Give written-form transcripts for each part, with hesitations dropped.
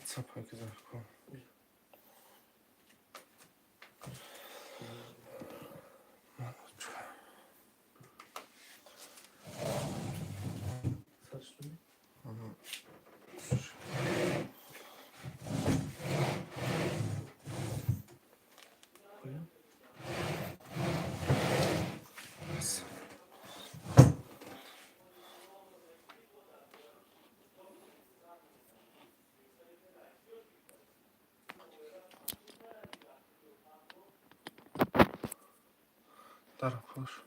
WhatsApp gesagt, komm. Was hast du? Feuer? Was? Дар пуш.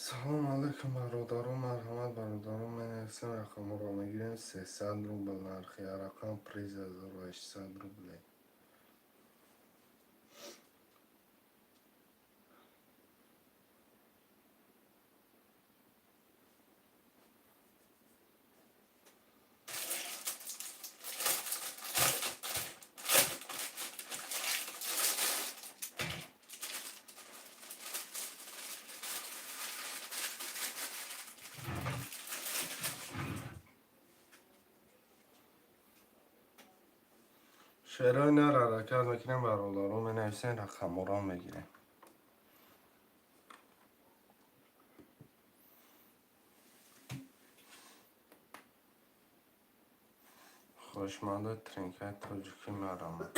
Салом алейкум, бародарон, марҳамат, бародарон, менависем, рақамҳоро мегирем. 300 рубл нархи рақам, приз 1800 рублей. Шерои нар ҳаракат мекунем, бародарон, менависем, рақамҳоро мегирем. Хоҳишмандои тринкаи тоҷикӣ, марҳамат.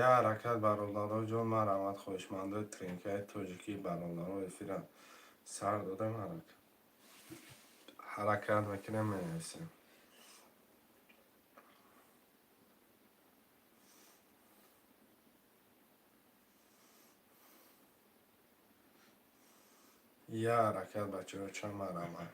Я ҳаракат, бародаро ҷон, марҳамат, хоҳишмандои тринкаи тоҷикӣ, бародаро, эфира сар додем, ҳаракат мекунем, менависем. Я ҳаракат, бачаҳо, ча, марҳамат.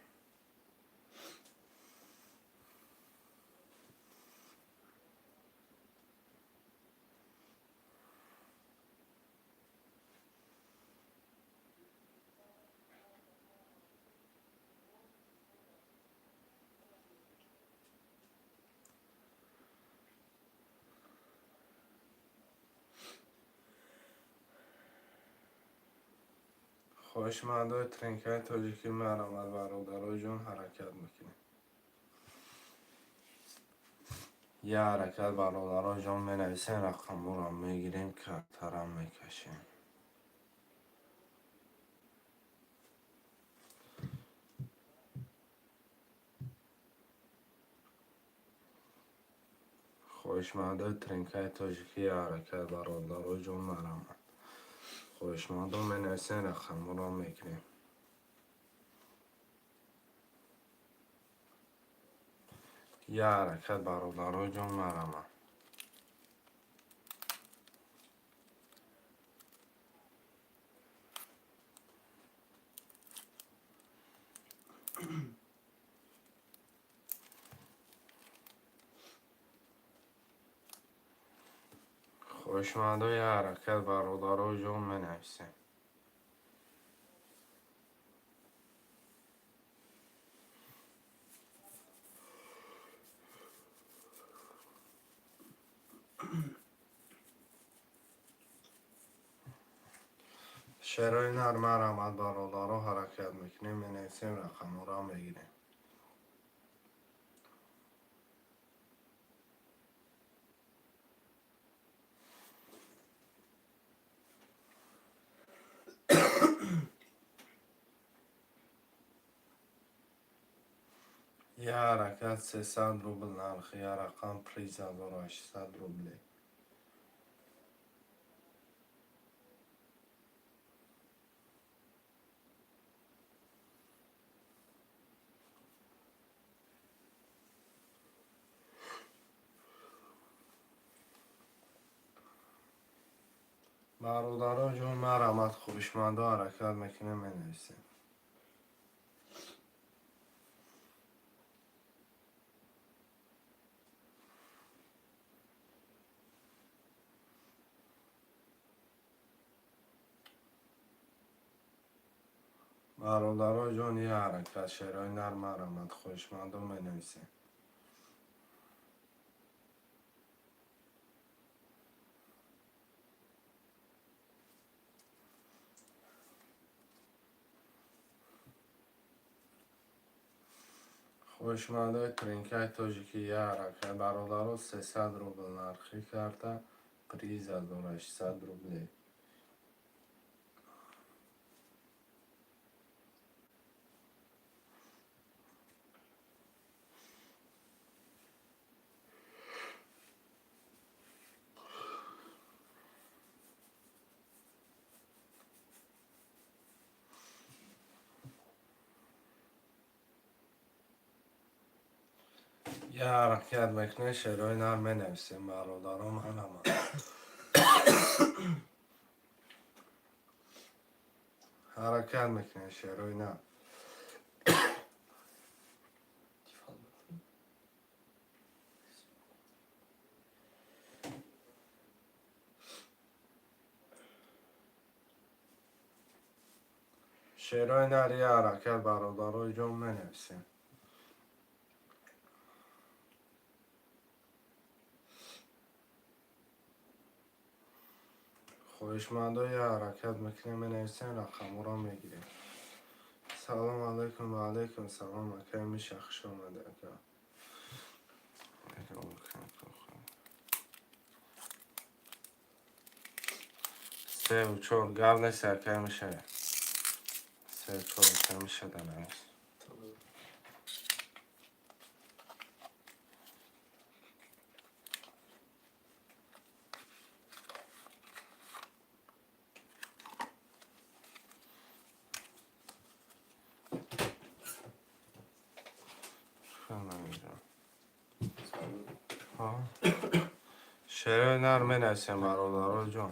Хоҳишмандои тринкаи тоҷикӣ, марҳамат, бародаро ҷон, ҳаракат мекунем. Я ҳаракат, бародаро ҷон, менависем, рақамҳоро мегирем, картарам мекашем. Хоҳишмандои тринкаи тоҷикӣ, ҳаракат, бародаро ҷон, марҳамат. Хоҳишмандон, менависем, рақамҳоро мегирем. Я ҳаракат, бародаро ҷон, марҳамат. Хоҳишмандои ҳаракат, бародаро ҷон, менависем. Шерои нар, марҳамат, бародаро, ҳаракат мекунем, менависем, рақамҳоро мегирем. Як ҳаракат 300 рубл нархи, як рақам приз 1800 рублей. Бародаро ҷон, марҳамат, хоҳишмандо, ҳаракат мекунем, менависем. Бародаро ҷон, як ҳаракат, шерои нар, марҳамат, хоҳишмандо, менависем. Хоҳишмандои тринкаи тоҷикӣ, як ҳаракат, бародаро, 300 рубл нархи карта, приз 1800 рублей. Як ҳаракат мекунем, шерои нар, менависем, бародаро, марҳамат. Ҳаракат мекунем, шерои нар. Die Farbe. Шерои нар, як ҳаракат, бародарои ҷон, менависем. Хоҳишмандо, як ҳаракат мекунем, менависем, рақамҳоро мегирем. Салом алайкум, ва алайкум салом, акай Миша, хуш омадӣ, ака. Севу чор, гап нест, акай Миша. Севу чор, акай Миша, данавис. Tamam. Намедонам. Шерои нар, менависем, бародаро ҷон.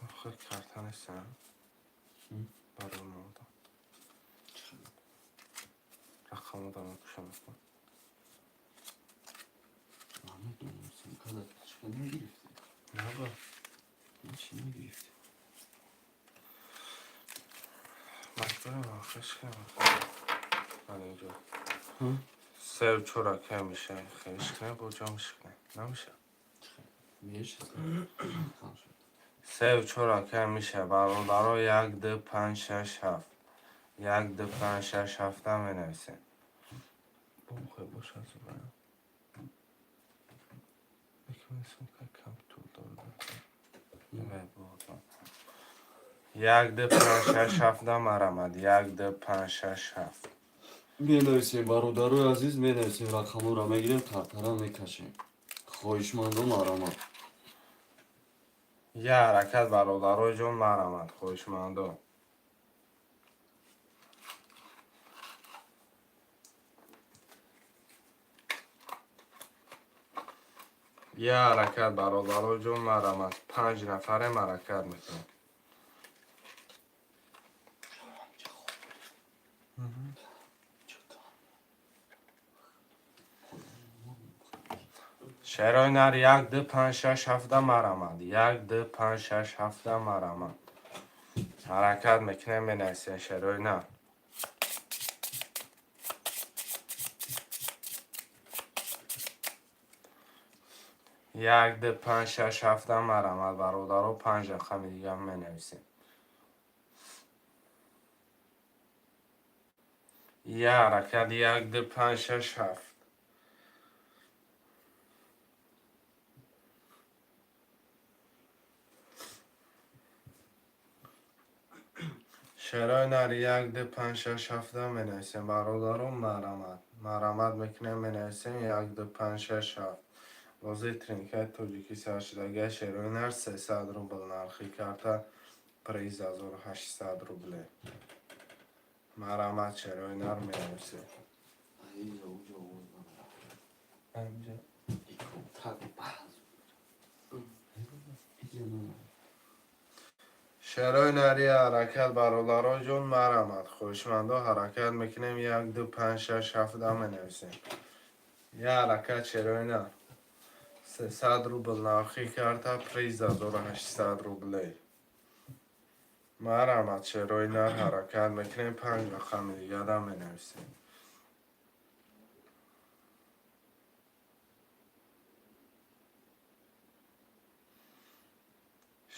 Охир карта нестам барои мода, рақамода мекушам. Намедонам, сен када чӣ нагирифтӣ? Наба. Чӣ нагирифтӣ? Маҷбурам, охирш кунам. Инҷо севу чор, акай миша, хелиш кунем, бо ҷомиш кунем, намеша. Меша. Севу чор, акай миша, бародаро, як, ду, панҷ, шаш, ҳафт, як, ду, панҷ, шаш, ҳафта менависем. Бохе бошад, зубая компютер дорад. Як, ду, панҷ, шаш, ҳафта, марамад, як, ду, панҷ, шаш, ҳафт. Менависем, бародарои азиз, менависем, рақамҳоро мегирем, картара мекашем. Хоҳишмандо, марамад. Як ҳаракат, бародарои ҷон, марамад, хоҳишмандо. Як ҳаракат, бародарои ҷон, марамад, панҷ нафарем, ҳаракат мекунем. Шерои нар, як, ду, панҷ, шаш, ҳафта, марамад, як, ду, панҷ, шаш, ҳафта, марамад, ҳаракат мекунем, менависем, шерои нар. 1, 2, 5, 6, 7 марҳамат, бародаро, панҷ рақами дига менависем. Я ҳаракат, 1, 2, 5, 6, 7. Шерои нар, 1, 2, 5, 6, 7 менависем, бародаро, марҳамат. Марҳамат мекунем, менависем 1, 2, 5, 6, 7. Бозии тринкаи тоҷикӣ сар шудагия. Шерои нар, 300 рубл нархи карта, приз 1800 рубле. Марҳамат, шерои нар, менависем. Аиза уҷо овоз надорад. Икотак баъз. Иҷа надорад. Шерои нари, ҳаракат, бародаро ҷон, марҳамат, хоҳишмандо, ҳаракат мекунем, 1, 2, 5, 6, 7 менависем. Я ҳаракат, шерои нар. 300 рубл нархи карта, приз 1800 рубле. Марҳамат, шерои нар, ҳаракат мекунем, панҷ рақами дигара менависем.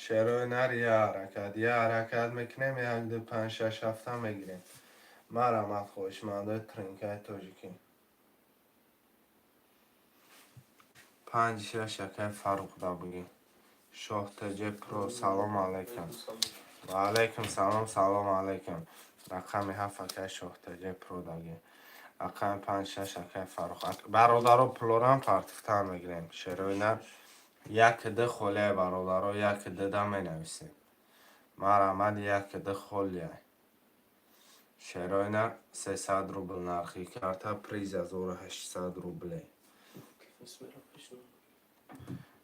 Шерои нар, я ҳаракат, я ҳаракат мекунем, 1, 2, 5, 6, 7 мегирем. Марҳамат, хоҳишмандои тринкаи тоҷикӣ. 5, 6, акай Фаррух дабугӣ. Шоҳ ТЖ Про, салом алайкум. Ва алайкум салом, салом алайкум. Рақами 7, акай Шоҳ ТЖ Про дагӣ. Рақами 5, 6, акай Фаррух. Бародаро, пулорам партифтан мегирем. Шерои нар, 1, 2 холия, бародаро, 1, 2 да менависем. Марҳамат, 1, 2 холия. Шерои нар, 300 рубл нархи карта, приз 1800 рубле.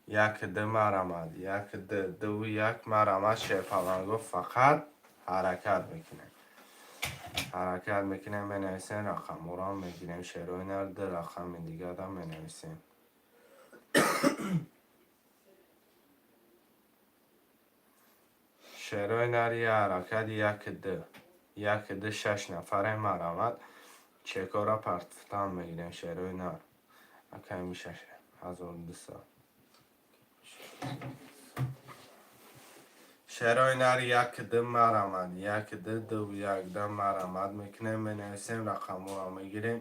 1, 2, марҳамат, 1, 2, 2, 1, марҳамат, шерпаланго, фақат ҳаракат мекунем. Ҳаракат мекунем, менависем, рақамҳоро мегирем. Шерои нар, ду рақами дигара менависем. Шерои нар, я ҳаракат, 1, 2. 1, 2, 6 нафарем, марҳамат. Чекора партифтан мегирем, шерои нар. Акай мишаш 1200. Шерои нар, 1, 2, марҳамат, 1, 2, 2, 1 да марҳамат мекунем, менависем, рақамҳоро мегирем,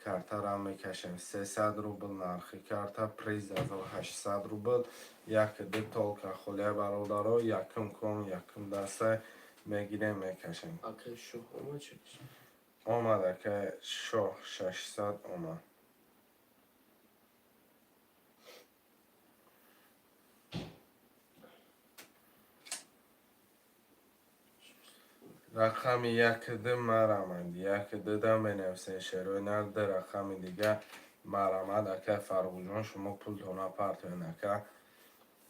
картаро мекашем. 300 рубл нархи карта, приз 1800 рубл. 1, 2 только холия, бародаро, якум кон, якум даста мегирем, мекашем. Акай Шоҳ омад чӣ? Омад, акай Шоҳ, 600 омад. Рақами 1, 2, марҳамат, 1, 2 да менависем, шерои нар, ду рақами дига, марҳамат, акай Фаррухҷон, шумо пултона партоен, ака.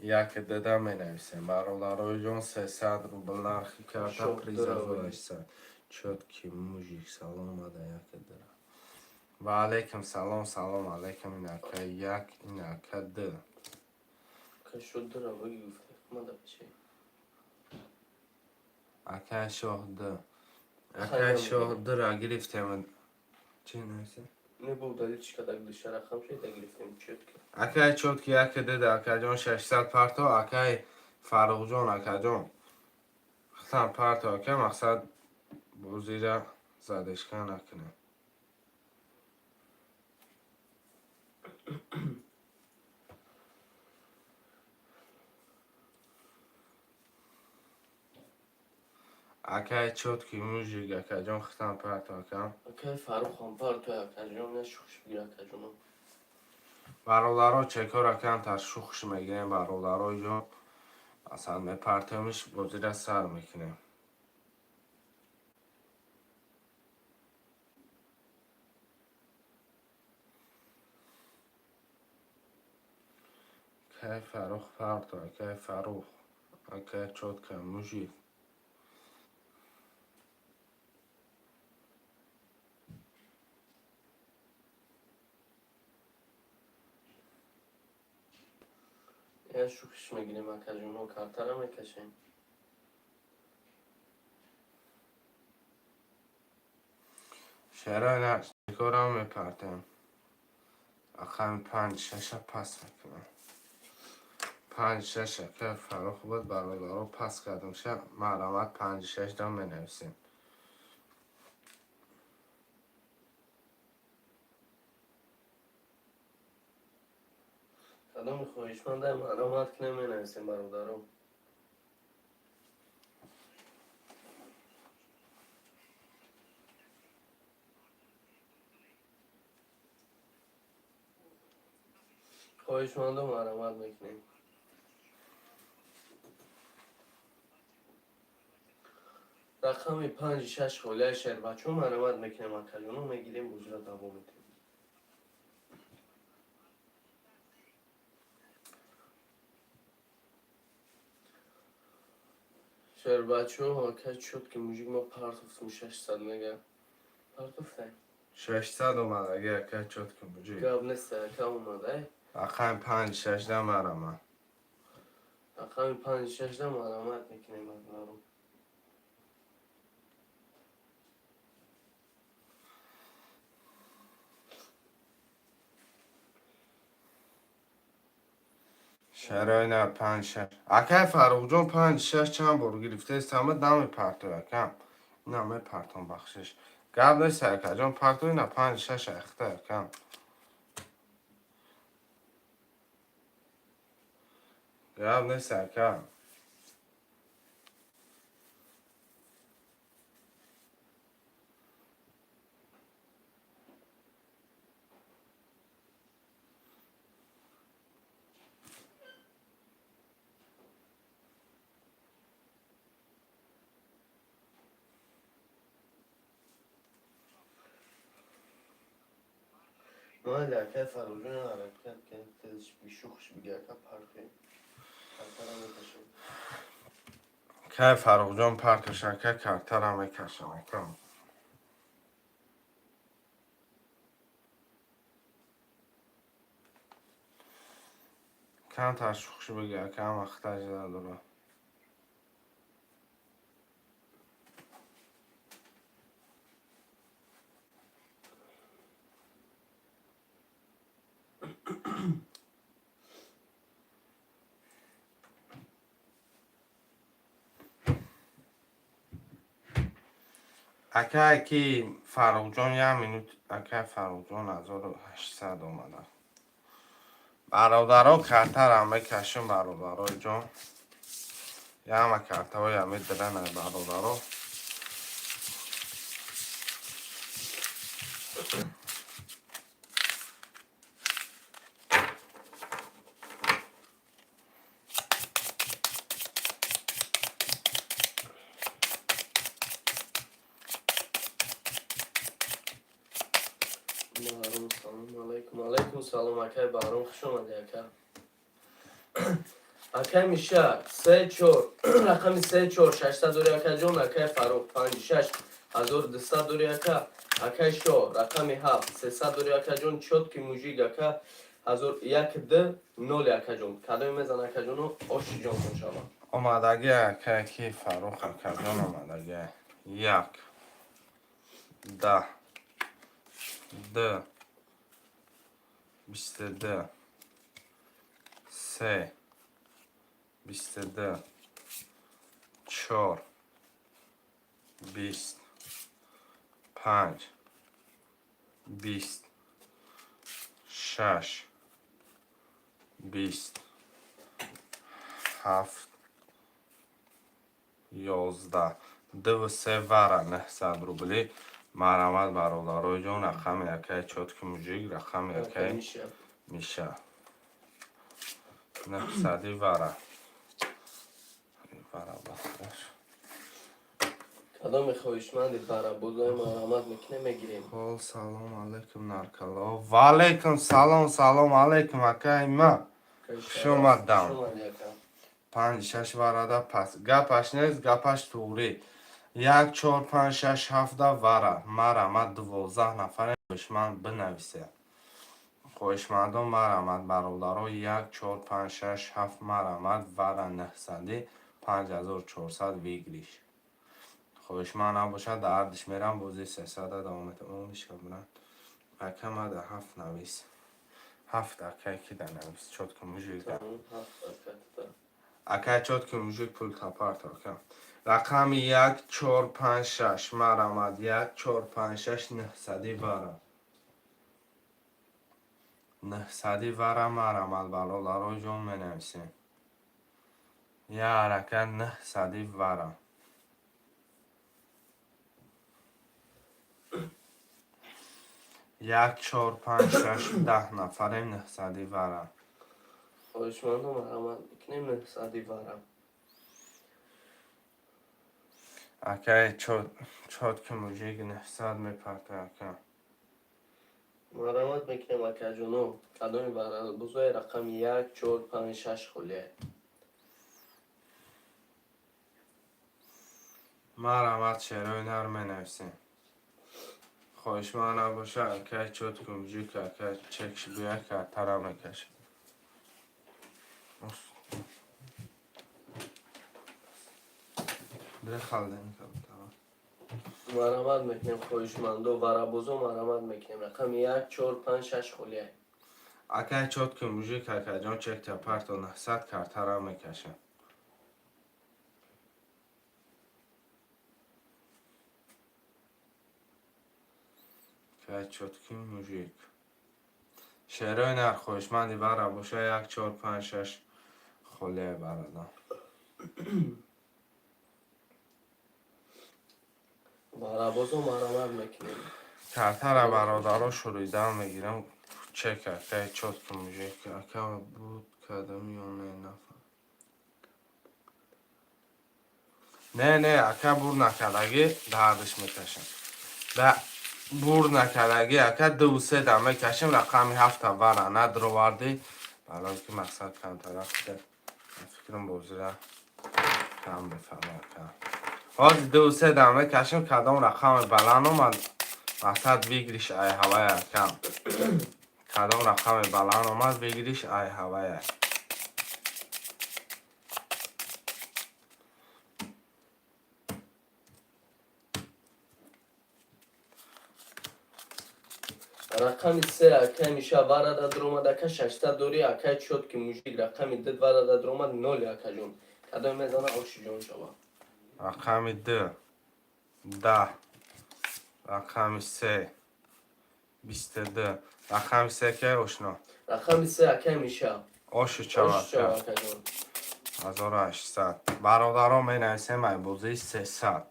1, 2 да менависем, бародарои ҷон, 300 рубл нархи карта, Шоҳ приз дура. 1800. Чёткий мужик, салом ада, 1, 2. Ва алайкум салом, салом алайкум, ин ака 1, ин ака 2. Акай Шоҳ дура выги гуфта. Мада чӣ? Акай Шоҳ 2. Акай Шоҳ 2-ра гирифтем. Чӣ нависем? Не бо удалить кадаг душа рақам шеда гирифтем чётко. Акай чёткий, 1, 2 да, акаҷон, 600 парто, акай Фаррухҷон, акаҷон. Хатан парто, ака, мақсад бозира задержка накунем. Акай чёткий мужик, акаҷон, хатан парто, акам. Акай Фаррух ҳам парто, акаҷон, на шухш бигир, акаҷонам. Бародаро, чекора камтар шухш мегирем, бародаро ҷон. Асал мепартемиш, бозира сар мекунем. Акай Фаррух парто, акай Фаррух, акай чёткий мужик. Я шухш мегирем, акаҷоно, картара мекашем. Шерои нар, чекора мепартем. Рақами 5, 6-а пас мекунам. Панҷ шаш, ака Фаррух буд, бародаро, пас кардамша, марҳамат, панҷ шаш дам менависем. Кадоми хоҳишманда, марҳамат кунем, менависем, бародаро. Хоҳишмандо, марҳамат мекунем. Рақами панҷи шаш холияи шербачо, марҳамат мекунем, акаҷоно, мегирем, бозиро давом медиҳем. Шербачо, ака, чёткий мужик, ма партофтум, 600 мега партофтем. 600 омадаги, ака чёткий мужик. Гап нест, ака, омадай. Рақами панҷ шашда, марҳамат. Рақами панҷи шашда, марҳамат мекунем, бародаро. Шароина панҷ шаш, акай Фаррухҷон, панҷ шаш чанд бор гирифтаест, ҳама намепартои, акам, ина мепартом, бахшиш, гап нест, акаҷон, партои, ина панҷ шаш ахта, акам, гап нест, ака. Майли, акай Фаррухҷон, ҳаракат кунед, тезш бишухш биги, ака, партоем, картара мекашем. Кай Фаррухҷон партош, ака, картара мекашам, ака. Камтар шухш биги, ака, ҳама хитажда дора. Акай ки Фаррухҷон, як минут, акай Фаррухҷон, 1800 омада, бародаро, картара мекашем, бародарои ҷон, яма картаҳоя медирана, бародаро. Баҳром, салом алайкум. Алайкум салом, акай Баҳром, хуш омадӣ, ака. Акай Миша, се чор, рақами се чор 600 дори, акаҷон. Акай Фаррух, панҷи шаш 1200 дори, ака. Акай Шо, рақами ҳафт 300 дори, акаҷон. Чёткий мужик, ака, ҳазор як д нол, акаҷон. Кадоме мезан, акаҷоно, оши ҷонтон шава. Омадаги, акай ки Фаррух, акаҷон, омадаги. Як, даҳ, д, 22, се, 22, чор, 20, панҷ, 20, шаш, 20, ҳафт, 11, дуву се вара, 900 рубли. Марҳамат, бародарои ҷон, рақами акаи чёткий мужик, рақами акаи Миша. Миша, 900-и вара, вара басташ. Кадоме хоҳишманди барабозои, марҳамат мекунем, мегирем. Хол, салом алейкум, наркало. Ва алейкум салом, салом алейкум, акаи ма. Хуш омадам. Хуш омадӣ, ака. Панҷ шаш варада пас. Гапаш нест, гапаш туғрӣ. Як, чор, панҷ, шаш, ҳафта вара. Марҳамат, 12 нафаре хоҳишманд бинависе. Хоҳишмандон, марҳамат, бародаро, як, чор, панҷ, шаш, ҳафт, марҳамат, вара 900-и, 5400 выигрыш. Хоҳишманд набошад, дар ардиш мерам, бози 300-а давом метавон. Мишка буран. Ака, ма да ҳафт навис. Ҳафт, акай, ки да навис? Чёткий мужик да. Тамом, ҳафт, ака. Акай чёткий мужик, пул тапарт, ака. Рақами як, чор, панҷ, шаш, марамад. Як, чор, панҷ, шаш, нӯҳсади вара. Нӯҳсади вара марамад, бародаро ҷон, менависем. Я ҳаракат, нӯҳсади вара. Як, чор, панҷ, шаш, 10 нафарем, нӯҳсади вара. Хоҳишмандо, марҳамат мекунем, нӯҳсади вара. Акай чёткий мужик, 900 мепарта, ака. Марҳамат мекунем, акаҷоно. Кадоми бузои рақами як, чор, панҷ, шаш холия. Марҳамат, шерои нар менависем. Хоҳишманд набоша, акай чёткий мужик, акай чекш бия, картара мекашад. Бира холодильника. Марҳамат мекунем, хоҳишмандо, варабозо, марҳамат мекунем. Рақами як, чор, панҷ, шаш холия. Акай чёткий мужик, акаҷон, чекта парто, 900, картара мекашад. Акай чёткий мужик. Шерои нар, хоҳишманди вара боша, як, чор, панҷ, шаш холия, бародар. Варабозо, марҳамат мекунем. Картара, бародаро, шуридан мегирам. Чек, акай чёткий мужик, ака, буд кардам ё не, нафар. Не, не, ака, бур накардагӣ дардиш мекашам. Да бур накардагӣ, ака, ду се да мекашем. Рақами ҳафта вара надровардӣ, барои ки мақсад камтара шуда. Фикрам, бозира кам мефаҳма, ака. Ҳозир ду се да мекашем, кадом рақами баланд омад, мақсад выигрыш ай ҳавая, ака. Кадом рақами баланд омад, выигрыш ай ҳавая. Рақами се, акай Миша, варада дуромад, ака, 600 дори. Акай чёткий мужик, рақами ду варада дуромад, ноли, акаҷон. Кадоме мезана, ошиҷон шава. Рақами ду 10, рақами се 22, рақами се ке, ошно? Рақами се, акай Миша. Оши чава. Оши шава, акаҷон. 1800, бародаро, менависем. Ай бозии 300,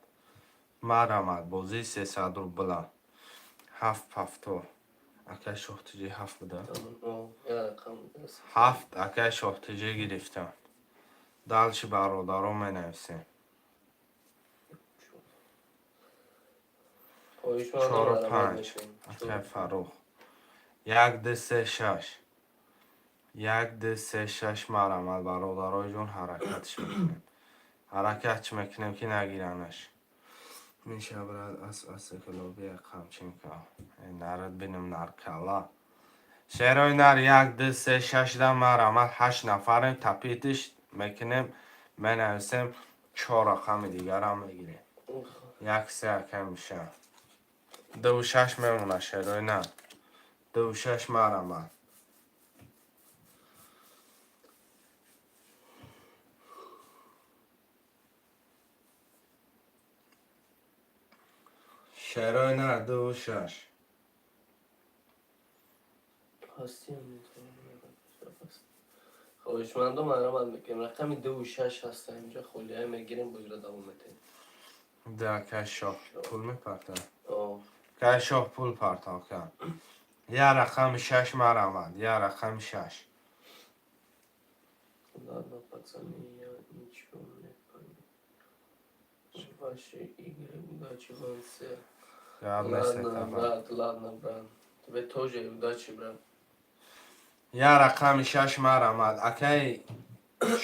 марамад, бозии 300 рубла. Ҳафт пафто, акай Шоҳтиҷӣ, ҳафт буда. О, я рақам аст. Ҳафт, акай Шоҳтиҷӣ, гирифтам. Дальше, бародаро, менависем. Хоҳишмандо, Чору марҳамат панҷ. мекунем. Акай Фаррух, як, ду, се, шаш, як, ду, се, шаш, марамад, бародарои ҷон. Ҳаракатш мекунем, ҳаракатш мекунем, ки нагиранаш. Миша, брат, ас асклобия қамчинка нарад бинам наркала. Шерои нар, як, ду, се, шаш да марамад. Ҳашт нафарем, тапитиш мекунем, менависем, чор рақами дигарам мегирем. Як, се, акай Миша, дуву шаш мемона. Шерои нар, дуву шаш, марамад. Шерои нар, дуву шаш. Ҳастиам. Хоҳишмандо, марҳамат мекунем. Рақами дуву шаш ҳаста, инҷа холия мегирем, бозиро давом метаҳем. Да, акай Шоҳ пул мепарта. О. Акай Шоҳ пул парта, ака. Я рақами шаш, марамад, я рақами шаш. Ладно, пацаны, я ничего не понял. Ваши игры, удачи вам всех. Ладно, брат, ладно, брат. Тебе тоже удачи, брат. Я рақами шаш, марамад, акай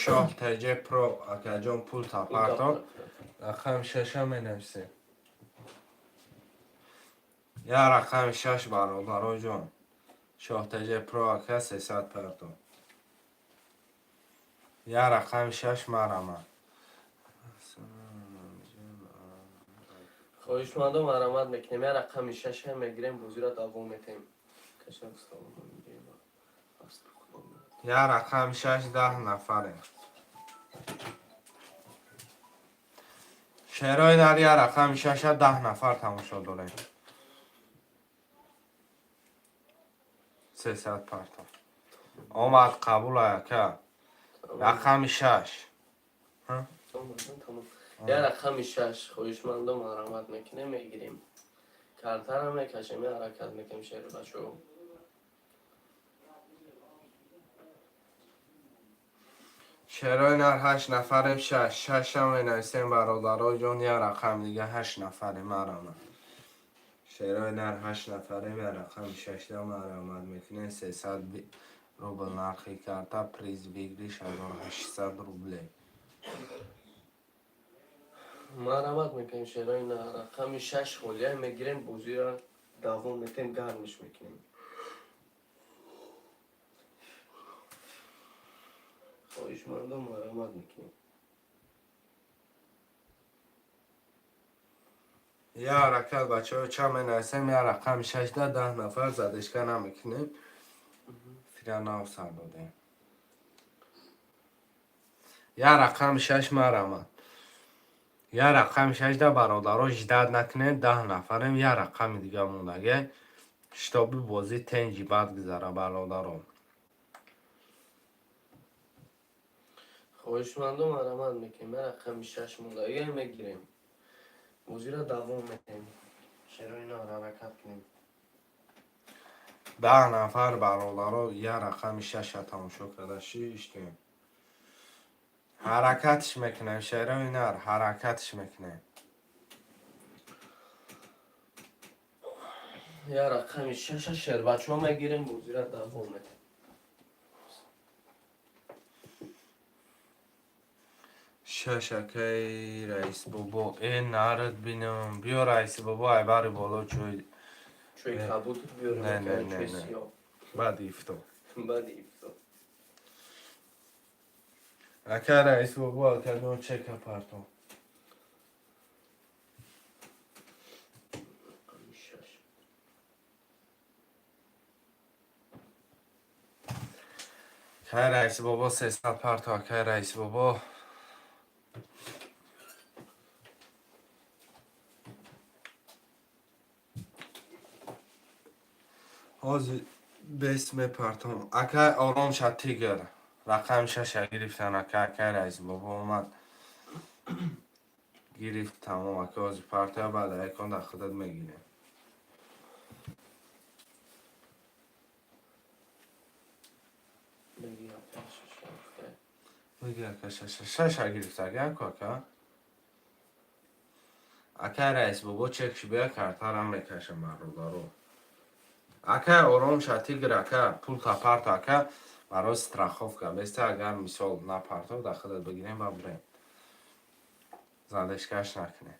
Шоҳ ТЖ Про, акаҷон, пул тапарто. Рақами шаша менависем. Я рақами шаш, бародароҷон. Шоҳ ТЖ Про, ака, 300 парто. Я рақами шаш, марамад. Хоҳишмандо, марҳамат мекунем. Я рақами шаша мегирем, бозиро давом метаҳем. Кашак. Я рақами шаш, 10 нафарем. Шерои нар я рақами шаша 10 нафар тамошо дорем. 300 парто. Омад, қабул, ака. Рақами шаш. Тамом. Я рақами шаш, хоҳишмандо, марҳамат мекунем, мегирем. Картара мекашем, я ҳаракат мекунем, шери бачаҳо. Шерои нар, ҳашт нафарем, шаш. Шашам менависем, бародаро ҷон, я рақам дига, ҳашт нафарем, марҳамат. Шерои нар, ҳашт нафарем, я рақами шашда марҳамат мекунем, 300 рубл нархи карта, приз выигрыш 1800 рублей. Марҳамат мекунем, шерои нар, рақами шаш холия мегирем, бозиро давом метем, гармиш мекунем. Хоҳишмандо, марҳамат мекунем. Я ҳаракат, бачаҳо, ча менависем, я рақами шашда 10 нафар, задержка намекунем. Фира нав сар додем. Я рақами шаш, марҳамат. Я рақами шашда, бародаро, ждать накунем, 10 нафарем, я рақами дига мондаге. Чтобы бозӣ тенҷи бад гузара, бародаро. Хоҳишмандо, марҳамат мекунем, я рақами шаш мондагия мегирем. Бозиро давом метем. Шерои нар, ҳаракат кунем. 10 нафар, бародаро, я рақами шаша тамошо карда шиштем. Ҳаракатш мекунем, шерои нар, ҳаракатш мекунем. Я рақами шаша, шербачаҳо, мегирем, бозиро давом метем. Шаш, акай раис бобо, э нарад бинам. Биё, раиси бобо, айбари боло чӯй. Чӯй Не. кабуд биёрем, Не, не, акай, не, чӯй не. сиёҳ. Баъди ифтор. Баъди ифтор. Ака раис бобо, акаҷон, чека парто. Рақами шаш. Акай раиси бобо, 300 парто, акай раиси бобо. Ҳозир бес мепартом. Акай ором ша, тигр. Рақами шаша гирифтан, ака, акай раиси бобо омад. Гирифт, тамом, ака, ҳозир партоя, баъд айкон дар худат мегирем. Беги, акай, шаша гуфта. Бигир, ака, шаша, шаша гирифта, ака, ака. Акай раис бобо, чекш бия, картарам мекашам, бародаро. Акай ором ша, тигр, ака, пул та парто, ака, барои страховка. Беста, агар мисол напартов, дар худат бигирем ва бирем. Задержка ш накунем.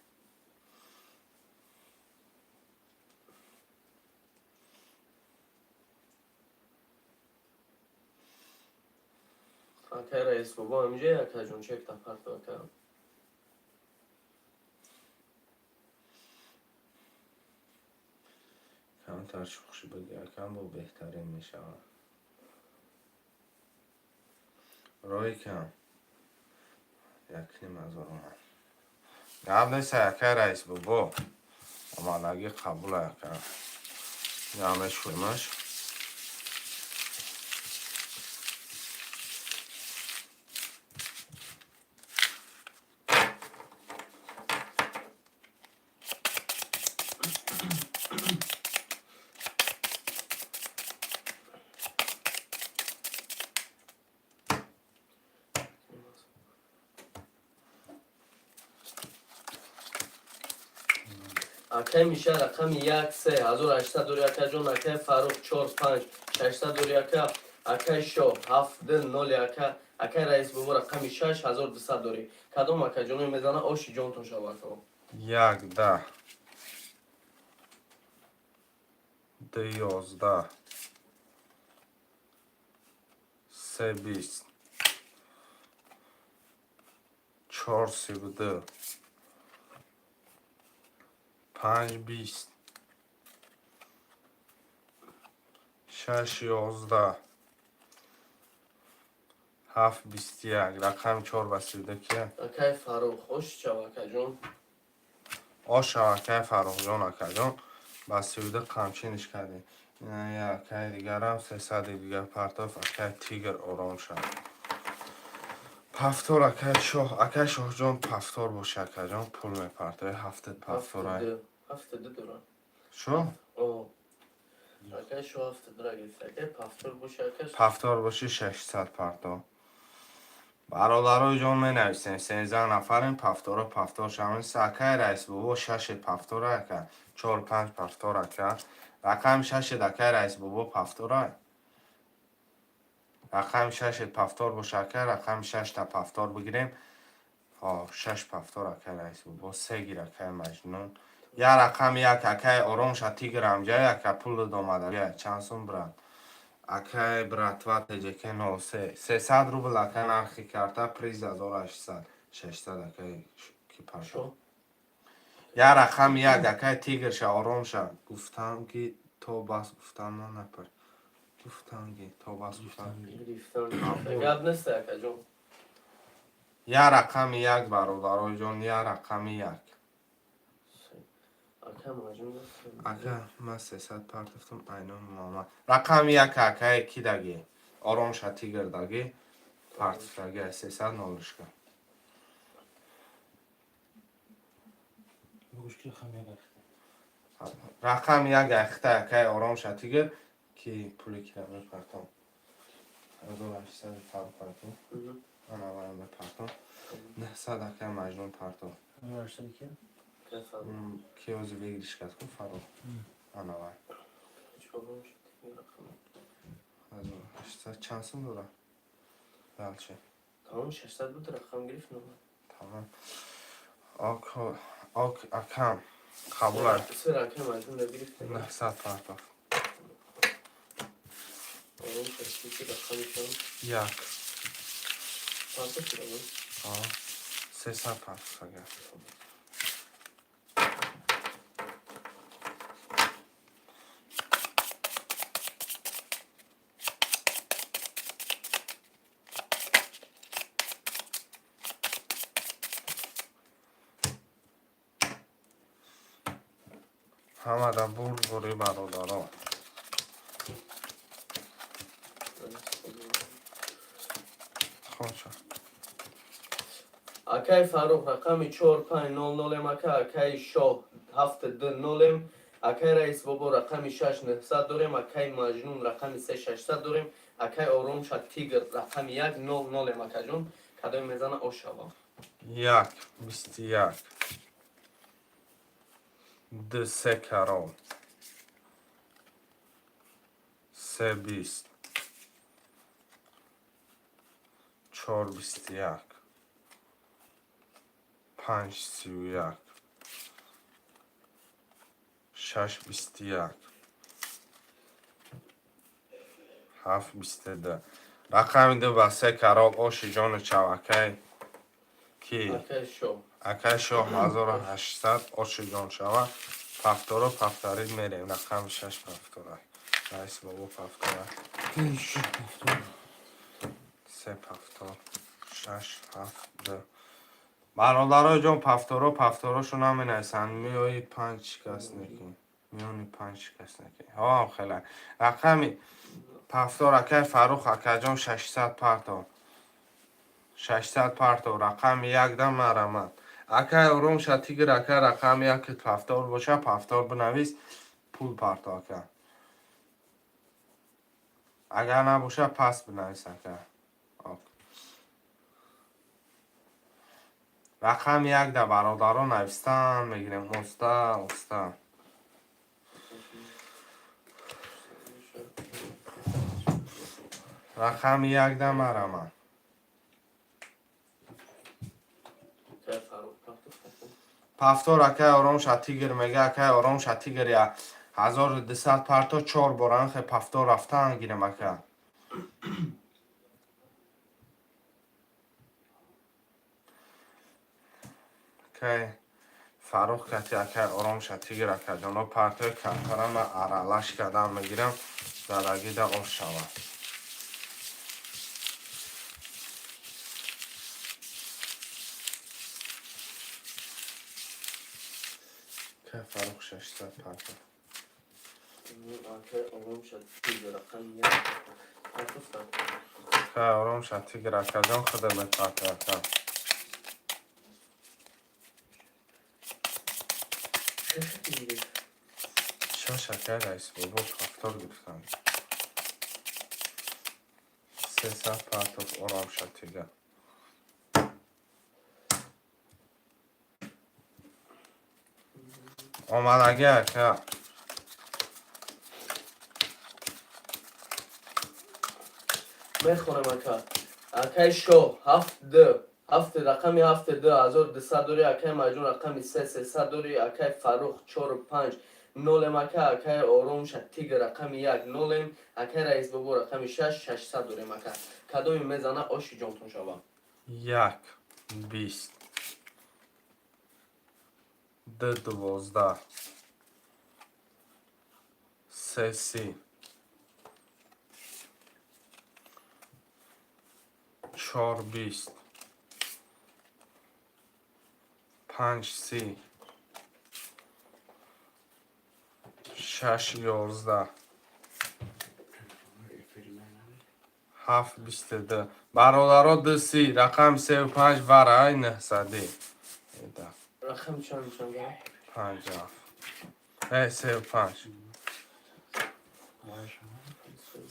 Акай раис бобо ҳаминҷа, акаҷон, чекта парто, ака. Камтар шӯхши бигир, акам, бо беҳтарин мешавад. Роҳи кам. 1,5 ҳазор омад. Гап нест, акай раис бобо. Омадагӣ қабул, ака. Намешӯемаш. Акай Миша, рақами як, се 1800 дори, акаҷон. Акай Фарух, чор, панҷ 600 дори, ака. Акай Шо, ҳафт, ду, нол, ака. Акай раис бобо, рақами шаш, 1200 дори. Кадом акаҷоно мезана, оши ҷонтон шава, ака. Як, 10. Ду, 11. Се, 20. Чор, 32. Панҷ, 20. Шаш, 11. Ҳафт, 21. Рақами чор ба 32 кия? Акай Фарух, хош чав, акаҷон. Оша, акай Фаррухҷон, акаҷон, ба 32 қамчиниш кардем. Ина акай дигарам 300 дигар партоф, акай Тигр, ором шав. Пафтор, акай Шоҳ, акай Шоҳҷон, пафтор боша, акаҷон, пул мепартои, ҳафтад пафторай. 72 дорам. Шоҳ? О. Акай Шоҳ 72 гирифт. Акай пафтор боша, акай. Пафтор боши, 600 парто. Бародарои ҷон, менависем, 13 нафарем, пафторо пафтор шавем. Акай Раис бобо, шаше пафтора, ака. Чор панҷ пафтор, ака. Рақами шашед, акай Раис бобо, пафтора. Рақами шашед пафтор боша, ака, рақами шашта пафтор бигирем. Ҳо, шаш пафтор, акай Раис бобо, се гир, акай Маҷнун. Я рақами як, акай Оромша Тигр ҳамҷай, ака, пул омада. Чанд сум, брат? Акай братва ТЖК 03 300 рубл, ака, нархи карта, приз 1800 600, акай ки парто. Шоҳ. Я рақами як, акай Тигрша, оромша. Гуфтам ки то бас гуфтам, ман напар. Гуфтам ки то бас гуфтам. Гирифтан. Гап нест, акаҷон. Я рақами як, бародарои ҷон, я рақами як. Ака Маҷнун. Ака, ман 300 партофтам, айнон Муҳаммад. Рақами як, акай ки даги? Оромша Тигр даги. Партофтаги 300 нолушка. Бигӯш ки рақам як ахта. Рақами як ахта, акай Оромша Тигр, ки пули кира мепартом. 1800 фарқ партом. Ана варам мепартом. 900, акай Маҷнун, партом. 1800 ки? Акай Фаррух. Ки ози выигрыш кард ку, Фаррух. Ана вай. Оромша Тигр рақам. 1800 чанд сум дора? Дальше. Тамом, 600 буд, рақам гирифт номад. Тамом. Ок, ок, акам. Қабул аст. Сер, акай Маҷнун да гирифт. 900 партоф. Оромша Тигр рақами чанд? Як. Партоф шудам. А, 300 партоф, агар. Ҳамада бурд бури, бародаро. Хоша. Акай Фаррух, рақами 4500 ака, акай Шоҳ 720, акай Раис бобо, рақами 6 900 дорем, акай Маҷнун, рақами 3 600 дорем, акай Оромша Тигр, рақами 100, акаҷон, кадоме мезана, ошава. Як, 21. Ду, се карол. Се, 20. Чор, 21. Панҷ, 31. Шаш, 21. Ҳафт, 22. Рақами ду ба се карол, оши ҷону чав, акай ки? Акай Шоҳ. Акай Шоҳ, 1800, оши ҷон шава. Пафторо пафтарид мерем. Рақами шаш пафтора. Раис бобо пафтора. Шоҳ пафтор. Се пафтор. Шаш, ҳафт, ду. Бародарои ҷон, пафторо пафторошо наменависанд. Миёи панҷ шикаст некӣ. Миёни панҷ шикаст некӣ. Ҳо, хеле. Рақами пафтор, акай Фаррух, акаҷон, 600 парто. 600 парто. Рақами як да марамат. Акай Оромша Тигр, ака, рақами як пафтор боша, пафтор бинавис, пул парто, ака. Агар набоша, пас бинавис, ака. Ок. Рақами як да бародаро навистан мегирем. Оста, оста. Рақами як да марамат. Акай Фаррух партоф. Пафтор, акай Оромша Тигр мега, акай Оромша Тигр, я 1200 парто, чор бор анхе пафтор рафтан гирем, ака. Акай Фаррух кати акай Оромша Тигр, акаҷоно, партои картара ман аралаш кардам мегирам, задагида ош шавад. Акай Фаррух 600 партов. Акай Ором шад тигр рақами як. Партофта. Акай Ором ша тигр, акаҷон, худа мепарто, ака. Шаша тигр. Шаш, акай Раис бобо, повтор гирифтанд. 300 партов, Ором ша тигр. Омадагӣ, ака. Мехонам, ака. Акай Шоҳ ҳафт д ҳафт рақами ҳафт 2200 дори, акай Маҷнун рақами се 300 дори, акай Фаррух чору панҷ нолем, ака. Акай Оромша тигр рақами як нолем, акай Раисбобо рақами шаш 600 дорем, ака. Кадоми мезана, оши ҷонтон шава. Як 20, д 12, се 30, чор 20, панҷ 30, шаш 11, ҳафт 22. Бародаро, д 30, рақами севу панҷ, варай нӯҳсадӣ. Рақам чанд чанд? Панҷ ҳафт, севу панҷ,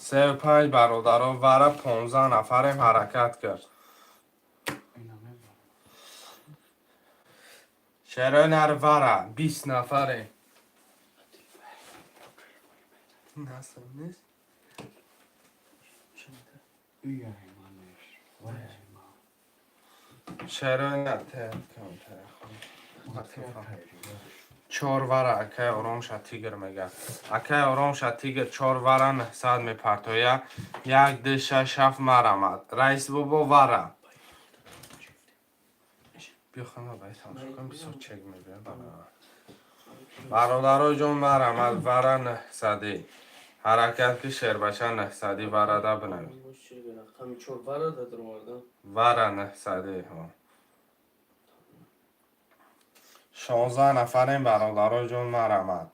севу панҷ, бародаро, вара. 15 нафарем, ҳаракат кард. Шерои нар, вара, 20 нафарем. Нест. Шерои нар, чор вара, акай Оромша тигр мега. Акай Оромша тигр чор вара 900 мепартоя. Як, ду, шаш, ҳафт, марамад. Раис бобо, вара. Биё, хона бай тамошо кун, бисёр чек мебия. Бародаро ҷон, марамад, вара нӯҳсадӣ. Ҳаракат ки, шербача, нӯҳсадӣ варада бинавид. Рақами чор вара дадроварда. Вара нӯҳсадӣ. 16 нафарем, бародаро ҷон, марамад.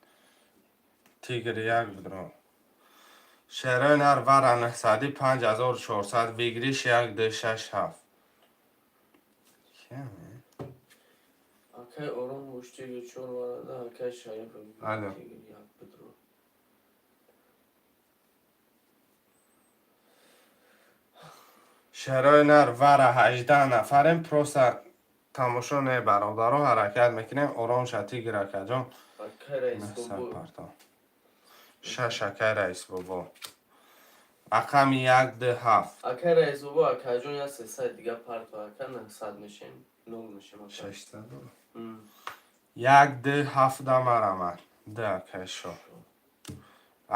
Тигр як бидро. Шерои нар, вара нӯҳсадӣ, 5400 выигрыш, як, ду, шаш, ҳафт. Акай Ором бош тигр чор варада, акай Шариф Алло. тигр як бидро. Шерои нар, вара, 18 нафарем. Просто тамошо не, бародаро, ҳаракат мекунем. Оромша тигр, акаҷон. Акай Раис бобо. Парто. Шаш, акай Раис бобо. Рақами як, ду, ҳафт. Акай Раис бобо, акаҷон, як 300 дига парто, ака, 900 мешем, нол мешем, ака. 600. Як, ду, ҳафта, марамад. Д, акай Шоҳ.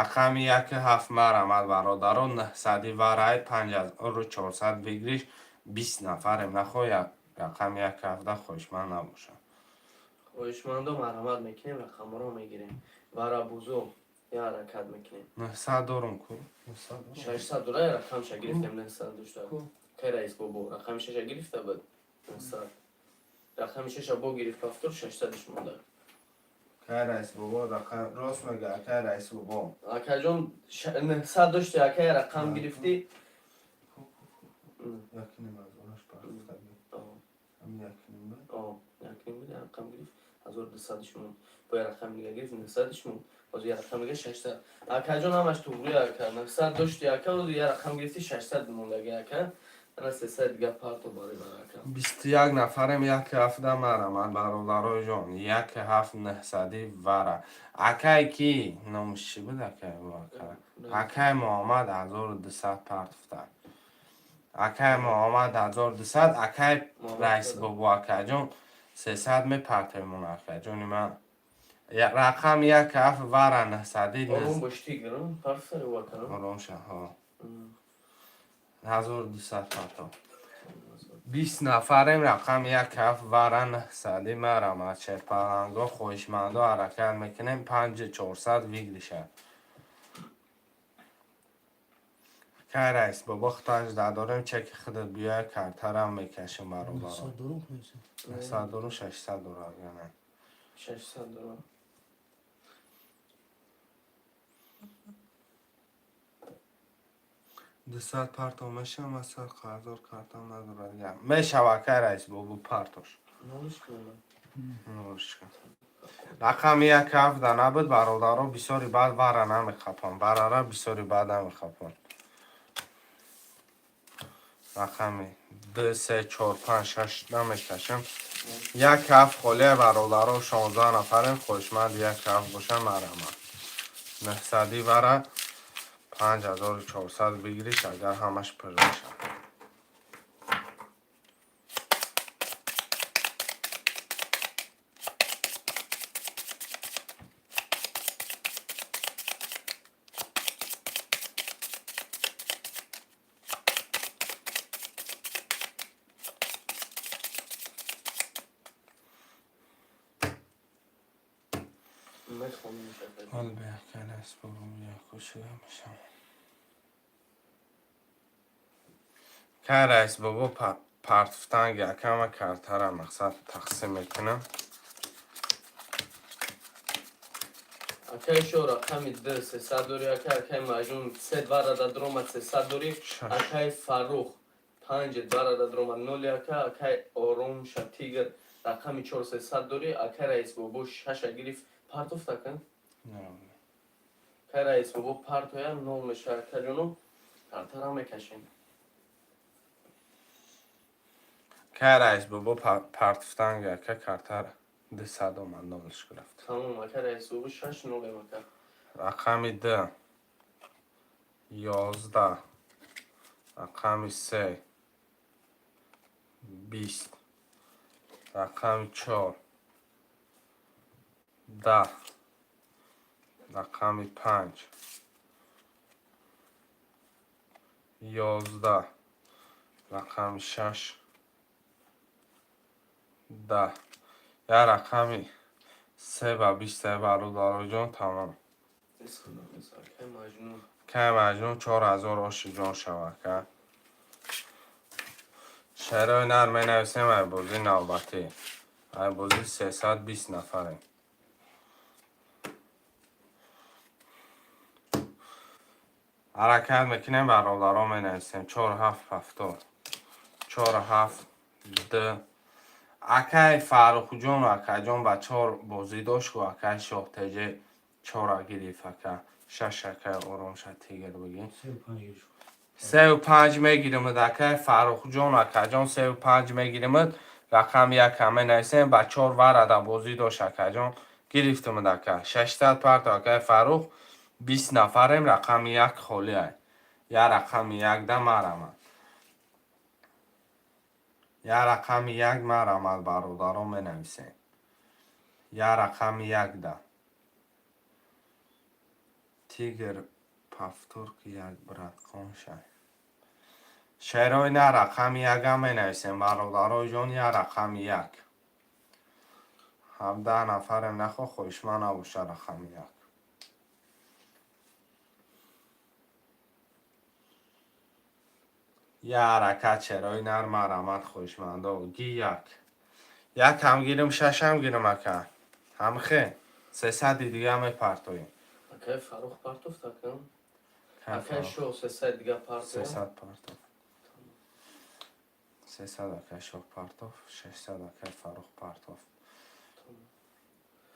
Рақами яки ҳафт, марамад, бародаро, нӯҳсади варай, 5400 выигрыш, 20 нафарем. Нахоҳ рақами яки ҳафта хоҳишманд набошад. Хоҳишмандо, марҳамат мекунем, рақамҳоро мегирем. Варабузо я ҳаракат мекунем. 900 дорум ку. 600 дора, рақамша гирифтем, 900 дошта. Акай Раис бобо рақами шаша гирифта буд, 900. Рақами шаша бо гирифт, повтор, 600-ш монда. Акай Раис бобо рақам рост мега, акай Раис бобо. Акаҷон, 900 дошти, акай, рақам гирифтӣ. Якним аз онаш партофтагӣ. Ҳамин якним буд. Якним буд, рақам гирифт, 1200-ш монд. Бо я рақами дига гирифт, 900-ш монд. Ҳозир я рақам дига 600. Акаҷон, ҳамаш туғри, ака. 900 дошти, ака, ҳозир я рақам гирифти, 600 мондаги, ака. Ана 300 дига парто барои бар, ака. 21 нафарем, яки ҳафта, марамад, бародарои ҷон, яки ҳафт, нӯҳсади вара. Акай ки номаш чӣ буд, акай ака? Акай Муҳаммад 1200 партофта. Акай Муҳаммад 1200, акай Раис бобо, акаҷон, 300 мепартоемон, акаҷони ман. Рақам як ҳафт, вара, нӯҳсади. Ором бош тигр партофтари ака. Оромша, ҳо. 1200 парто. 20 нафарем, рақам як ҳафт, вара, нӯҳсади, марамад. Шерпаланго, хоҳишмандо, ҳаракат мекунем, 5400 выигрыш а. Акай Раис бобо, хутажда дорем, чеки худат биёя, картарам мекашем, бародаро. 900 дорум, 600 дора, агана. 600 дорам. 200 парто мешава, сад қарздор картам надорад. Мешава, акай Раис бобу, партош. Нолиш кунам. Нолишка. Рақами як ҳафта набуд, бародаро, бисёри баъд вара намехапам. Варара бисёри баъд намехапам. Рақами ду, се, чор, панҷ, шаш намекашам. Як ҳафт холия, бародаро, 16 нафарем, хоҳишманд як ҳафт боша, марама. 900-и вара 5400 бигириш, агар ҳамаш пур мешавад. Мехонем акаҷон. Ҳол беякай Раис бобо, якушида мешавам. Кай Раис бобо партфтанги акама картара мақсад тақсим мекунам. Акай шо, рақами д 300 дори, ака. Акай Маҷнун се два рада дромад, 300 дори. Шаш. Акай Фаррух панҷ два рада дромад, ноли, ака. Акай Ором Шатигр рақами чор 300 дори. Акай Раис бобо шаша гирифт, партофт, ака. Акай Раис бобо партоя, нол меша, акаҷону картара мекашем. Кай Раис бобо партфтанги ака, картара 200 омад, нолиш гирифт. Тамом, ака Раис бобо, шаш нолем, ака. Рақами д 11, рақами се 20, рақами чор 10, рақами панҷ 11, рақами шаш 10, як рақами се ба 20, бародароҷон, тамом. Акай Маҷнун. Кай Маҷнун, 4000 оши ҷон шава, ка. Шерои нар менависем. Ай бозӣ навбатӣ, ай бозӣ 320 нафарем. Ҳаракат мекунем, бародаро, менависем чор ҳафт ҳафтод чор ҳафт д. Акай Фаррухҷону акайҷон ба чор бозӣ дошт ку. Акай Шоҳтеҷе чора гирифт, ака, шаш. Акай Оромша Тигр бигӣ. Сею панҷ мегиримад, акай Фаррухҷон, акаҷон, сею панҷ мегиримад. Рақами якам менависем. Ба чор варада бозӣ дошт, акаҷон, гирифтимад, ака. 600 парто, акай Фаррух. 20 нафарем, рақами як холиай. Я рақами якда марамад, я рақами як марамад, бародаро, менависем я рақами якда. Тигр повторки як браткон шай. Шерои на рақами якам менависем, бародарои ҷон, я рақами як. 17 нафарем, нахо хоҳишманд набоша рақами як. Я ҳаракат, шерои нар марамад, хоҳишмандо, ги як. Якам гирим, шашам гирим, ака, ҳамхе 300-и дига мепартоем. Акай Фаррух партофт, ака. Акай Шоҳ 300 дига партоя. 300 партоф, 300 акай Шоҳ партоф, 600 акай Фаррух партоф.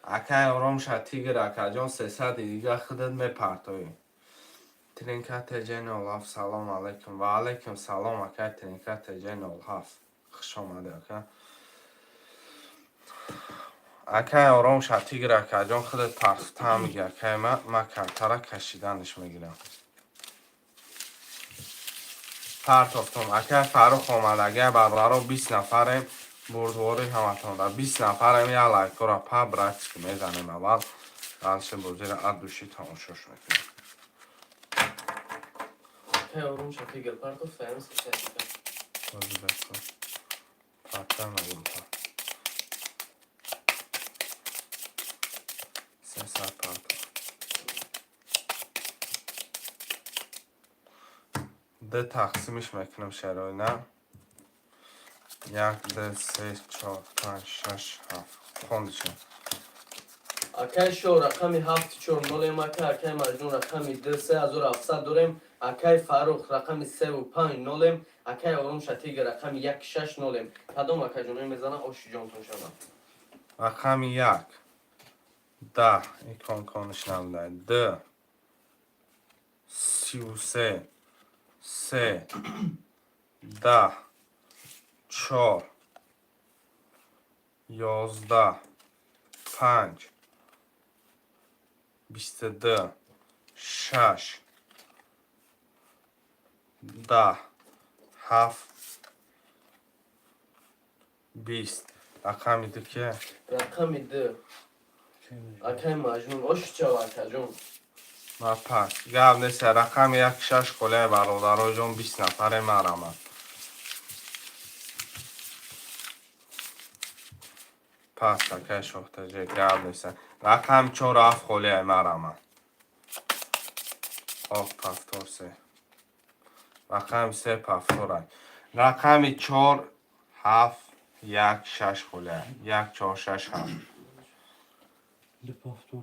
Акай Оромша Тигр, акаҷон, 300-и дига худат мепартоӣ. Тринка ТЖ 07, салом алайкум. Ва алайкум салом, акай Тринка ТЖ 07, хуш омадӣ, ака. Акай Оромша Тигр, акаҷон, худат партофта меги, акай, ма картара кашиданаш мегирам. Партофтум, акай Фаррух омад. Агар бародаро, 20 нафарем, бурдворӣ ҳаматонда. 20 нафарем, як лайкора па братски мезанем аввал, дальше бозиро от души тамошош мекунем. Акай Ором Шатигр партофт, ам 300 дига. Бози бекун, парта нагум па 300 партоф. Д тақсимиш мекунам, шароина як, д, се, чор, панҷ, шаш, ҳафт хондишем. Акай Шо, рақами ҳафт, чор нолем, ака. Акай Маҷнун, рақами ду, 3700 дорем. Акай Фаррух, рақами севу панҷ нолем. Акай Ором Шатига, рақами як, шаш нолем. Кадом акаҷоное мезана, оши ҷонтон шавад? Рақами як, 10, икон кониш набудай, ду, 33, се, 10, чор, 11, панҷ, 22, шаш, 10, ҳафт, 20. Рақами ду ки? Рақами ду, акай Маҷнун, оши чава, акаҷон. Ма пас гап нест. Рақами як, шаш холия, бародароҷон, 20 нафаре марамад. Пас, акай Шохтаҷе, гап нест. Рақами чор, ҳафт холия, марамад. Ок, повтор се. Рақами се повторай. Рақами чор, ҳафт, як, шаш холия. Як, чор, шаш, ҳафт. Ду повтор.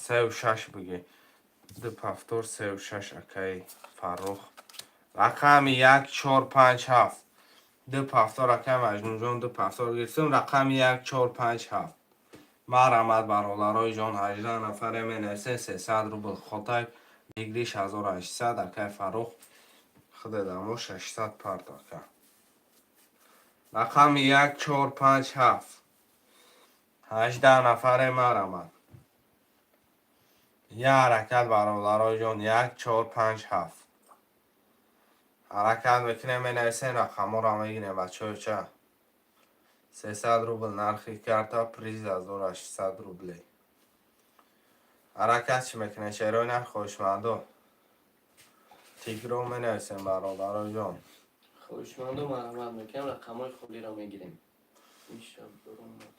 Сеу шаш бигӣ. Ду повтор, сеу шаш, акаи Фаррух. Рақами як, чор, панҷ, ҳафт. Ду повтор, акаи Маҷнунҷон, ду повтор гирифтем. Рақами як, чор, панҷ, ҳафт. Марамад, бародарои ҷон, 18 нафаре менависен, 300 рубл хотай, выигрыш 1800, акаи Фаррух, худедамо 600 парт, ака. Рақами як, чор, панҷ, ҳафт. 18 нафаре марамад. Як ҳаракат, бародарои ҷон, як, чор, панҷ, ҳафт. Ҳаракат мекунем, менависем, рақамҳоро мегирем, бачаҳо ча. 300 рубл нархи карта, приз 1800 рублей. Ҳаракат чӣ мекунем, шерои нарх, хоҳишмандо. Тигро менависем, бародарои ҷон. Хоҳишмандо, марҳамат мекунем, рақамҳои холиро мегирем. Миша биромад.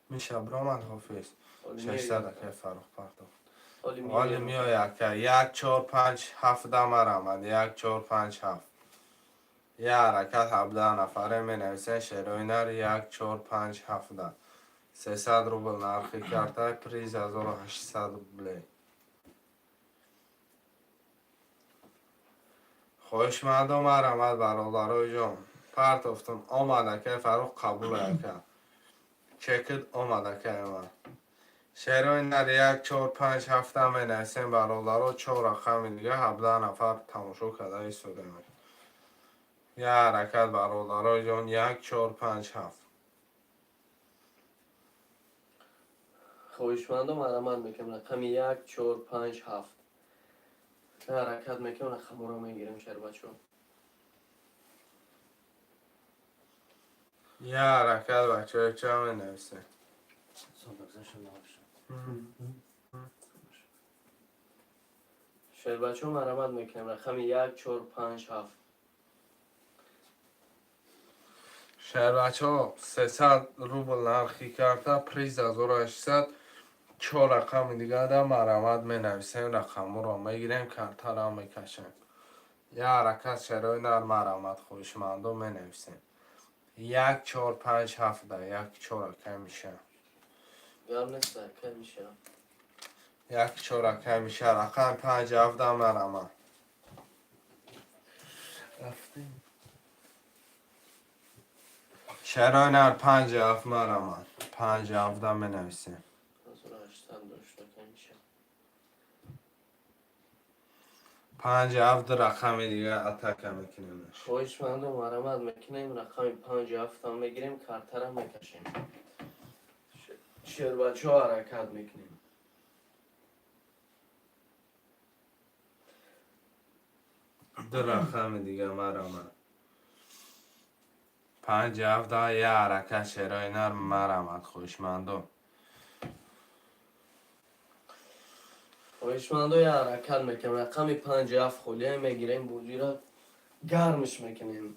Миша биромад, ҳофиз. Оли. 600, акай Фаррух пардохт. Оли. Оли меояд, ака. Як, чор, панҷ, ҳафта марамад. Як, чор, панҷ, ҳафт. Як ҳаракат, 17 нафаре менависен, шерои нар, як, чор, панҷ, ҳафта. 300 рубл нархи карта, приз 1800 рублей. Хоҳишмандо, марамад, бародарои ҷон. Партофтум, омад, акай Фаррух, қабул, ака. Чекид омад, акай ман. Шерои нар, як, чор, панҷ, ҳафта менависем, бародаро, чор рақами дига, 17 нафар тамошо карда истодаем. Як ҳаракат, бародарои ҷон, як, чор, панҷ, ҳафт. Хоҳишмандо, марҳамат мекунем, рақами як, чор, панҷ, ҳафт. Ҳаракат мекунем, рақамҳоро мегирем, шербачо. Як ҳаракат, бачаҳо, ча менависем? Садак зашалаш. Шербачо, марҳамат мекунем, рақами як, чор, панҷ, ҳафт. Шербачаҳо, 300 рубл нархи карта, приз 1800. Чор рақами дигара марҳамат менависем, рақамҳоро мегирем, картаро мекашем. Як ҳаракат, шерои нар, марҳамат, хоҳишмандо, менависем. Як, чор, панҷ, ҳафта. Як, чор, акай миша. Гап нест, акай миша. Як, чор, акай миша. Рақами панҷ, ҳафта марҳамат. Рафтем. Шерои нар, панҷ, ҳафт марҳамат. Панҷ, ҳафта менависем. 1800 дошт, акай миша. Панҷ, ҳафт, рақами дига атака мекунемаш. Хоҳишмандо, марҳамат мекунем, рақами панҷ, ҳафтам мегирем, картара мекашем. Шербачо, ҳаракат мекунем. Ду рақами дига марҳамат. Панҷ, ҳафта, як ҳаракат, шерои нар, марҳамат, хоҳишмандо. Хоҳишмандо, як ҳаракат мекунем, рақами панҷ, ҳафт холия мегирем, бозира гармш мекунем.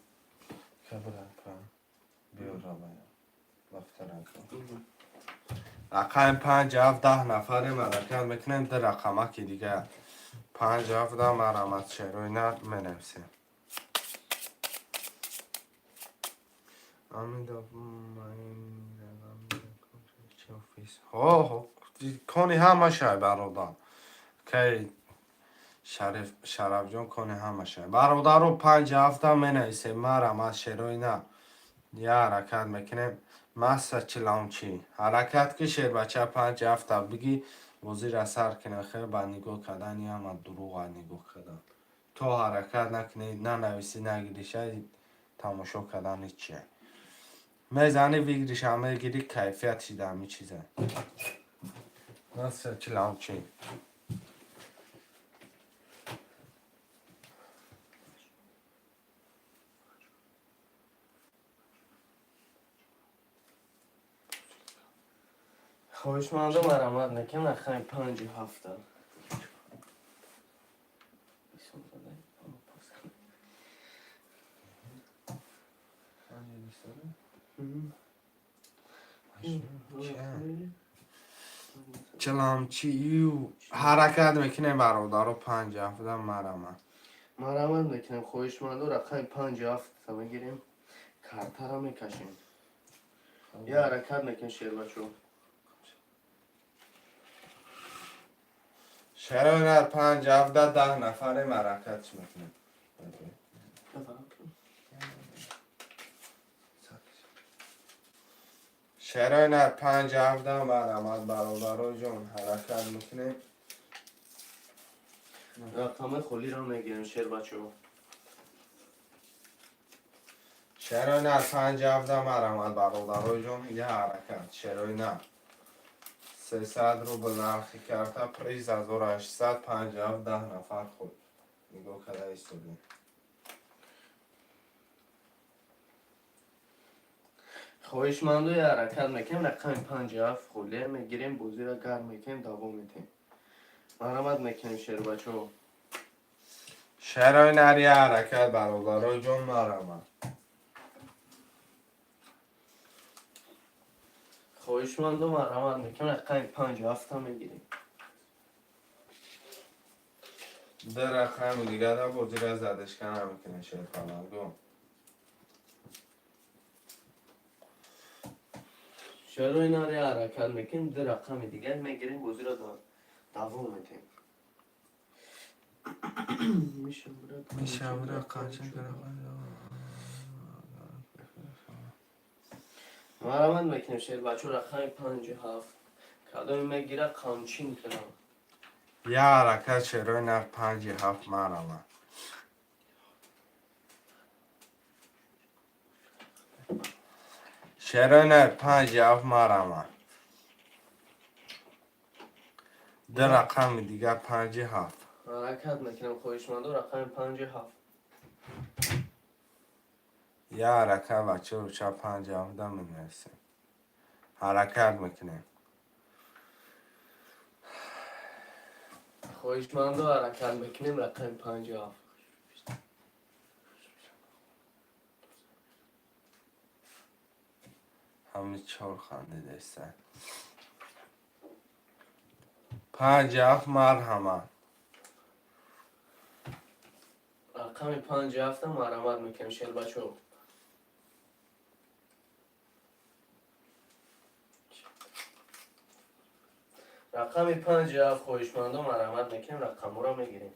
Биёр, рақами панҷ, ҳафт, 10 нафарем, ҳаракат мекунем, ду рақамаки дига. Панҷ, ҳафта марҳамат, шерои нар менависем. Кони ҳамашай, бародар. Кай Шариф, Шарафҷон, кони ҳамашай. Бародаро, панҷ ҳафта менависем, марам аз шерои на. Я ҳаракат мекунем. Масса чилончи. Ҳаракат ки, шербача, панҷ ҳафта бигӣ, бозира сар кунем. Хел ба нигоҳ кардани ҳама дурӯға нигоҳ кардан. То ҳаракат накунӣ, нанависӣ, нагириша, тамошо кардан ҳечия. Мезанӣ, выигрыша мегирӣ, кайфият шида ҳами чиза. Масса чилончи. Хоҳишмандо, марҳамат мекунем, рақами панҷу ҳафта. Чиламчи ю ҳаракат мекунем, бародаро, панҷ ҳафта, марҳамат. Марҳамат мекунем, хоҳишмандо, рақами панҷу ҳафта мегирем, картара мекашем. Я ҳаракат мекунем, шербачо. Шерои нар, панҷ ҳафта, 10 нафарем, ҳаракатш мекунем. Шерои нар, панҷ ҳафта, марҳамат, бародаро ҷон, ҳаракат мекунем. Рақами холиро мегирем, шербачо. Шерои нар, панҷ ҳафта, марҳамат, бародаро ҷон, я ҳаракат. Шерои нар. 300 рубл нархи карта, приз 1800, панҷ ҳафт, 10 нафар худ. Нигоҳ карда истодем. Хоҳишмандо, я ҳаракат мекунем, рақами панҷу ҳафт холия мегирем, бозиро гарм мекунем, давом метем. Марҳамат мекунем, шербачо. Шерои нар, я ҳаракат, бародаро ҷон, марҳамат. Хоҳишмандо, марҳамат мекунем, рақами панҷу ҳафта мегирем. Ду рақами дигара бозира задишка намекунем, шерпаланго. Шерои нар, я ҳаракат мекунем, ду рақами дигар мегирем, бозиро давом метем. Мишавра қанча? Марҳамат мекунем, шербачо, рақами панҷу ҳафт кадоме мегира, қамчин кунам. Я ҳаракат, шерои нар, панҷи ҳафт, марҳамат. Шерои нар, панҷи ҳафт, марҳамат. Ду рақами дигар, панҷи ҳафт. Ҳаракат мекунем, хоҳишмандо, рақами панҷу ҳафт. Я ҳаракат, бача, панҷи ҳафта менависем. Ҳаракат мекунем. Хоҳишмандо, ҳаракат мекунем, рақами панҷу ҳафт. Ҳами чор хандидаиста. Панҷи ҳафт, марҳамат. Рақами панҷу ҳафта марҳамат мекунем, шербачо. Рақами панҷу ҳафт, хоҳишмандо, марҳамат мекунем, рақамҳоро мегирем.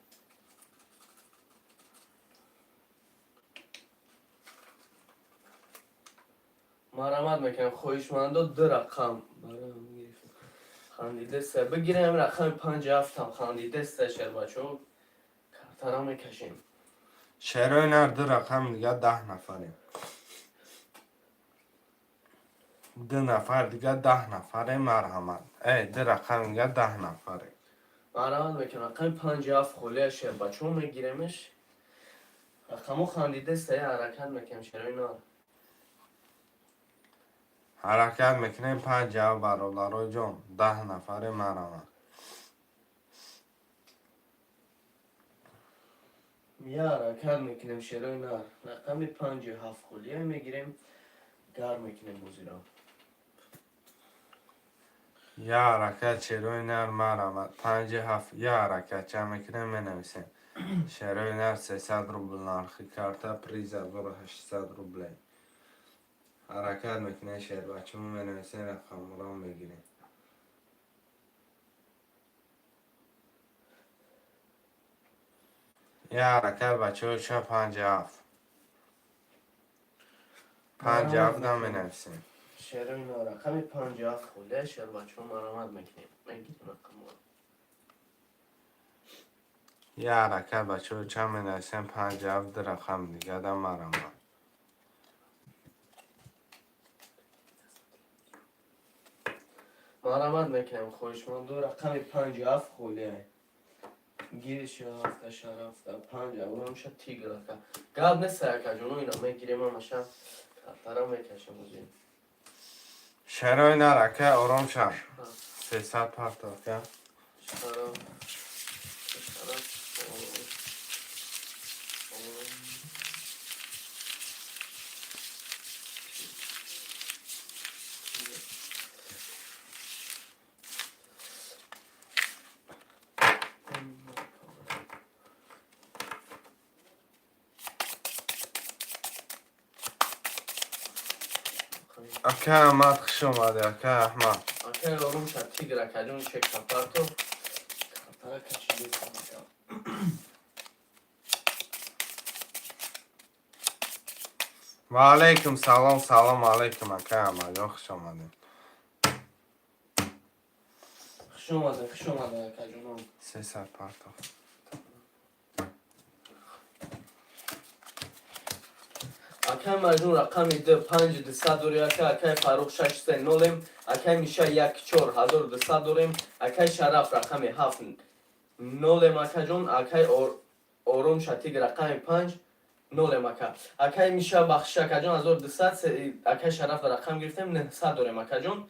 Марҳамат мекунем, хоҳишмандо, ду рақам хандидеста бигирем, рақами панҷу ҳафтам хандидеста, шербачо, картара мекашем. Шерои нар, ду рақами дигар, 10 нафарем. Ду нафар дигар, 10 нафарем, марҳамат. Ду рақами дигар, 10 нафарем. Марҳамат мекунем, рақами панҷу ҳафт холия, шербачо, мегиремеш. Рақамҳо хандидеста, я ҳаракат мекунем, шерои нар. Ҳаракат мекунем, панҷ ҳафт, бародаро ҷон, 10 нафарем, марҳамат. Я ҳаракат мекунем, шерои нар, рақами панҷу ҳафт холия мегирем, гарм мекунем бозиро. Я ҳаракат, шерои нар, марҳамат, панҷи ҳафт. Я ҳаракат ча мекунем, менависем. Шерои нар, 300 рубл нархи карта, приз 1800 рублей. Ҳаракат мекунем, шербачамо, менависем, рақамро мегирем. Я ҳаракат, бачаҳо, ча панҷ ҳафт. Панҷ ҳафт менависем. Шерои но рақами 57 холия, шербачаҳо, марамат мекунем. Мегирем рақамро. Я ҳаракат, бачаҳо, ча менависем, панҷ ҳафт, ду рақам дигада марамат. Марамат мекунем, хоҳишманду, рақами 57 холия. Гириш рафта, шарафта, панҷ авромша тигр ака. Гап нест, акаҷоно, ина мегирем ҳамаша. Картара мекашем озин. Шерои нар, ака, ором шав. 300 партов, ака. Шараф. Шараф. Ором. Ором. Ака Аҳмад, хуш омадӣ, ака Аҳмад. Акай ором ша, тигр акаҷон, чек капарто. Картара кашидесам ака. Ва алайкум салом, салом алайкум, ака Аҳмадҷон, хуш омадед. Хуш омадед, хуш омадед, акаҷонон. 300 партов. Акай Маҷнун, рақами д, 5200 дори ака, акай Фарух, шаш се нолем, акай Миша, як чор 1200 дорем, акай Шараф, рақами ҳафт, нолем, акаҷон, акай Ором Шатиг, рақами панҷ, нолем, ака. Акай Миша, бахшиш, акаҷон, 1200, акай Шараф рақам гирифтем, 900 дорем, акаҷон.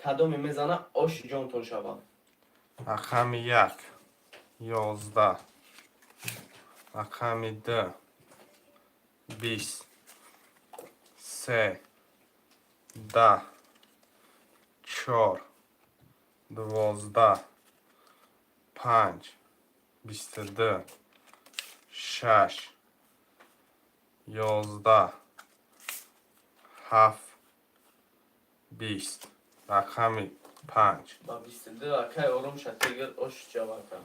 Кадоме мезана, оши ҷонтон шава. Рақами як, 11. Рақами ду, 20. Се, 10. Чор, 12. Панҷ, 22. Шаш, 11. Ҳафт, 20. Рақами панҷ. Ба 22, акай Ором Шатигр, оши ҷава, ака.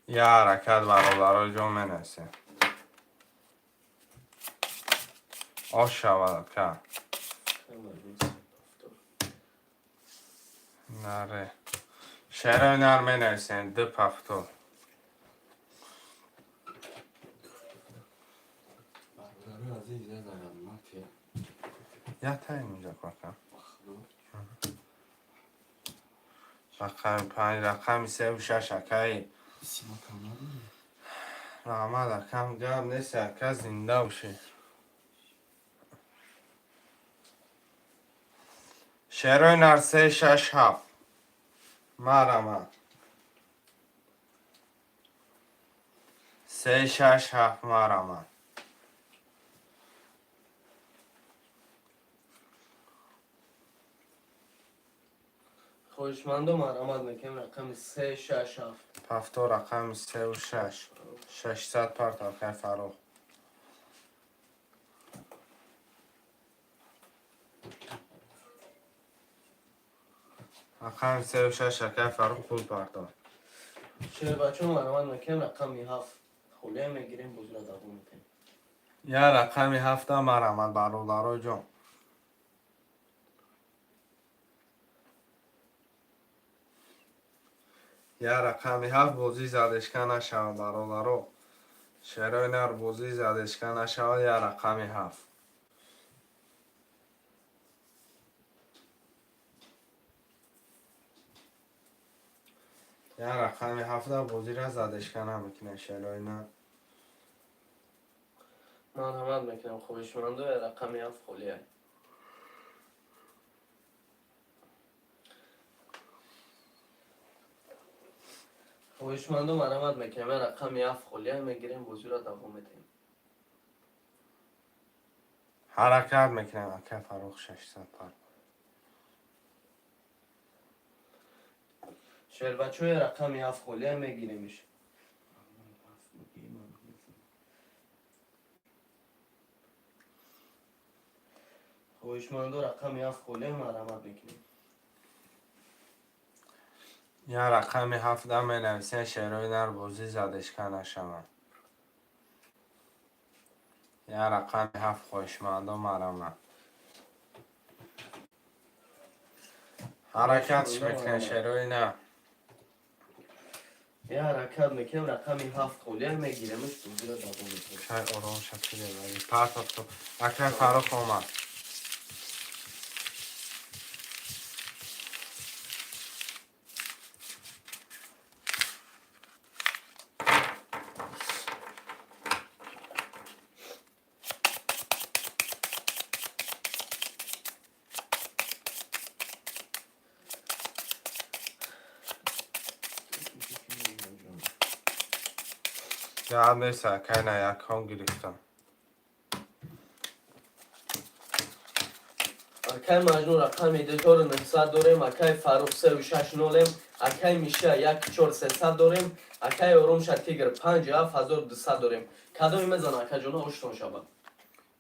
Я ҳаракат, бародаро ҷон, менависем. Ош шавад, ака. Акай Маҷнун, се повтор. Наре. Шерои нар, менависем, ду повтор. Бародари азиз, я заряднате. Я таим инҷа ака. Бахно. Рақами панҷ, рақами севу шаш, акаи. Сима кам надорӣ? Раҳмат, акам, гап нест, ака, зинда бошӣ. Шерои нар, се, шаш, ҳафт. Марама. Се, шаш, ҳафт, марама. Хоҳишмандо, марҳамат мекунем, рақами се, шаш, ҳафт. Повтор, рақами севу шаш. 600 партов, акай Фаррух. Рақами севу шаш, акай Фаррух, пул партов. Шербачон, марҳамат мекунем, рақами ҳафт холия мегирем, бозиро давом метаҳем. Я рақами ҳафта марҳамат, бародаро ҷон. Я рақами ҳафт, бозӣ задешка нашавад, бародаро. Шерои нар, бозӣ задешка нашавад, я рақами ҳафт. Я рақами ҳафта бозиро задешка намекунад, шерои нар. Марҳамат мекунем, хоҳишмандо, рақами ҳафт холия. Хоҳишмандо, марҳамат мекунем, рақами ҳафт холия мегирем, бозиро давом метаҳем. Ҳаракат мекунем, ака Фаррух, 600 пар. Шербачои, рақами ҳафт холия мегиремиш. Хоҳишмандо, рақами 7 холия, марҳамат мекунем. Я рақами 7 менависен, шерои нар, бозӣ задешка нашаванд. Я рақами 7, хоҳишмандо, марҳамат. Ҳаракатш мекунем, шерои нар. Я ҳаракат мекунем, рақами 7 холия, мегиремш, бозиро давом мекунем. Чай ором шакиле партофто. Акай Фаррух омад. Гап нест, акай, на якон гирифтам. Акай Маҷнун, рақами 2900 дорем, акай Фаррух, сеу шаш нолем, акай Миша, як чор сесад дорем, акай Орумша Тигр, панҷ ҳафт 1200 дорем. Кадоме мезана, акаҷона, оштон шавад?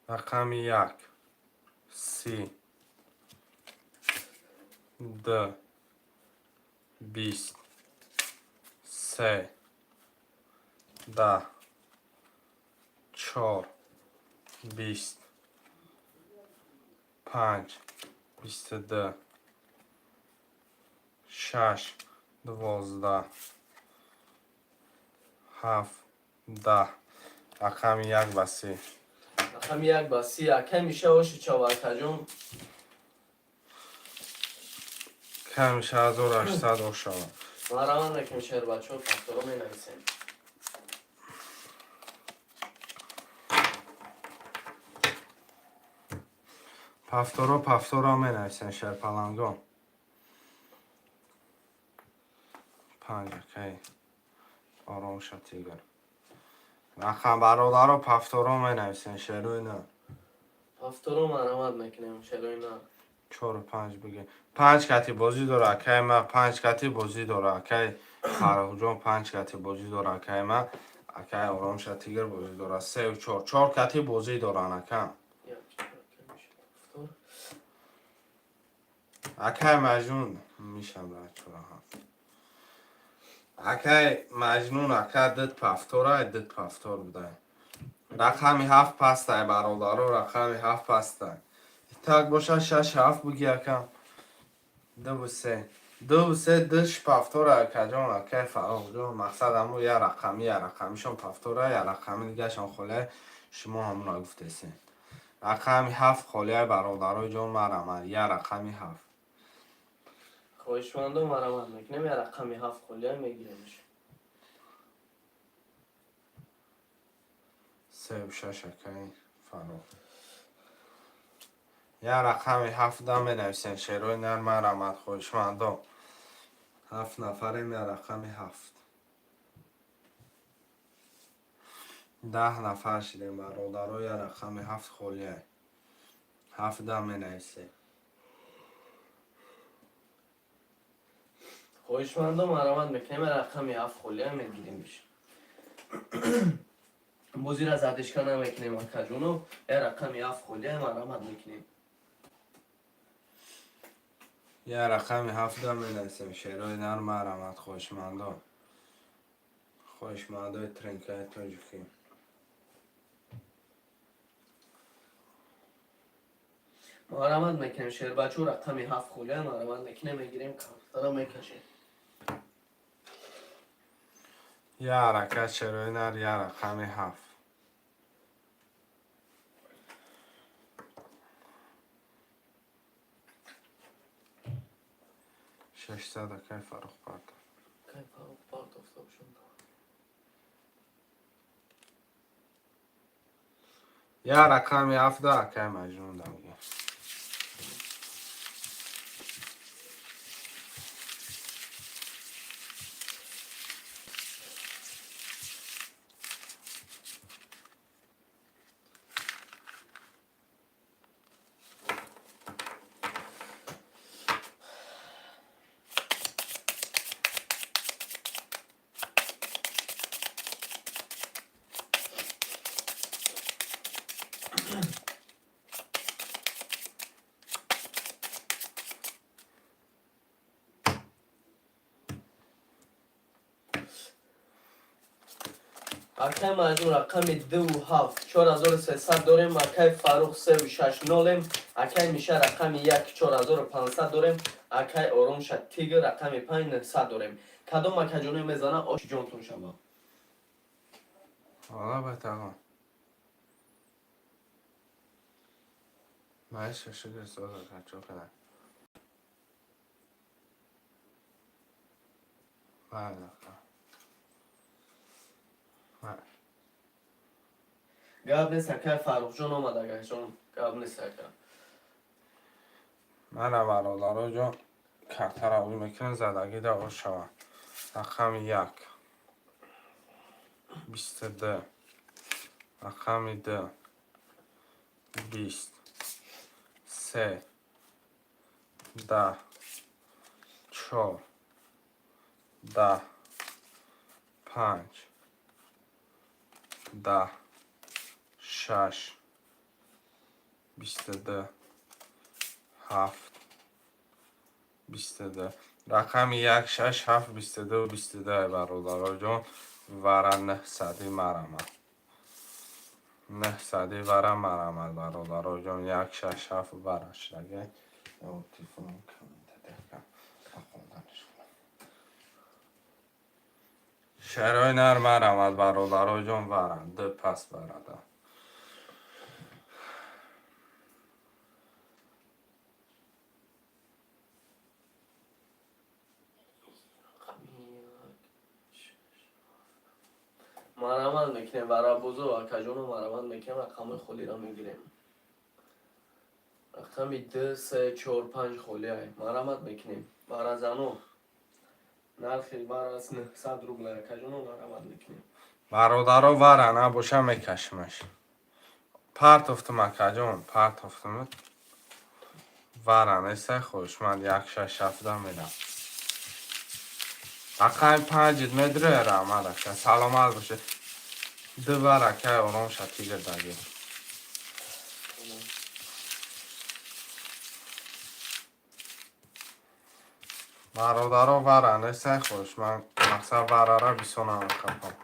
Рақами 1, 30, 2, 20, 3, 10, 4, 20, 5, 22, 6, 12, 7, 10. Рақами 1 ба 30. Рақами 1 ба 30. Акай Миша, оши чава, акаҷон. Камиша 1800 ошава. Марҳамат мекунем, шербачо, повторо менависем. Повторо, повторо менависем, шерпалангон. 5, акай Оромша Тигр. Рақам, бародаро, повторо менависем, шерои на. Повторо марҳамат мекунем, шерои на. Чору панҷ биге. Панҷ кати бозӣ дора, акай ма, панҷ кати бозӣ дора, акай Фаррухҷон, панҷ кати бозӣ дора, акай ма, акай Оромша Тигр бозӣ дора. Сеу чор. Чор кати бозӣ доран, ака. Як, акай Миша, повтор. Акай Маҷнун мешам чора ҳафт. Акай Маҷнун, ака, дид повтора, дид повтор будай. Рақами 7 пастай, бародаро, рақами 7 пастай. Так боша, шаш ҳафт буги, ака. Дуву се. Дуву се, диш повтора, акаҷон, акай Фаррухҷон. Мақсад ҳаму я рақами, я рақамишон повтора, я рақами дигашон холия, шумо ҳамуна гуфтесен. Рақами 7 холия, бародарои ҷон, марҳамат. Я рақами 7. Хоҳишмандо, марҳамат мекунем, я рақами 7 холия, мегиремш. Сеу шаш, акай Фаррух. Я рақами 7 менависем, шерои нар, марҳамат, хоҳишмандо. Ҳафт нафарем, я рақами 7. 10 нафар шидем, бародаро, я рақами 7 холия. Ҳафта менависем. Хоҳишмандо, марҳамат мекунем, я рақами 7 холия, мегиремш. Бозира задешка намекунем, акаҷоно, я рақами 7 холия, марҳамат мекунем. Я рақами 7 менависем, шерои нар, марҳамат, хоҳишмандо. Хоҳишмандои тринкаи тоҷикӣ. Марҳамат мекунем, шербачо, рақами 7 холия, марҳамат мекунем, мегирем, компютера мекашем. Я ҳаракат, шерои нар, я рақами 7. 600, акай Фаррух партофт. Акай Фаррух партофта бошанд. Я рақами 7, акай Маҷнун дамги. Акай Маҷнун, рақами дуву ҳафт, 4300 дорем. Акай Фаррух, севу шаш, нолем. Акай Миша, рақами як, 4500 дорем. Акай Оромша Тигр, рақами панҷ, 900 дорем. Кадом акаҷоне мезана, оши ҷонтон шава. Ҳола бетағон. Маиша шукр соза чо кадан. Майли. Гап нест, акай Фаррухҷон омад, акаҷон, гап нест, ака. Мана, бародаро ҷон, картаро ӯ мекунам, задагӣ да ош шава. Рақами як. 22. Рақами ду. 20. Се. 10. Чор. 10. Панҷ. 10. Шаш. 22. Ҳафт. 22. Рақами як, шаш, ҳафт, 22, 22, бародароҷон, вара нӯҳсади марамад. Нӯҳсади вара марамад, бародароҷон, як, шаш, ҳафт вара шудага. Телефоном шарои нар марамад, бародароҷон, вара ду пас барада. Марамад мекунем варабозо, акаҷоно, марамад мекунем, рақамҳои холиро мегирем. Рақами ду, се, чор, панҷ холиай, марамад мекунем. Варазано, нархи варас 900 рубла, акаҷоно, марамад мекунем. Бародаро, вара набоша, мекашимаш. Партофтум, акаҷон, партофтум. Вара нестай, хоҳишманд, як, шаш, ҳафта мерам. Рақами панҷит медроя, раҳмат, ака, саломат бошед. Ду вар, акай ором шатигр дагӣ. Бародаро, вара нестай, хоҳишманд, мақсад варара бисонам қапам.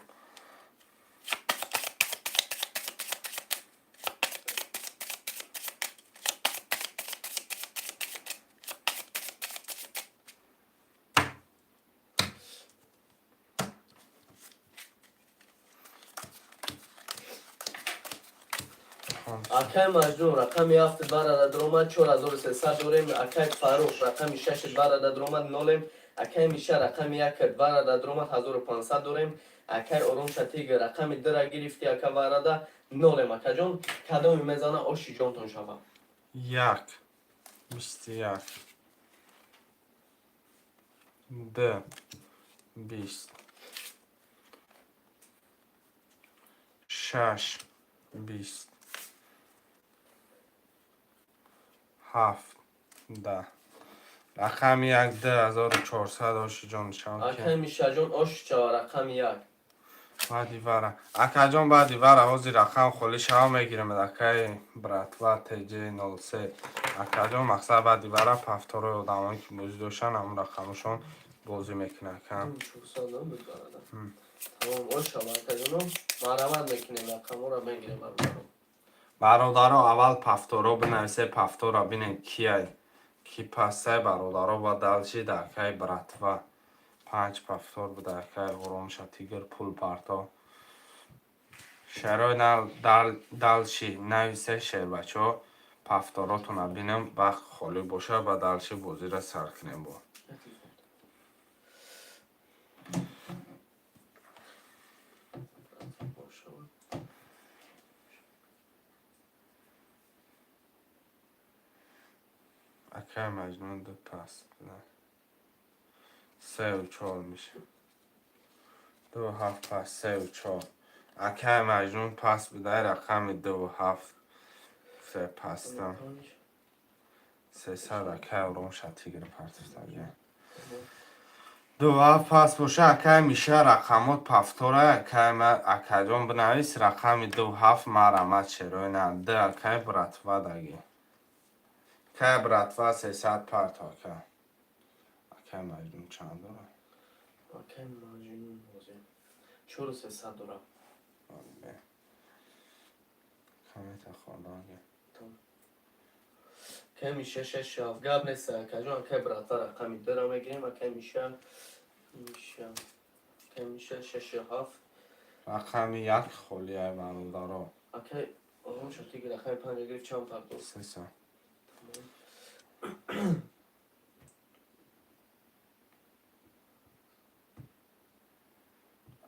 Акай Маҷнун, рақами ҳафт барада даромад, 4300 дорем. Акай Фаррух, рақами шаши барада даромад, нолем. Акай Миша, рақами як барада даромад, 1500 дорем. Акай Оромша Тигр, рақами дира гирифти, ака, варада нолем. Акаҷон, кадоми мезана, оши ҷонтон шава. Як, 21, д, 20, шаш, 20, ҳафт, 10. Рақами як, 2400, ошиҷон шав. Акай Мишаҷон, ош шава, рақами як. Баъди вара, акаҷон, баъди вара ҳозир рақам холӣ шава, мегирем. Акай братва тж 03, акаҷон, мақсад, баъди вара пафторои одамое ки бозӣ доштан, ҳамон рақамошон бозӣ мекунад, ака. 400 буд барада. Тамом, ош шава, акаҷоно, марамат мекунем, рақамҳоро мегирем, бародаро. Бародаро, аввал пафторо бинависе, пафтора бинем, кияй, ки пастай, бародаро, ва дальше да акай братва панҷ пафтор буда. Акай оромша тигр пул парто шарои дальше нависе, шербачо, пафторотона бинем, вақт холӣ боша, ба дальше бозиро сар кунем бо. Ош шава. Акай Маҷнун, ду пас буда, сеу чор меша. Ду ҳафт пас, сеу чор. Акай Маҷнун пас бидай, рақами дуву ҳафт се пастам. 300, акай ором шатигр партифтага. Ду ҳафт пас боша, акай Миша, рақамот пафтора. Акай, акаҷон, бинавис рақами ду ҳафт, марамат шерои на д. Акай братва даги, акай братва 300 парто, ака. Акай Маҷнун чанд дора? Акай Маҷнун ҳозир 4300 дорам. Коммента хондаги. Акай Миша шаш ҳафт, гап нест, акаҷон. Акай братва, рақами дура мегирем. Акай Миша, Миша, акай Миша шашу ҳафт. Рақами як холия, бародаро. Акай ором шуд, тиги рақами панҷа гирифт, чанд партофт? 300.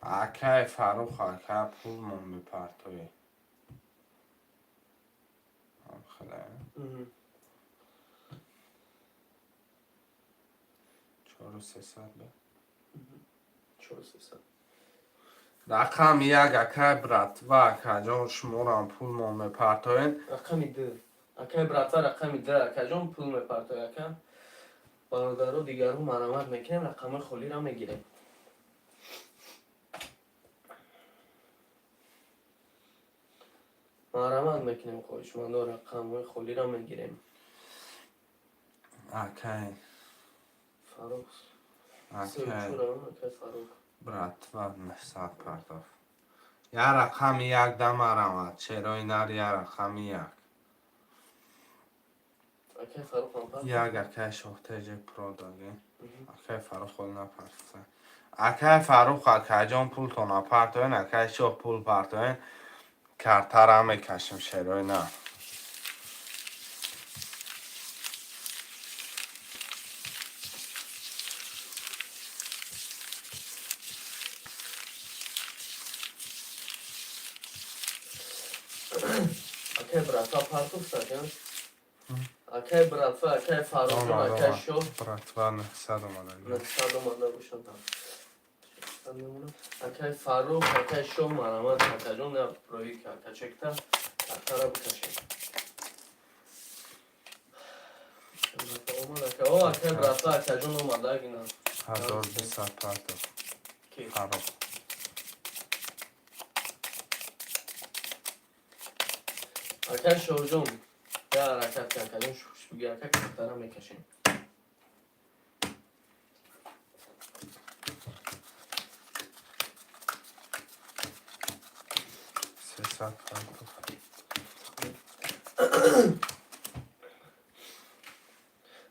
Акай Фаррух, ака, пулмон бипартоӣ. Хеле. 4300 бе. 4300. Рақами як, акай братва, акаҷон, шуморам пулмон мепартоен. Рақами ду, акай братва, рақами ду, акаҷон, пул мепартои, ака. Бародаро, дигару марамат мекунем, рақамҳои холиро мегирем. Марамат мекунем, хоҳишмандо, рақамҳои холиро мегирем. Акай Фарух. Акай Акай Фарух. братва 900 партофт. Я рақами як да марамад, черои нар, я рақами як. Акай Фарух ҳам партофт. Як, акай Шоҳтеҷи продаги. Акай Фарух хол напартофта. Акай Фарух, акаҷон, пултон напартоен, акай Шоҳ, пул партоен, картара мекашем, шерои нар. Акай братва партофт, ака. Акай братва, акай Фарухҷон, Омад, акай омад. Шоҳ. Братва 900 омада. 900 омада бошад. Акай Фаррух, акай Шоҳ, марамат, акаҷон, на рои качекта картара бикашем. Омад, ака. О, акай братва, акаҷон, омада гина. 1200 партофт. Ки? Фаррух. Акай Шоҳҷон, я ҳаракат ки, акаҷон, шуш биги, ака, картара мекашем. 300 партофт.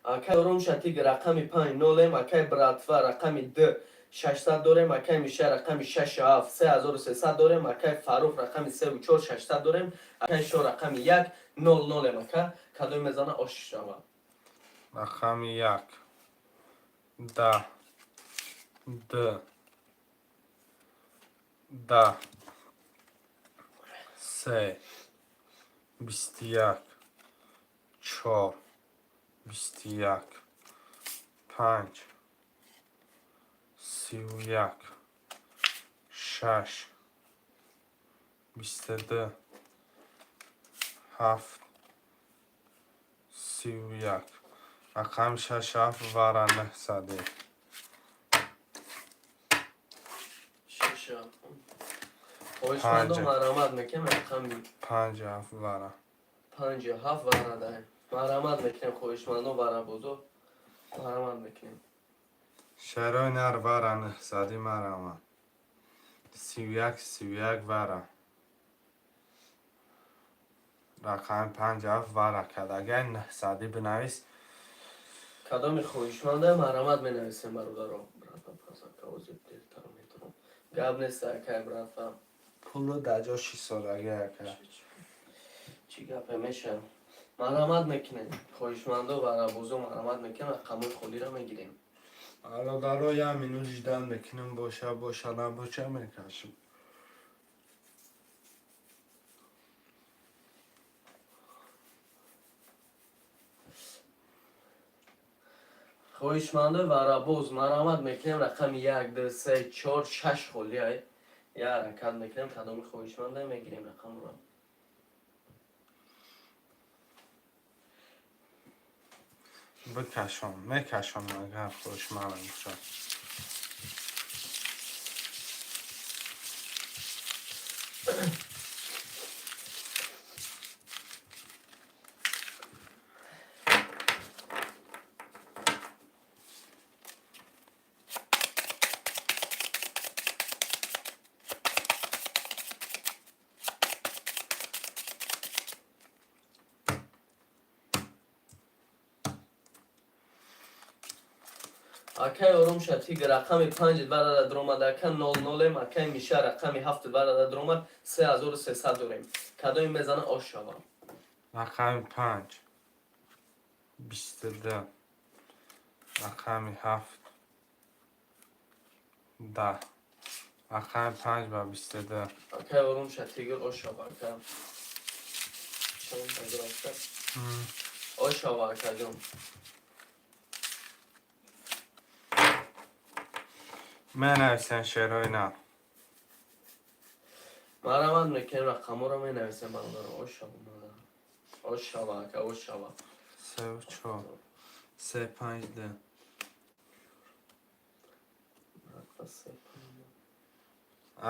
Акай Ором Шатиг, рақами панҷ нолем. Акай братва, рақами д 600 дорем. Акай Миша, рақами шашу ҳафт, 3300 дорем. Акай Фаррух, рақами севу чор, 600 дорем. Акай Шо, рақами як, нол нолем. Ака, кадоме мезана, ош шава. Рақами як, 10, д, 10, се, 21, чор, 21, панҷ, 31, шаш, 22, ҳафт, 31. Рақами шаш, ҳафт, вара 900-е. Шашу ҳафт, хоҳишмандо, Панҷа. марамат мекунем, рақами Панҷ, ҳафт, вара. Панҷу ҳафт вара даҳем. Марамат мекунем, хоҳишмандо, варабозо, марамат мекунем. Шарои нар, вара 900-и марама. 31, 31, вара. Рақами панҷ, ҳафт вара кардагай, 900-и бинавис. Кадоми хоҳишманда, марамат менависем, бародаро. Братва, пасака ози дертар метавон, гап нест, акай братва. Пулу дар ҷо шисодаги, ака. Чӣ гапе меша? Марамат мекунем, хоҳишмандо, варабозо, марамат мекунем, рақамҳои холиро мегирем. Бародаро, як минут ждать мекунем, боша, боша, набоша, мекашем. Хоҳишмандо, варабоз, марамат мекунем, рақами як, ду, се, чор, шаш холи ай. Я ҳаракат мекунем, кадоми хоҳишманда, мегирем рақамро. Бикашон, мекашон, агар хушманд бошад. Акай Орумша Тиг, рақами панҷ барада дромад, ака, нол нолем. Акай Миша, рақами ҳафт барада дромад, 3300 дорем. Кадоми мезана, ош шава. Рақами панҷ 22, рақами ҳафт 10, рақами панҷ ба 22. Акай Орумша Тигр, ош шава, ака. Чанд 1700? Ош шава, акаҷон. Менависен шерои нав. Марамад мекунем, рақамҳоро менависем, бародаро. Ош шава, ош шава, ака, ош шава. Севу чор, се, панҷ, ду. Се.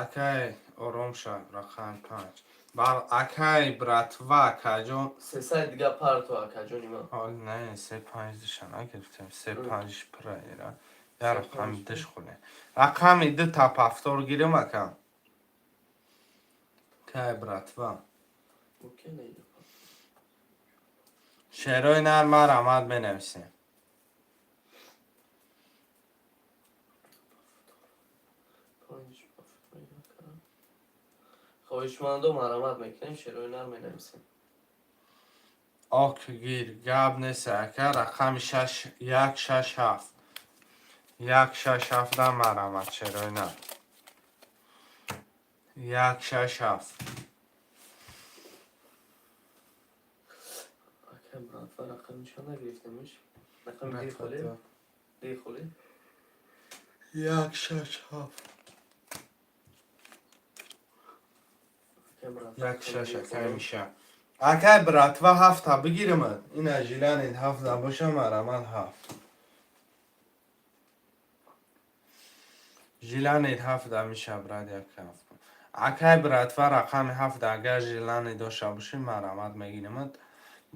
Акай Оромша, рақами панҷ бар, акай братва, акаҷон. Сесай дига парто, акаҷони ман. Ҳол не, се панҷ душа нагирифтем, се панҷш пура ира. Я рақами душ хӯре, рақами ду та повтор гирем, ака. Кай братва. Окей. Шерои нар марамад менависем. Панҷ повтор, ака. Хоҳишмандо, марамат мекунем, шерои нар менависем. Ок, гир, гап нест, ака. Рақами шаш, як, шаш, ҳафт, як, шаш, ҳафт марамад, шерои нар, як, шаш, ҳафт. Ака братва, рақами чанд нагирифтемиш? Рақами ди холе, ди холе. Як, шаш, ҳафт. Ака братва, Як, рақами шаш. ди Акай холе. Миша, акай братва, ҳафта бигирим. Ина жиланед, ҳафта боша, марамад ҳафт. Жиланед, ҳафта миша, брат, як, ҳафт. Акай братва, рақами ҳафта, агар желание дошта бошӣ, марамад мегиримад.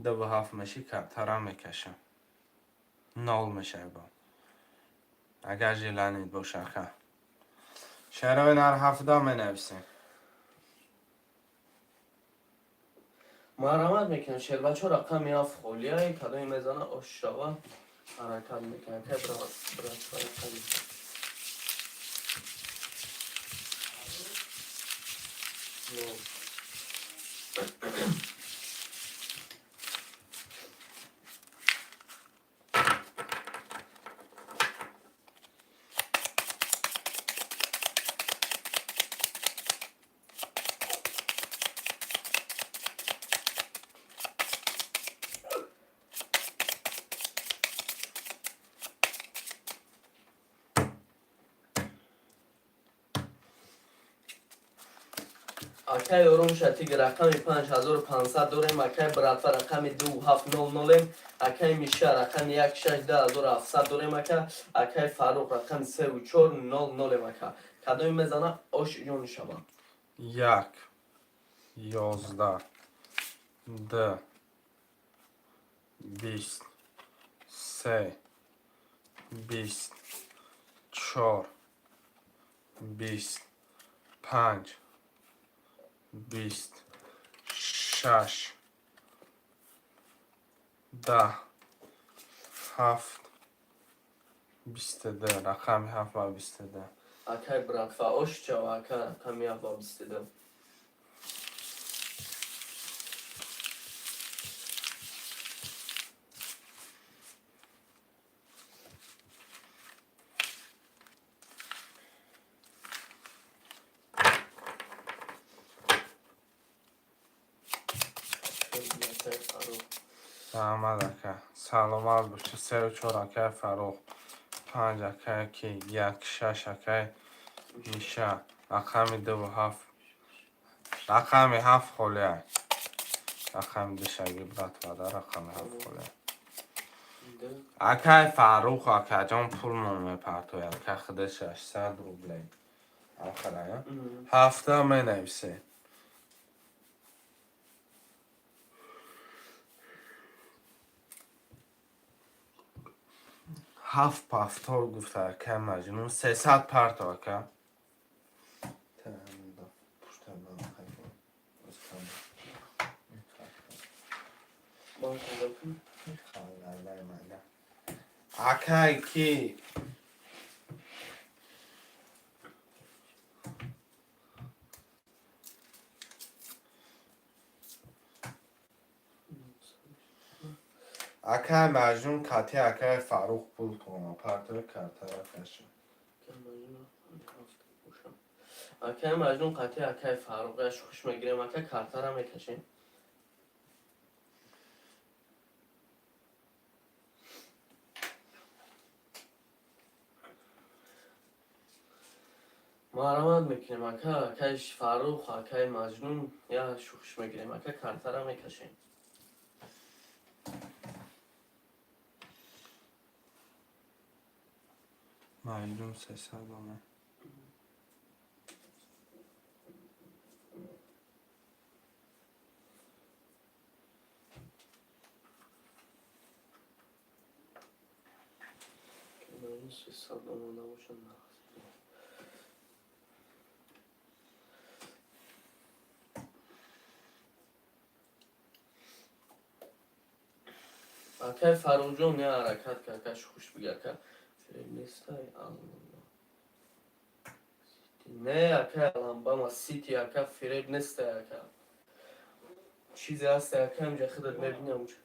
Дуву ҳафт меши, картара мекашам, нол мешай бо. Агар желание боша, ака, шарои нар ҳафта менависем. Марамат мекунем, шербачо, рақами ҳафт холияй. Кадоми мезана, ош шава. Ҳаракат мекунем. Акай братва, рақами нол. Акай Орум Шатиг, рақами 5500 дорем. Акай братва, рақами ду ҳафт нол нолем. Акай Миша, рақами як, шаш, 2700 дорем, ака. Акай Фаррух, рақами севу чор нол нолем, ака. Кадоми мезана, ош ҷон шава. Як, 11, ду, 20, се, 20, чор, 20, панҷ, 20, шаш, 10, ҳафт, 22. Рақами ҳафт ва 22. Акай братва, ош чава, ака. Рақами ҳафт ва 22. Акай Фаррух. Раҳмат, ака, саломат бошед. Севу чор, акай Фаррух, панҷ, акай ки, як, шаш, акай Миша, рақами дуву ҳафт, рақами ҳафт холия, рақами душаги братвада, рақами ҳафт холия. Ду. Акай Фаррух, акаҷон, пулмон мепартояд, ака, худа 600 рублей ахарая. Ҳафта менависе. Ҳафт повтор гуфта, акай Маҷнун, 300 парто, ака. Ман кунда кун. Акай ки. Акай Маҷнун кати акай Фаррух пул тона партои картара каша. Акай Маҷнун қати акай Фаррух яш хуш мегирем, ака, картара мекашем. Марамат мекунем, ака, акай Фаррух, акай Маҷнун я шухш мегирем, ака, картара мекашем. Маҷнун 300 омад. Маҷнун 300 омада бошад, нағз. Акай Фаррухҷон, я ҳаракат ка, ака, шухш биги, ака. Фиреб нестай, Алло. Не, акай Алабама Сити, ака, фиреб нестай, ака. Чизе ҳастай, ака, инҷа худат мебинӣ онҷа.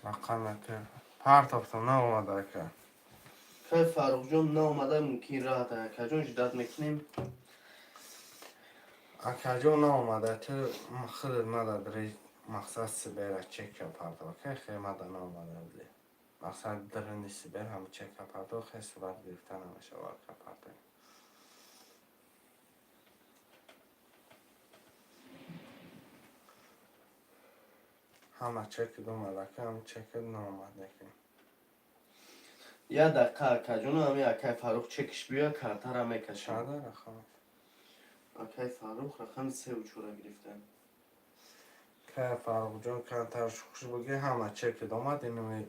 Рақам ака. Партофтам, наомад, ака. Акай Фаррухҷон, наомада, мумкин раҳат, акаҷон, ждать мекунем. Акаҷон, наомада, ту худат мада мақсад Сбера чека партов. Ака, хе мада наомада. Мақсад дарини Сбер ҳам чека партов, хе сурат гирифта намешава, ака, партов. Ҳама чек омад, ака, ҳам чек наомад некин. Я дақиқа, акаҷону, ҳами акай Фаррух чекиш биёя, картара мекашам. Чанда рақам? Акай Фаррух рақами сеу чора гирифтан. Кай Фаррухҷон, камтар шухш буги, ҳама чек омад, инами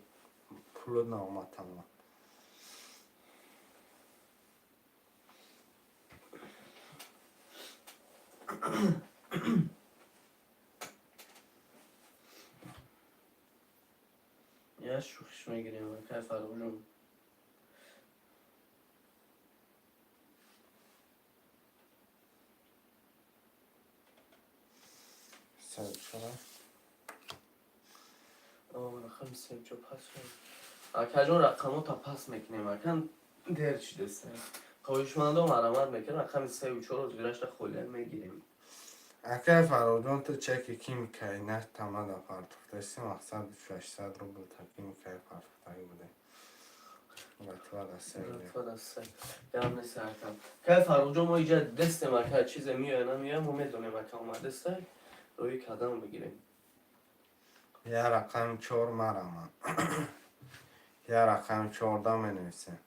пулу наомад тамом. Я шухш мегирем, акай Фаррухҷон. Сеу чора. Рақами сеу чо пас шуд. Акаҷон, рақамота пас мекунем, ака, дер шидеста. Хоҳишмандо марамат мекунем, рақами сеу чоро зирашта холия мегирем. Акай Фаррухҷон, ту чеки ки микай на тамада партофтаси, мақсад 600 рубл таки микай партофтагӣ буде. Братва да се. Братва да се. Гап нест, ака. Кай Фаррухҷон, мо иҷа дестем, ака, чизе меоя намеоя, мо медонем, ака, омадестай. Рӯи кадам бигирем. Я рақами чор мараман. Я рақами чорда менависем.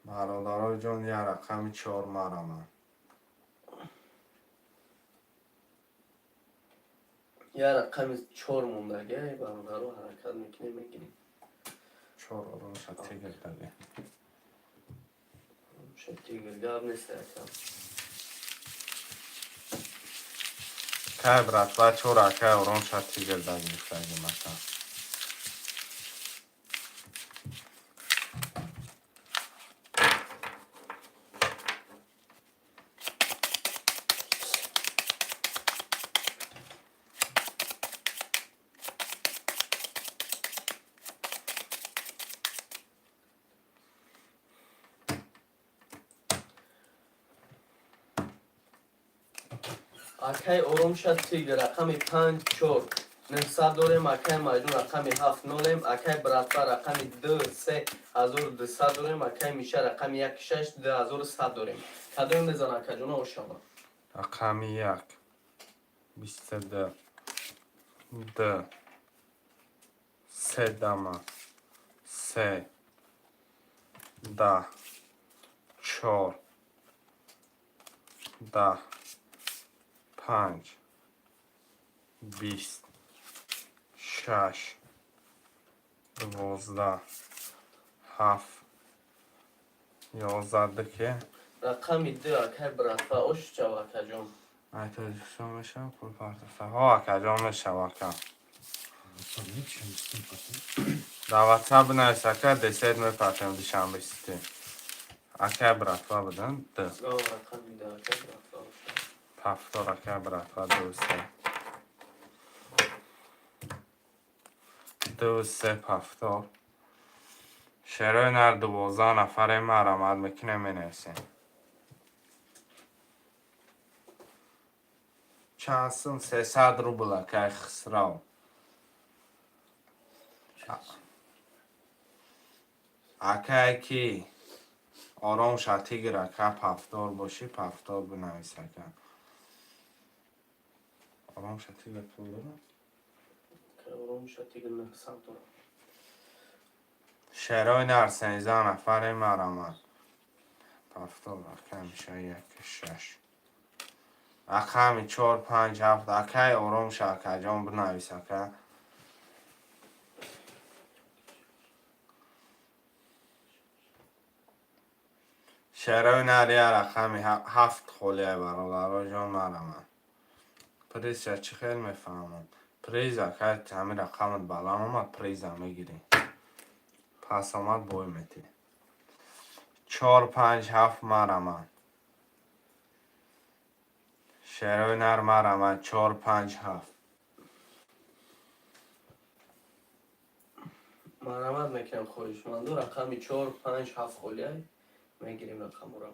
Бародарои ҷон, я рақами чор мараман. Я рақами чор мондаги, бародаро, ҳаракат мекунем, мегирем. Чор одамша тигр даги. Тигр, гап нест, ака. Кай братва чор акай оромша тигр да гирифтаги масалан. Акай Оромша Тигр рақами панҷ чор 900 дорем, акай Маҷнун рақами ҳафт нолем, акай Братва рақами ду се 1200 дорем, акай Миша рақами як шаш 2100 дорем. Кадоме мезана, акаҷона, ошава? Рақами як 22 д се дама се 10 чор 10 панҷ 20 шаш 12 ҳафт 11 ду ке. Рақами ду, акай Братва, ошчава, акаҷон. Ай, Тоҷикистон мешава пул партофта? Ҳо, акаҷон, мешава, ака. Дар Ватсап бинавис, ака, десерт мепартем Душанбе Сити. Акай Братва будан д. Пафтор, акай Братва, ду се, ду се, пафтор. Шерои нар, 12 нафаре, марамад мекунем, менависем. Чанд сум? 300 рубл, акай Хисрав. Акай ки ором ша, тигр, ака, пафтор бошӣ, пафтор бинавис, ака. Ором ша, тигр пул дорад? Ором ша, тигр 900 дорад. Шерои нар, 13 нафаре, марамад. Пафтор, ака, меша як шаш. Рақами чор, панҷ, ҳафт, акай ором ша, акаҷон, бинавис, ака. Шерои нар, я рақами ҳафт холия, бародароҷон, марамад. Призша чӣ хел мефаҳмам? Приз, ака, ҳамин рақамат баланд омад, приза мегирӣ. Пас омад, бой метӣ. Чор, панҷ, ҳафт, марамад. Шерои нар, марамад, чор, панҷ, ҳафт. Марамад мекунам, хоҳишманду, рақами чор, панҷ, ҳафт холиай, мегирем рақамуро.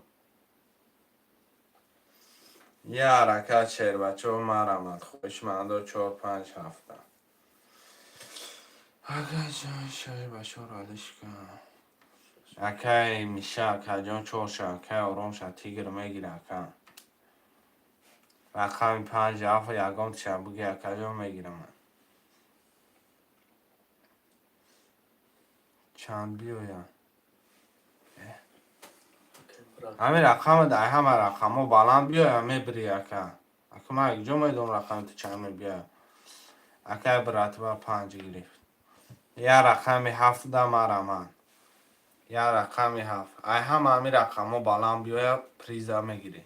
Я ҳаракат, шербачо, марамад, хоҳишмандо, чор, панҷ, ҳафта. Акаҷон, шербачоро алиш кун. Акай Миша, акаҷон, чорша, акай Оромша, тигр мегира, ака. Рақами панҷ, ҳафт, ягон тиша буги, акаҷон, мегирам. Чанд биёя? Ҳамин рақама дар ҳама рақамҳо баланд биёя, мебири, ака. Ака, ман якҷо медонам рақами ту чанд мебиёя. Акай Братва панҷ гирифт. Я рақами ҳафтда марамад. Я рақами ҳафт. Ай ҳама ҳамин рақамҳо баланд биёя, приза мегирӣ.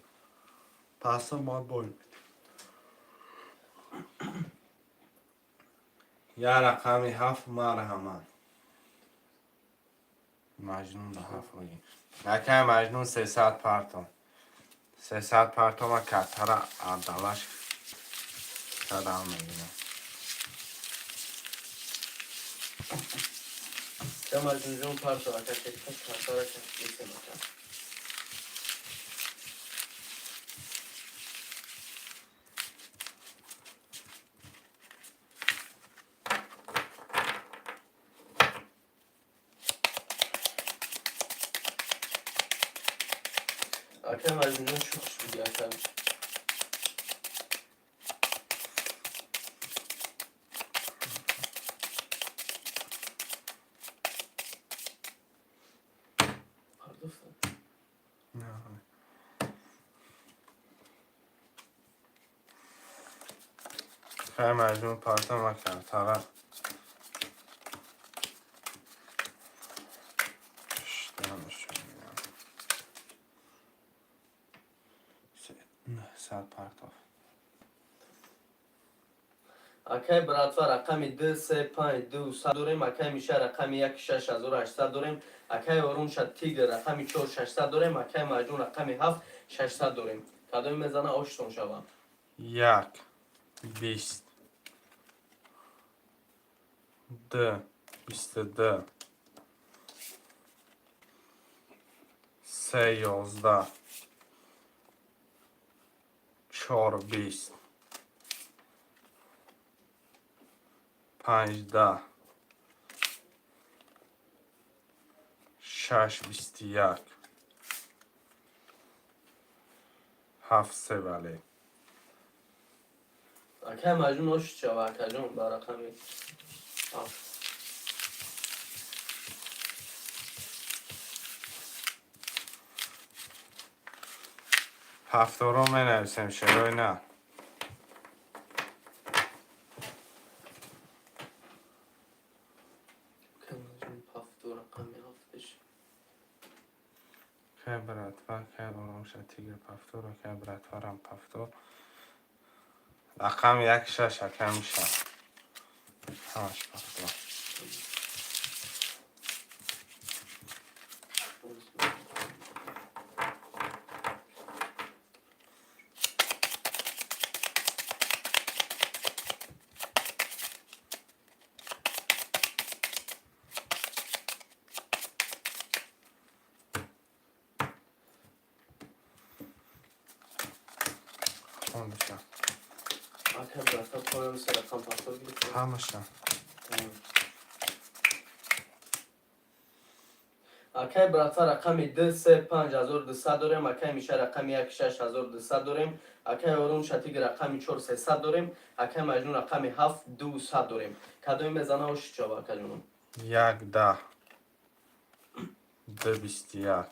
Пас омад, бой. Я рақами ҳафт, марҳамат. Маҷнун ба ҳафт бигир. Акай Маҷнун, 300 парто. 300 парто, ма картара адалаш кардам, мегирам. Маҷнунҷон, парто, ака, картара кардесем, ака. Ака Маҷнунҷон, шух шуди, ака. Пардофта. Не. Хай, Маҷнун, парто, ма картара. Штамаш мегирам. 900 партов. Акай Братва, рақами д, се, панҷ, ду сад дорем. Акай Миша, рақами як, 6800 дорем. Акай Орумша, тигр, рақами чор, 600 дорем. Акай Маҷнун, рақами ҳафт, 600 дорем. Кадоме мезана, оштон шава. Як, бист, д, 22, се, 11, чор, 20, панҷ, 10, шаш, 21, ҳафт, се, бале. Акай Маҷнун, ошт шава, акаҷон, ба рақами ҳафт. Ҳафторо менависем, шерои на. Акай Маҷнун, ҳафту рақами ҳафташ. Кай Братва, кай Оромша, тигр, пафтор, кай Братварам пафтор. Рақами як шаш, ака Миша. Ҳамаш повтор. Хондаша. Ака братва, поем се рақам повтор гирифтем. Ҳамаша. Акай братва, рақами д се панҷ 1200 дорем, акай Миша рақами як шаш 1200 дорем, акай Орун Шатиг рақами чор 300 дорем, акай Маҷнун рақами ҳафт 200 дорем. Кадоми мезана, оши чава, акаҷонам? Як 10. Д 21.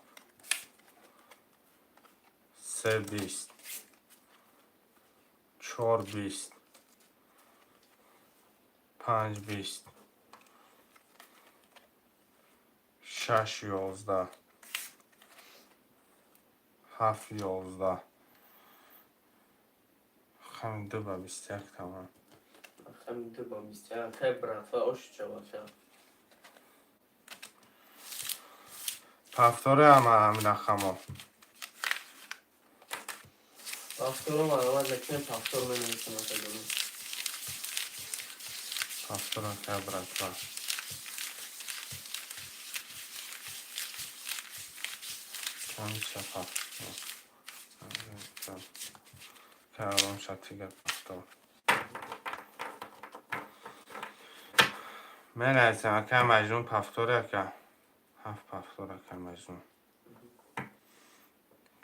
Се 20. Чор 20. Панҷ 20. Шаш 11. Ҳафт 11. Рақами ду ба 21 тамом. Рақами ду ба 21, акай братва, оши чава, ака. Повтори ҳама ҳамин рақамҳо. Повторо маълумот мекунем, повтор менависем, акаҷонам. Повтор, ака братва. Чанд повтор? Каром шатига повтор. Менависем, ака Маҷнун, повтори, ака. Ҳафт повтор, ака Маҷнун.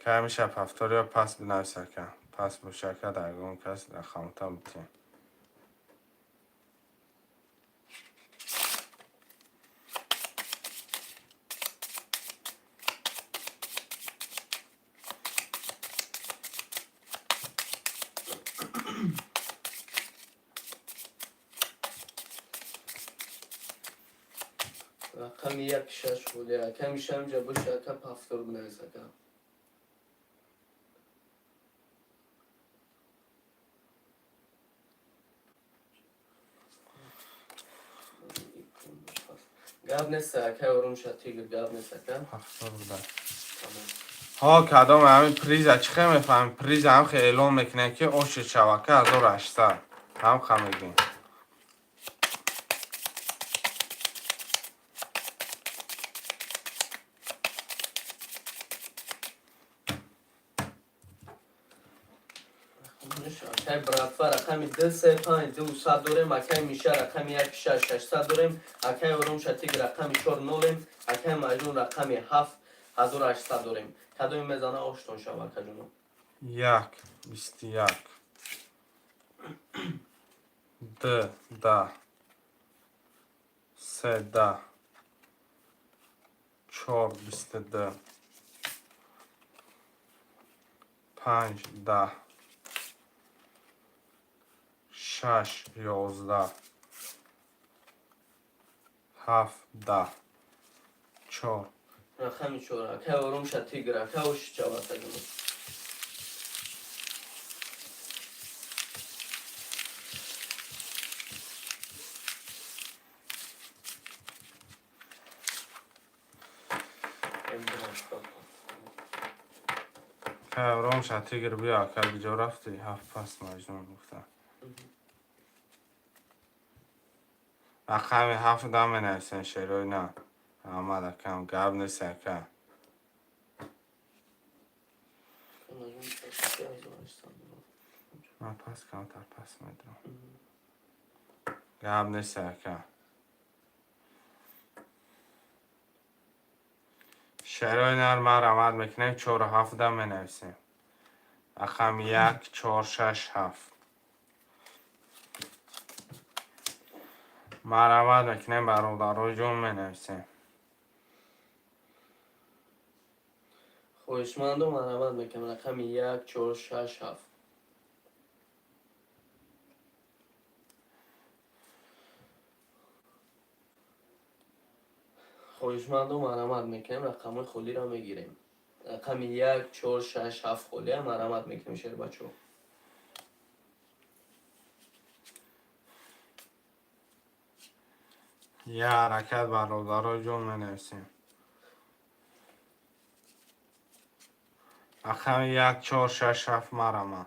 Ка миша, повтор ё пас бинавис, ака. Пас боша, ака, дар ягон кас рақамта битем. Рақами як шаш буд, ака Миша ҳамҷа боша, ака, повтор бинавис, ака. Гап нест, ака Орун Шатигр, гап нест, ака. Повтор буда. Тамом. Ҳо, кадом ҳамин приза чӣ хел мефаҳмем? Приза ҳам хел эълон мекунем, ки оши шавака 1800 ҳам ха мегӯем. Акай братва, рақами д се панҷ 200 дорем, акай Миша рақами як шаш 600 дорем, акай Орум Шатиг рақами чор нолем, акай Маҷнун рақами ҳафт 1800 дорем. Кадоми мезана, оштон шава, акаҷонам. Як 21. Д 10. Се 10. Чор 22. Панҷ 10. Шаш 11. Ҳафт 10. Чор. Рақами чор, акай Орум Шатигр, ака, оши чава, акаҷонам. Эм, братва. Кай Шатигр, биё, ака, куҷо рафтӣ? Ҳафт пас Маҷнун гуфта. Рақами ҳафт да менависем, шерои на. Аҳмад акам, гап нест, ака. Маҷнун 1800 дорам. Ман пас камтар пас медорам. Гап нест, ака. Шерои нар марамат мекунем, чору ҳафт да менависем. Рақами як, чор, шаш, ҳафт. Марамат мекунем, бародарои ҷон, менависем. Хоҳишмандо, марҳамат мекунам, рақами як, чор, шаш, ҳафт. Хоҳишмандо, марҳамат мекунем, рақамҳои холиро мегирем. Рақами як, чор, шаш, ҳафт холия, марҳамат мекунем, шербачо. Я ҳаракат, бародаро ҷон, менависем. Рақами як, чор, шаш, ҳафт, марама.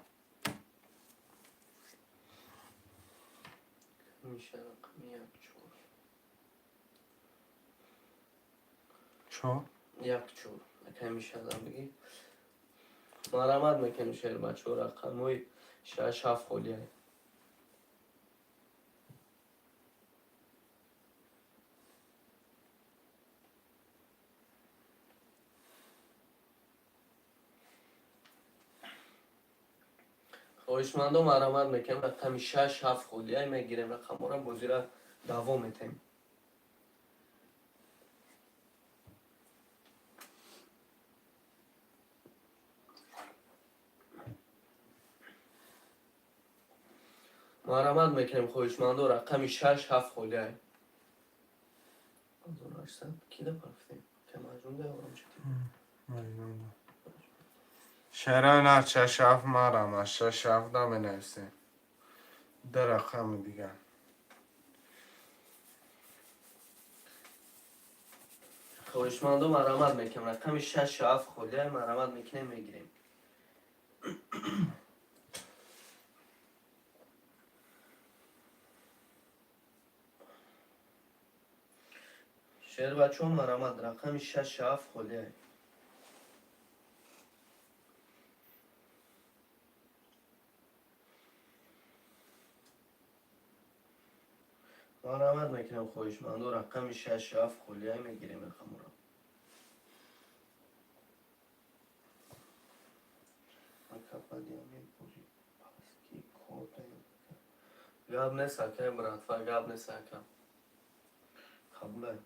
Миша, рақами як, чор. Чор? Як, чор. Акай мишадам бигӣ. Марамат мекунем, шербачо, рақамҳои шаш, ҳафт холия. Хоҳишмандо, марамат мекунем, рақами шаш, ҳафт холия, мегирем рақамҳоро, бозира давом метаҳем. Марамат мекунем, хоҳишмандо, рақами шаш, ҳафт холия. 1800 кида парафтем? Маҷнун ором шудем. Шарои нар, шаш, ҳафт, марама, шаш, ҳафт наменависем. Ду рақами дигар. Хоҳишмандо, марамат мекунем, рақами шаш, ҳафт холия, марамат мекунем, мегирем. Шербачо, марамат, рақами шаш, ҳафт холия. Марамат мекунем, хоҳишмандо, рақами шаш, ҳафт холия, мегирем рақамро. Гап нест, акай, братва, гап нест, ака, қабулай.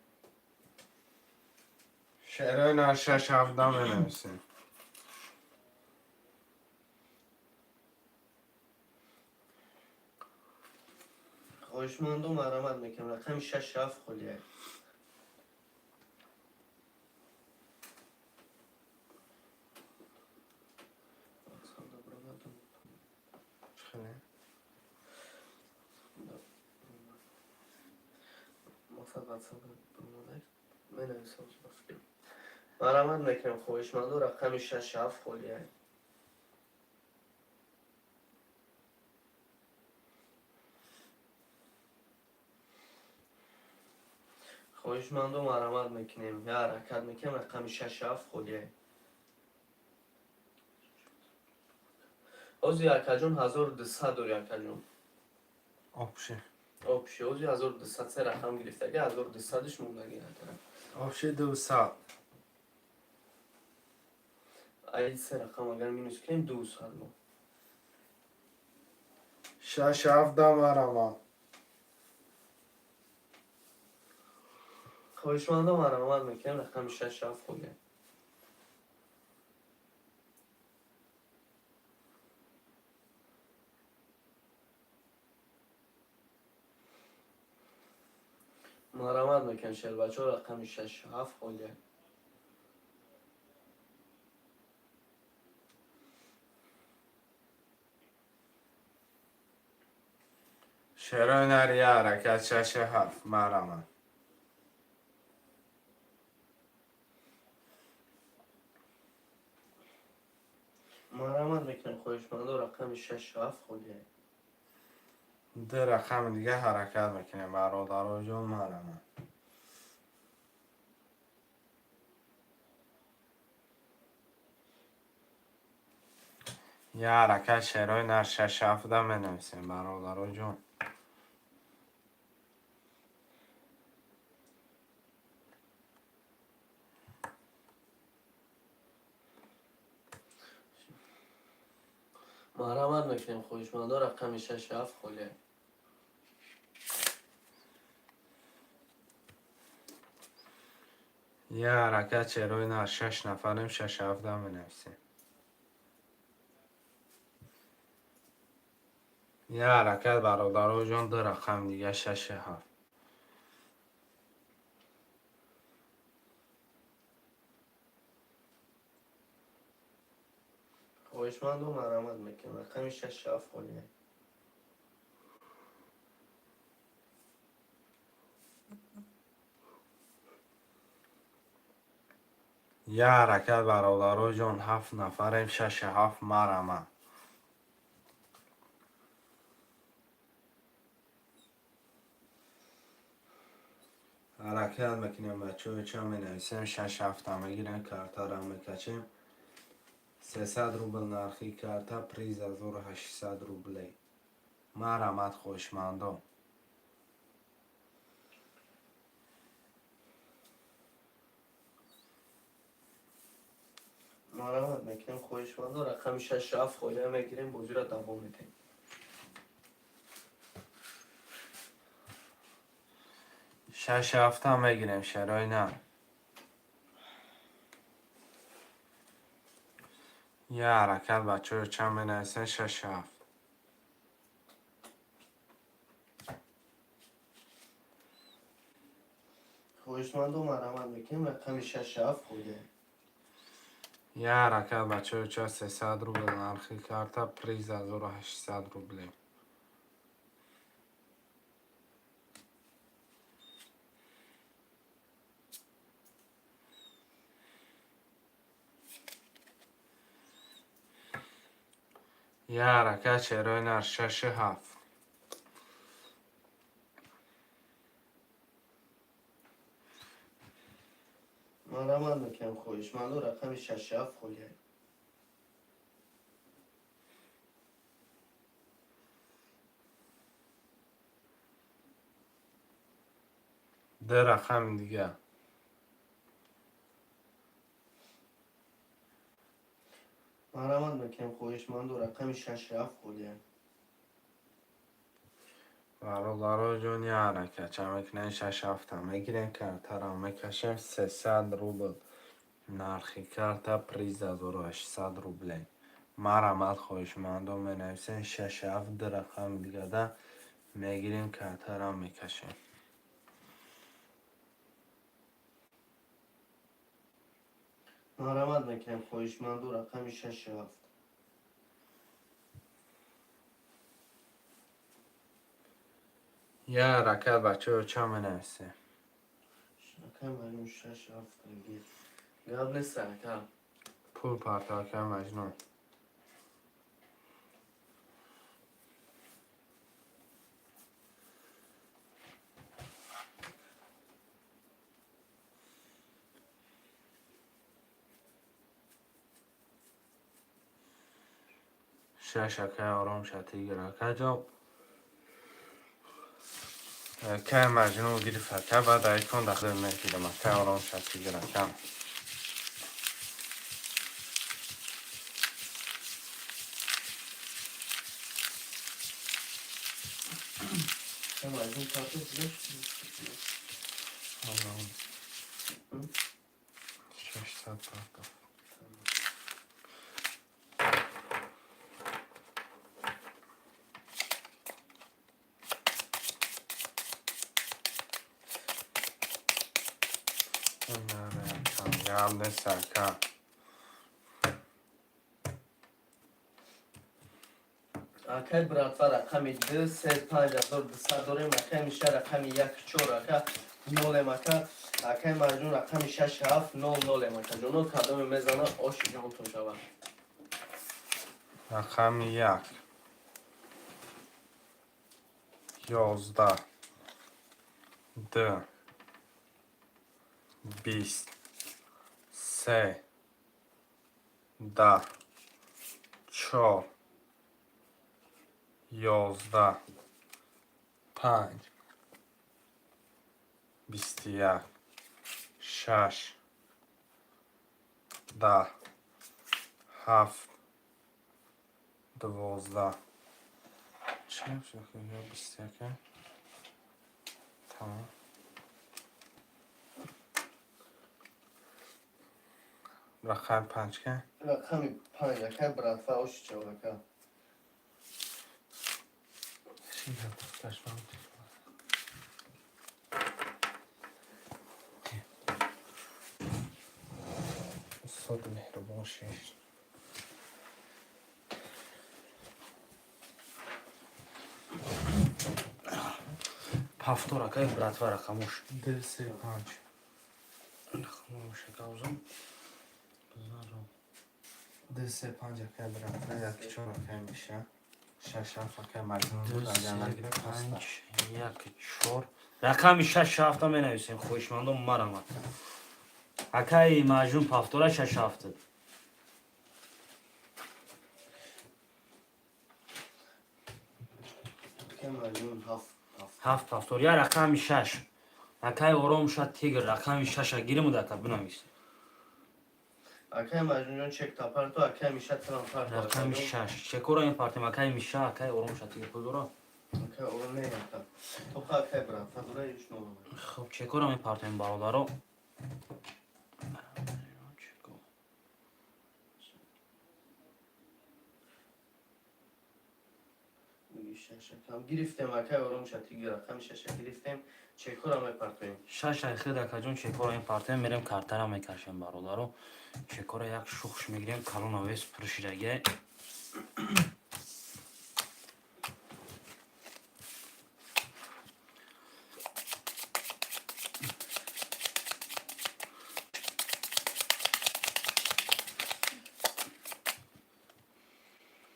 Шерои нар, шаш, ҳафт наменависем. Хоҳишмандо, марамат мекунем, рақами шаш, ҳафт холия. Хеле. Мақсад ватсап менависам. Марамат мекунем, хоҳишмандо, рақами шаш, ҳафт холия. Хоҳишмандо, марамат мекунем, я ҳаракат мекунем, рақами шаш, ҳафт холия. Ҳозир, акаҷон, 1200 дори, акаҷон. Общий. Общий ҳозир 1200, се рақам гирифтаги, 1200-ш мондаги. Общий 200. Ай се рақам агар минус кунем, 200 мо. Шаш, ҳафт марама. Хоҳишмандо, марамат мекунем, рақами шаш, ҳафт холия. Марамат мекунем, шербачо, рақами шаш, ҳафт холия. Шерои нар, я ҳаракат, шаш, ҳафт, марама. Марамат мекунем, хоҳишмандо, рақами шаш, ҳафт холия. Ду рақами дига ҳаракат мекунем, бародаро ҷон, марама. Я ҳаракат, шерои нар, шаш, ҳафта менависем, бародаро ҷон. Марамат мекунем, хоҳишмандо, рақами шаш, ҳафт холия. Я ҳаракат, шерои нар, шаш нафарем, шаш, ҳафта менависем. Я ҳаракат, бародаро ҷон, ду рақам дига, шаш, ҳафт. Хоҳишмандо, марамат мекунем, рақами шаш, ҳафт холия. Я ҳаракат, бародаро ҷон, ҳафт нафарем, шашу ҳафт марама. Ҳаракат мекунем, бачаҳо, ча менависем, шаш ҳафта мегирем, картаро мекачем. 300 рубл нархи карта, приз 1800 рублей. Марамат, хоҳишмандо. Марамат мекунем, хоҳишмандо, рақами шашу ҳафт холия мегирем, бозиро давом медиҳем. Шаш ҳафта мегирем, шарои на. Я ҳаракат, бачаҳо, чанд менависем, шашу ҳафт. Хоҳишмандо, марамат мекунем, рақами шашу ҳафт холия. Я ҳаракат, бачаҳо, ча 300 рубл нархи карта, приз 1800 рублей. Я ҳаракат, шерои нар, шашу ҳафт. Марамат мекунем, хоҳишмандо, рақами шашу ҳафт холия. Ду рақами дига. Марамат мекунем, хоҳишмандо, рақами шашу ҳафт холия. Бародаро ҷон, я ҳаракат, ча мекунем, шаш ҳафта мегирем, картаро мекашем, 300 рубл нархи карта, приз 1800 рублей. Марамат, хоҳишмандо, менависем шашу ҳафт, ду рақами дигада мегирем, картаро мекашем. Марамат мекунем, хоҳишмандо, рақами шашу ҳафт. Я ҳаракат, бачаҳо, ча менависем? Рақами маҷнун шашу ҳафт гир. Гап нест, ака. Пул партока, Маҷнун. Шаш, акай ором шатигир, акаҷон. Акай Маҷнун гирифт, ака, баъд айкон дахл мегирам, акай ором шатигир, ака. Маҷнун карта гузошт. 600 партов. Гап нест, ака. Акай братва, рақами ду се 5200 дорем, акай Миша рақами як чор, ака, нолем, ака. Акай Маҷнун рақами шаш ҳафт нол нолем, акаҷоно, кадоме мезана, оши ҷонтон шавад. Рақами як. 11. Ду. 20. Се. 10. Чор. 11. Панҷ. 21. Шаш. 10. Ҳафт. 12. Чӣ 21? Тамом. Рақами панҷ ка? Рақами панҷ, акай братва, оши чав, ака. Чӣ гап, дашмам? Устоди меҳрубон, шеш. Повтор, акай братва, рақамош. Ду се панҷ. Рақамош, акаузам. Бизан. Ду, се, панҷ, акай братва, як, чор, акай Миша. Шаш, ҳафт, акай Маҷнун Ду, буд, агар се, нагирад, панҷ, паста. як, чор. Рақами шаш, ҳафта менависем, хоҳишмандон, марамад. Акаи Маҷнун пафтора, шаш, ҳафта. Акай Маҷнун, ҳафт, ҳафт. Ҳафт пафтор, я рақами шаш. Акаи Оромша Тигр, рақами шаша гиримуд, ака, бинавис. Акай Маҷнунҷон, чек тапарту, акай Миша трампарту. Рақами шаш. Чекора мепартем, акаи Миша, акаи Оромша Тигр пул дора? Акай Ором не, ака. Тоқа акай братва дора, иш нолама. Хуб, чекора мепартем, бародаро. Чеко. Шашакам гирифтем, акай Оромша Тигр, рақами шаша гирифтем, чекора мепартоем. Шаш айхид, акаҷон, чекора мепартем, мерем, картара мекашем, бародаро. Чекора як шухш мегирем, калонавес пуршидагия.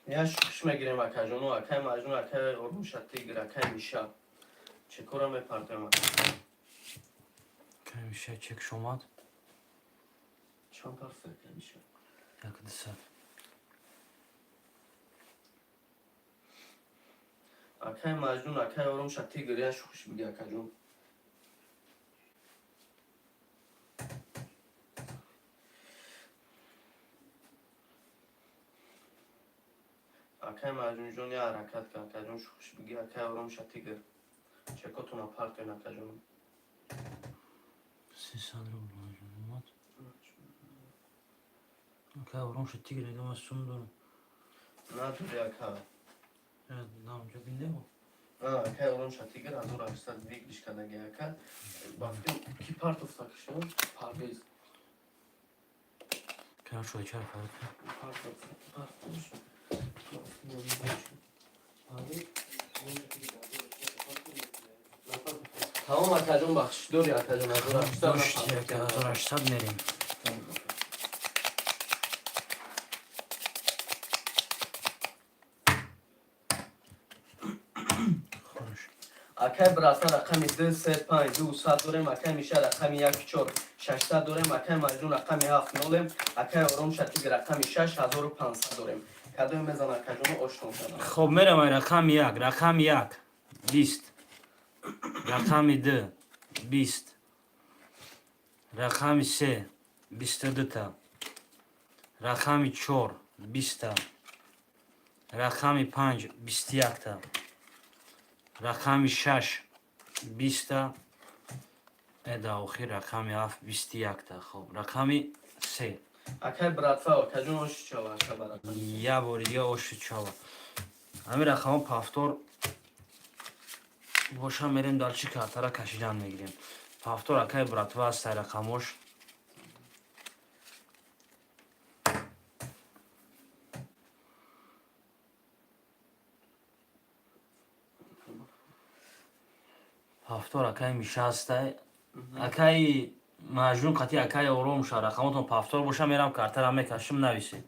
Я шухш мегирем, акаҷону, акай Маҷнун, акай Оромша Тигр, акай Миша. Чекора мепартоем, ака. Акаи Миша, чек шомад. Чанд парф, акай Миша? Як 200. Акай Маҷнун, акай Оромша Тигр, я шухш биги, акаҷон. Акай Маҷнунҷон, я ҳаракат ка, акаҷон, шухш биги, акай Оромша Тигр. Чекотона партоен, акаҷон. 300 рубл Маҷнун омад. Акаи Оромша Тигр мегам, ман сум дорам. Надори, ака. Намҷо биндемо. Акай Оромша Тигр 1800 выигрыш кардаги, ака. Ба фикрам, ки партофта кашон? Парвез. Кам шуда, чара фарқ. Партоф, партоф. Парвез. Тамом, акаҷон, бахшиш дори, акаҷон, 1800. Дошт, як 1800 мерем. Хуш. Акай братва, рақами ду, се, панҷ, ду сад дорем, акай Миша, рақами як, чор, 600 дорем, акай Маҷнун, рақами ҳафт, нолем, акай Оромша Тигр, рақами шаш, 1500 дорем. Кадоме мезана, акаҷону, ошно кардам. Хоб, мерем ай рақами як, рақами як, 20. Рақами ду, 20. Рақами се, 22-та. Рақами чор, 20-та. Рақами панҷ, 21-та. Рақами шаш, 20-та. Эда охир рақами ҳафт, 21-та. Хоб, рақами се. Акай братва, акаҷон, оши чава, ака барака. Я бори дига оши чава. Ҳамин рақамҳо пафтор боша, мерем дальше, картара кашидан мегирем. Пафтор, акай братва, ҳастай рақамош. Пафтор, акай Миша ҳастай. Акаи Маҷнун қати акаи Оромша, рақамотон пафтор боша, мерам, картара мекашим, нависед.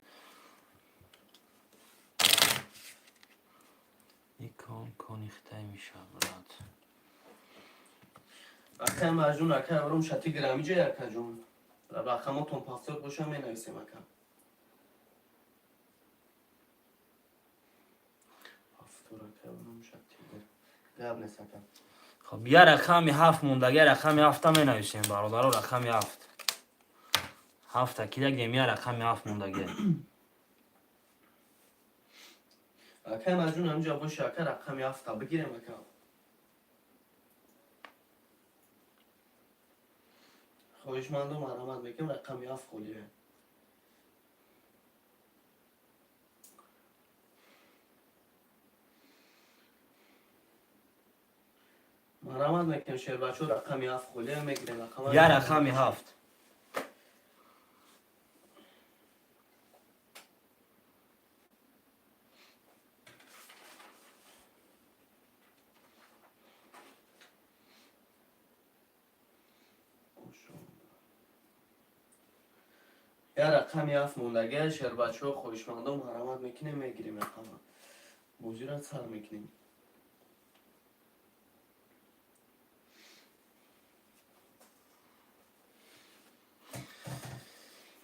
Икон кони хитай миша, брат. Акай Маҷнун, акай Оромша Тигр, ҳамиҷа, акаҷон. Рақамотон пафтор боша, менависем, ака. Пафтор, акай Оромша Тигр. Гап нест, ака. Хоб, я рақами ҳафт мондаги, я рақами ҳафта менависем, бародаро, рақами ҳафт. Ҳафта кидагем, я рақами ҳафт мондаги. Акай Маҷнун, ҳамиҷа боша, ака, рақами ҳафта бигирем, ака. Хоҳишмандо, марҳамат мекунем, рақами ҳафт холие. Марҳамат мекунем, шербачо, рақами ҳафт холие, мегирем рақами. Я рақами ҳафт. Я рақами ҳафт мондагия, шербачаҳо, хоҳишмандон, марҳамат мекунем, мегирем рақама. Бозиро сар мекунем.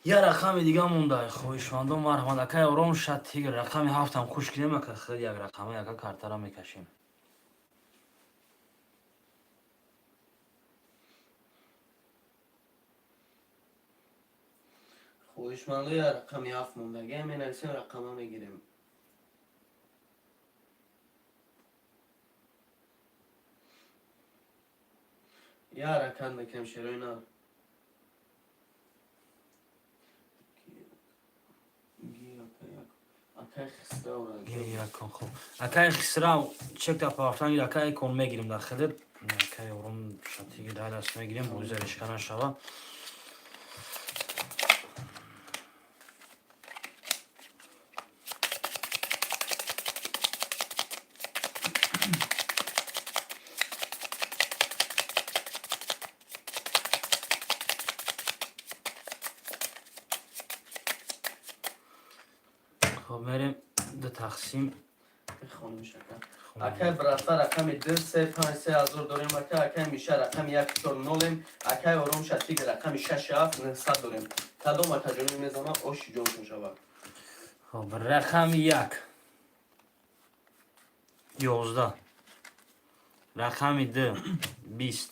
Я рақами дига монда, хоҳишмандон, марҳамат. Акай Ором Шатигр, рақами ҳафтам хуш кунем, ака, хел як рақама, яка картара мекашем. Хоҳишмандо, я рақами ҳафт мондагия, менависем, рақама мегирем. Я ҳаракат мекунем, шерои нар. Акай Хисрав. Хоб, акай Хисрав, чекта пафтан, акай кон мегирем дар хелет. Акай Ором Шатигр дар даст мегирем, бозӣ решка нашава. Хоб, мерем ду тақсим. Акай братва, рақами 2 3 5 3000 дорем, ака. Акай Миша, рақами 1 4 нолем. Акай Ором Шатиг, рақами 6 7 900 дорем. Кадом акаҷони мезана, оши ҷоншон шавад. Хоб, рақами 1 11, рақами 2 20,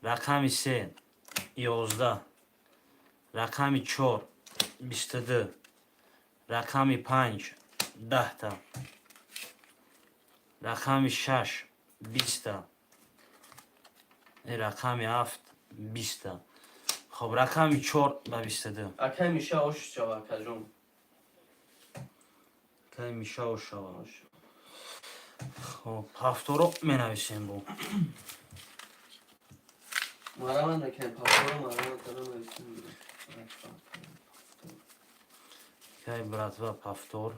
рақами 3 11, рақами 4 22, рақами 5 10-та, рақами 6 20-та, рақами 7 20-та. Хоб, рақами 4 ба 22. Акай Миша, ош шава, акаҷон. Акай Миша, ош шава. Хоб, ҳафторо менависем бо. Марҳамат мекунем, пафторо марҳамат кардам, нависем. Акай братва, повтор.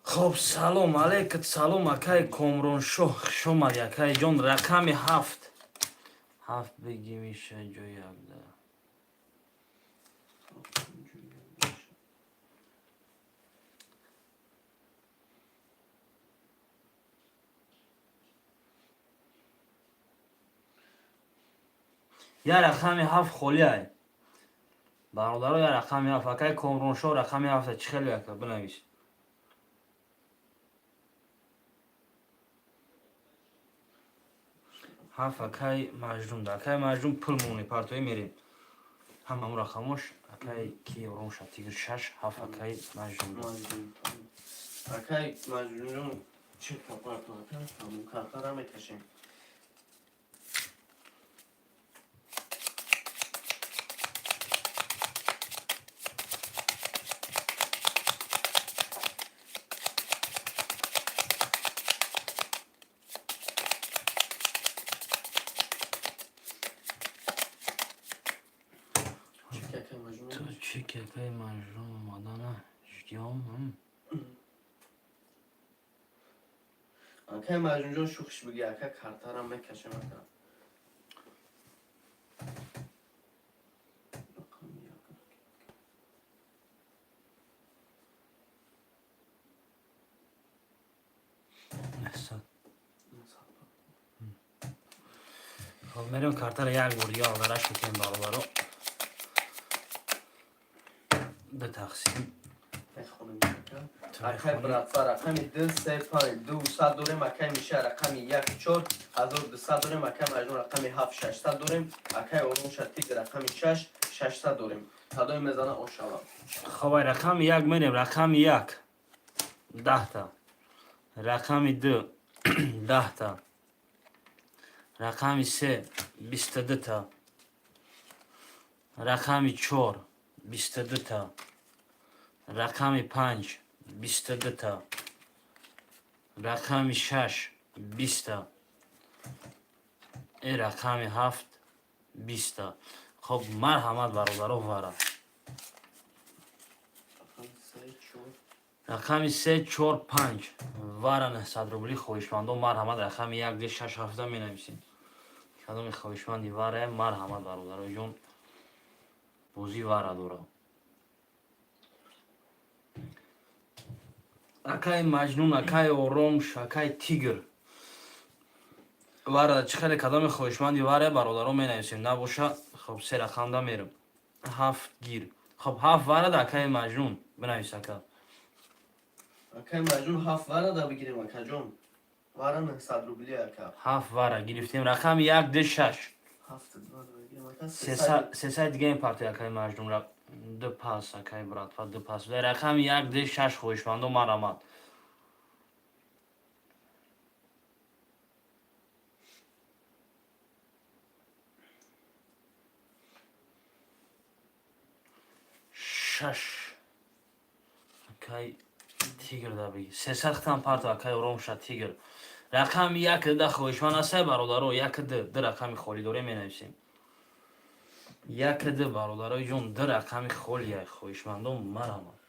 Хоб, салом алейкум, салом, акай Комроншоҳ, хушомадӣ, акай ҷон. Рақами 7, 7 беги, миша, ҷои якда. Я рақами 7 холиай, бародаро, я рақами 7. Акай Комроншоҳ, рақами 7-та чӣ хеле, ака, бинавис. 7 акай Маҷнун. Акай Маҷнун, пул мони партоӣ мерем, ҳамаму рақамош. Акай ки Ором Шатигр, 6 7, акай Маҷнун. Акай Маҷнунҷон, чӣ капарто, ака, ҳамун картара мекашем. Ту чӣ ки, акай Маҷнун, омадана ждём. Акай Маҷнунҷон, шухиш биги, ака, картара мекашем, ака. Рақами як. 900. Хоб, мерем, картара як бор дига алдараш мекунем, бародаро. Ду тақсим. Мехонем, ака. Акай братва, рақами 2 3 5 200 дорем. Акай Миша, рақами 1 4200 дорем. Акай Маҷнун, рақами 7 600 дорем. Акай Ором Шатик, рақами 6 600 дорем. Кадоме мезана, ошава. Хоб, ай рақами 1 мерем. Рақами 1 10-та, рақами 2 10-та, рақами 3 22-та, рақами 4 22-та, рақами 5 22-та, рақами 6 20-та, рақами 7 20-та. Хоб, марҳамат, бародаро, вара. Рақами 3 4. Рақами се, чор, панҷ вара 900 рубли. Хоҳишмандон, марҳамат, рақами як, ду, шаш, ҳафта менависем. Кадоми хоҳишманди вара, марҳамат, бародароҷон, бозӣ вара дора. Акаи Маҷнун, акаи Оромш, акаи Тигр, вара чӣ хеле? Кадоми хоҳишманди вара, бародарон, менависем. Набоша, хоб, се рақамда мерам. Ҳафт гир. Хоб, ҳафт варада, акаи Маҷнун, бинавис, ака. Акаи Маҷнун, ҳафт варада бигирем, акаҷон. Вара 900 рубли, ака. Ҳафт вара гирифтем. Рақами як, ду, шаш. Ҳафт вара бигирем, ака. Сесаи дига партия, акаи Маҷнун, ду пас, акаи братва, ду пас. Рақами як, ду, шаш, хоҳишмандо, марҳамат. Шаш, акай Тигр, да биги. 300 хитам парто, акай Оромша, Тигр. Рақами як да хоҳишманд астай, бародаро, як, д, ду рақами холӣ дорем, менависем. Як, д, бародарои ҷон, ду рақами холия. Хоҳишмандон, марҳамат.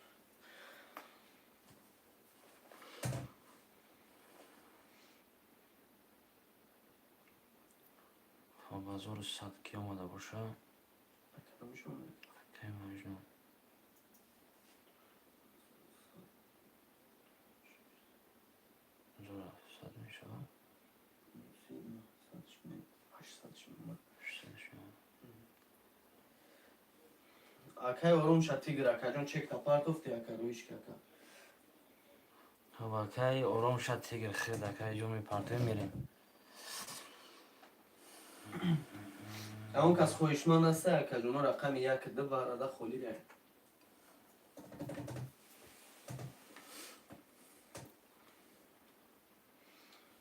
Хоб, 1100 ки омада боша? Акай Маҷнун, 1700 мешавад. 800 шавад. Акаи Оромша, Тигр, акаҷон, чекта партофти, ака, рӯишка, ака. Хоб, акай Оромша, Тигр, хед, акай ҷон, мепартоем, мерем. Он кас хоҳишманд аста, акаҷоно, рақами як, ду варада холӣ рай.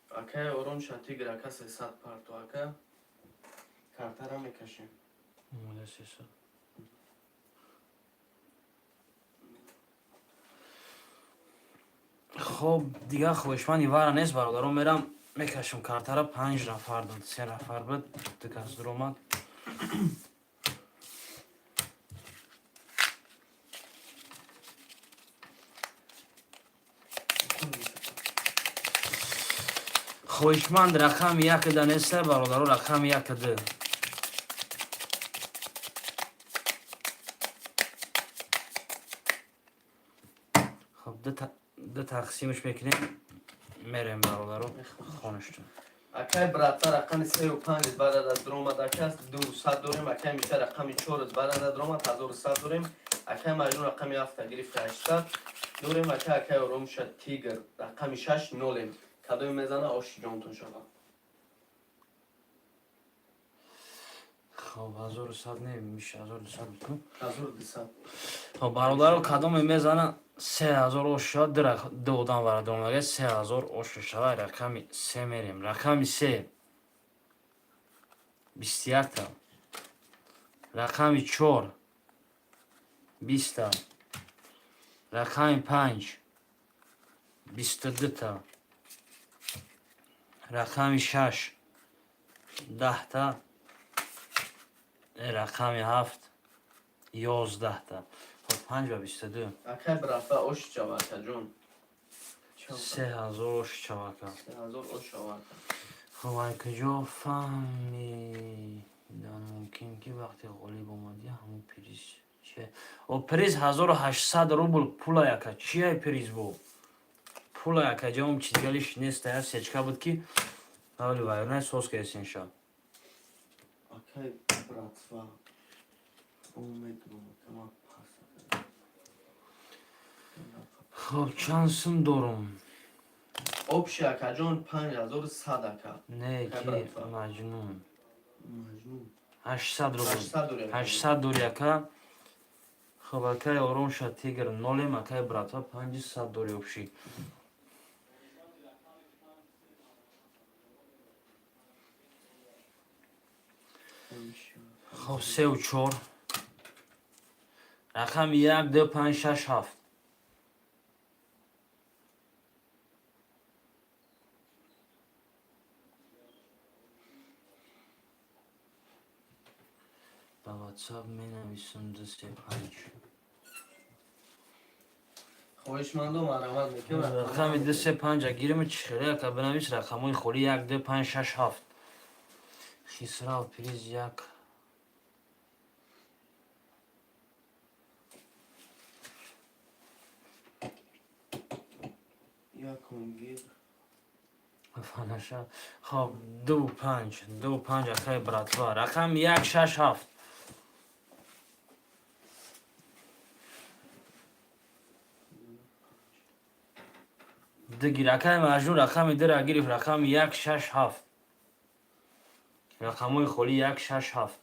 Акаи Оромша, Тигр, ака, 300 парто, ака, картара мекашем. Омода, 300. Хоб, дигар хоҳишманди вара нест, бародарон, мерам, мекашам картара. Панҷ нафар дод, се нафар буд, ду кас дуромад. Хоҳишманд рақами як да неста, бародаро, рақами як, д. Хоб, ду тақсимш мекунем, мерем, бародаро, хонашто. Акай брата, рақами сею панҷ барада дуромад, ака, 200 дорем. Акай Миша, рақами чор барада дуромад, 1100 дорем. Акай Маҷнун рақами ҳафта гирифта, 800 дорем, ака. Акай Оромша, Тигр, рақами шаш, нолем. Кадоме мезана, оши ҷонтон шавад. Хоб, 1100 не, миша, 1200 бикун. 1200. Хоб, бародаро, кадоме мезана, 3000 ош шавад. Ду одам вара дуромага, 3000 ош шавад. Рақами се мерем. Рақами се 21-та, рақами чор 20-та, рақами панҷ 22-та, рақами шаш 10-та, рақами ҳафт 11-та. Хоб, панҷ ва 22. Акай братва, ош шава, акаҷон. 3000 ош шавака. 3000 ош шава, ака. Хоб, ай куҷо фаҳмидан мумкин, ки вақте ғолиб омадӣ, ҳамун приз че? О, приз 1800 рубл пула, яка. Чия приз бо пула, яка, ҷавом чи дигалиш нест. Я сечка буд, ки ҳавли вайрона соз кесин ша. Акай братва, умедум, акама, пас, ака. Хоб, чанд сум дорум? Общий, акаҷон, 5100, ака. Не. Акай Ки? Братва. Маҷнун. Маҷнун. 800 рубл. 800 дорем. 800 дори, ака. Хоб, акай Оромша, Тигр, нолем, акай братва, 500 дори общий. Хоб, сеу чор, рақами як, ду, панҷ, шаш, ҳафт. Ба Ватсап менависам, ду, се, панҷ. Хоб. Хоҳишмандо, марҳамат мекунам. Рақами ду, се, панҷа гирим, чихеле, ака, бинавис рақамҳои холӣ: як, ду, панҷ, шаш, ҳафт. Хисрав, приз як. Якум гир. Фанаша. Хоб, ду, панҷ, ду, панҷ, акай братва. Рақами як, шаш, ҳафт. Ду гир, акай Маҷнун, рақами дура гирифт, рақами як, шаш, ҳафт. Рақамҳои холӣ: як, шаш, ҳафт.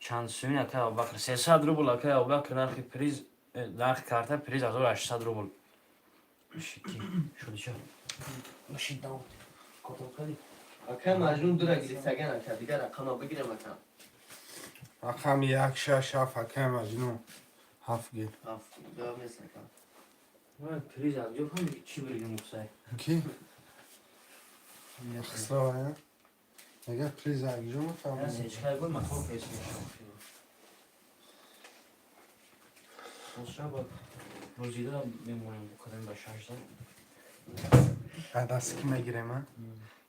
Чанд сумин, акай Абубакр? 300 рубл, акай Абубакр, нархи приз, нархи карта, приз 1800 рубл. Шики, шуди ча? Шид давом. Котон кардӣ? Акай Маҷнун дура гирифтаган, ака, дигар рақама бигирем, ака. Рақами як, шаш, ҳафт, акай Маҷнун. Ҳафт гир. Ҳафт гап нест, ака. Вай, приз аз ҷо фаҳмиди, чӣ биргим, Мусай? Ки? Хисрав, ая? Мега приз акҷо мефаҳмам. Сечкай гул мотор пес мешавад. Шаба рӯзида мемонем, кадем ба шашда. Даст ки мегирем, а?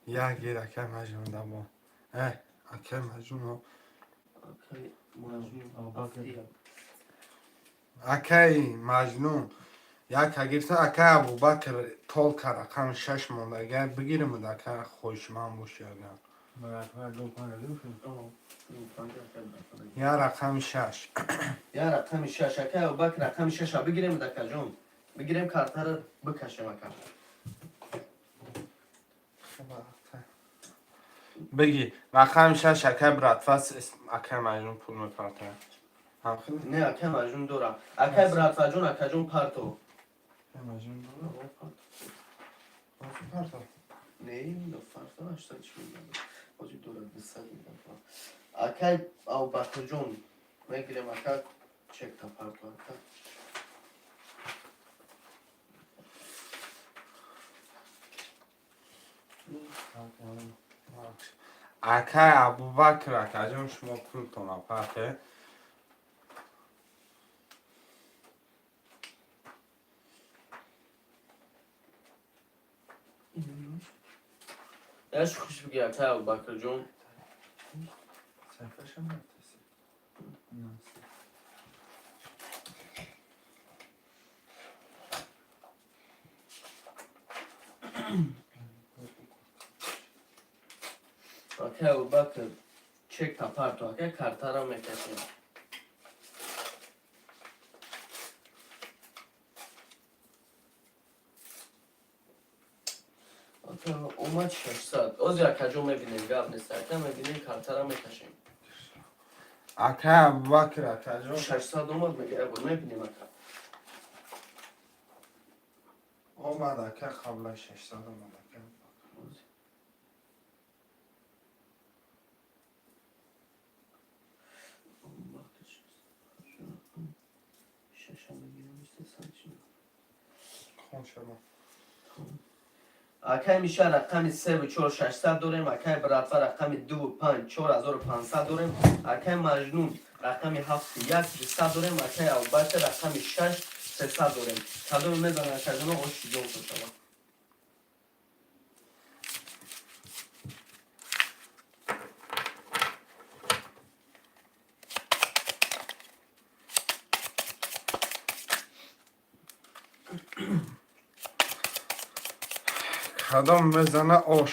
Як гир, акай Маҷнун, даво. Э, акай Маҷнун. Акай Маҷнун. Абубакр. Ҳафти як. Акай Маҷнун. Як гирифта, акай Абубакр толка рақами шаш монда. Агар бигирим, ака, хоҳишманд боши агар. О, ду, панҷ, акай братва. Я рақами шаш. Я рақами шаш, акай Абубакр, рақами шаша бигирем, дакаҷон. Бигирем, картаро бикашем, ака. Бигӣ рақами шаш, акай братва, акай Маҷнун пул мепартояд. Ҳамхел? Не, акай Маҷнун дорам. Акай братваҷон, акаҷон, парто. Акай Маҷнун дорад? Парто. Не, фарто 80 чӣ мегӯям. Ҳозир дорад, 200 мегӯям. Акай Абубакрҷон, мегирем, ака, чекта парто, ака. Акай Абубакр, акаҷон, шумо пултона парте. Яш хуш бигир, акай Абубакрҷон. Сайфашам рафтаси. Акай Абубакр, чекта парто, ака, картаро мекашем. Ака, омад 600. Озир, акаҷон, мебинем, гап нест, ака, мебинем, картаро мекашем. Акай Абубакр, акаҷон. 600 омад, мега, ябор мебинем, ака. Омад, ака, қабла 600 омад, ака. Озир. Абубакр, шаша мегирем, 300 чӣ? Хон шумо. Акай Миша, рақами севу чор, 600 дорем, акай братва, рақами дуву панҷ, 4500 дорем, акай Маҷнун, рақами ҳафту як, 200 дорем, акай Абубакр, рақами шаш, 300 дорем. Кадоме мезанад, акаҷоно, оши ҷон шавад. Кадом мезана, ош.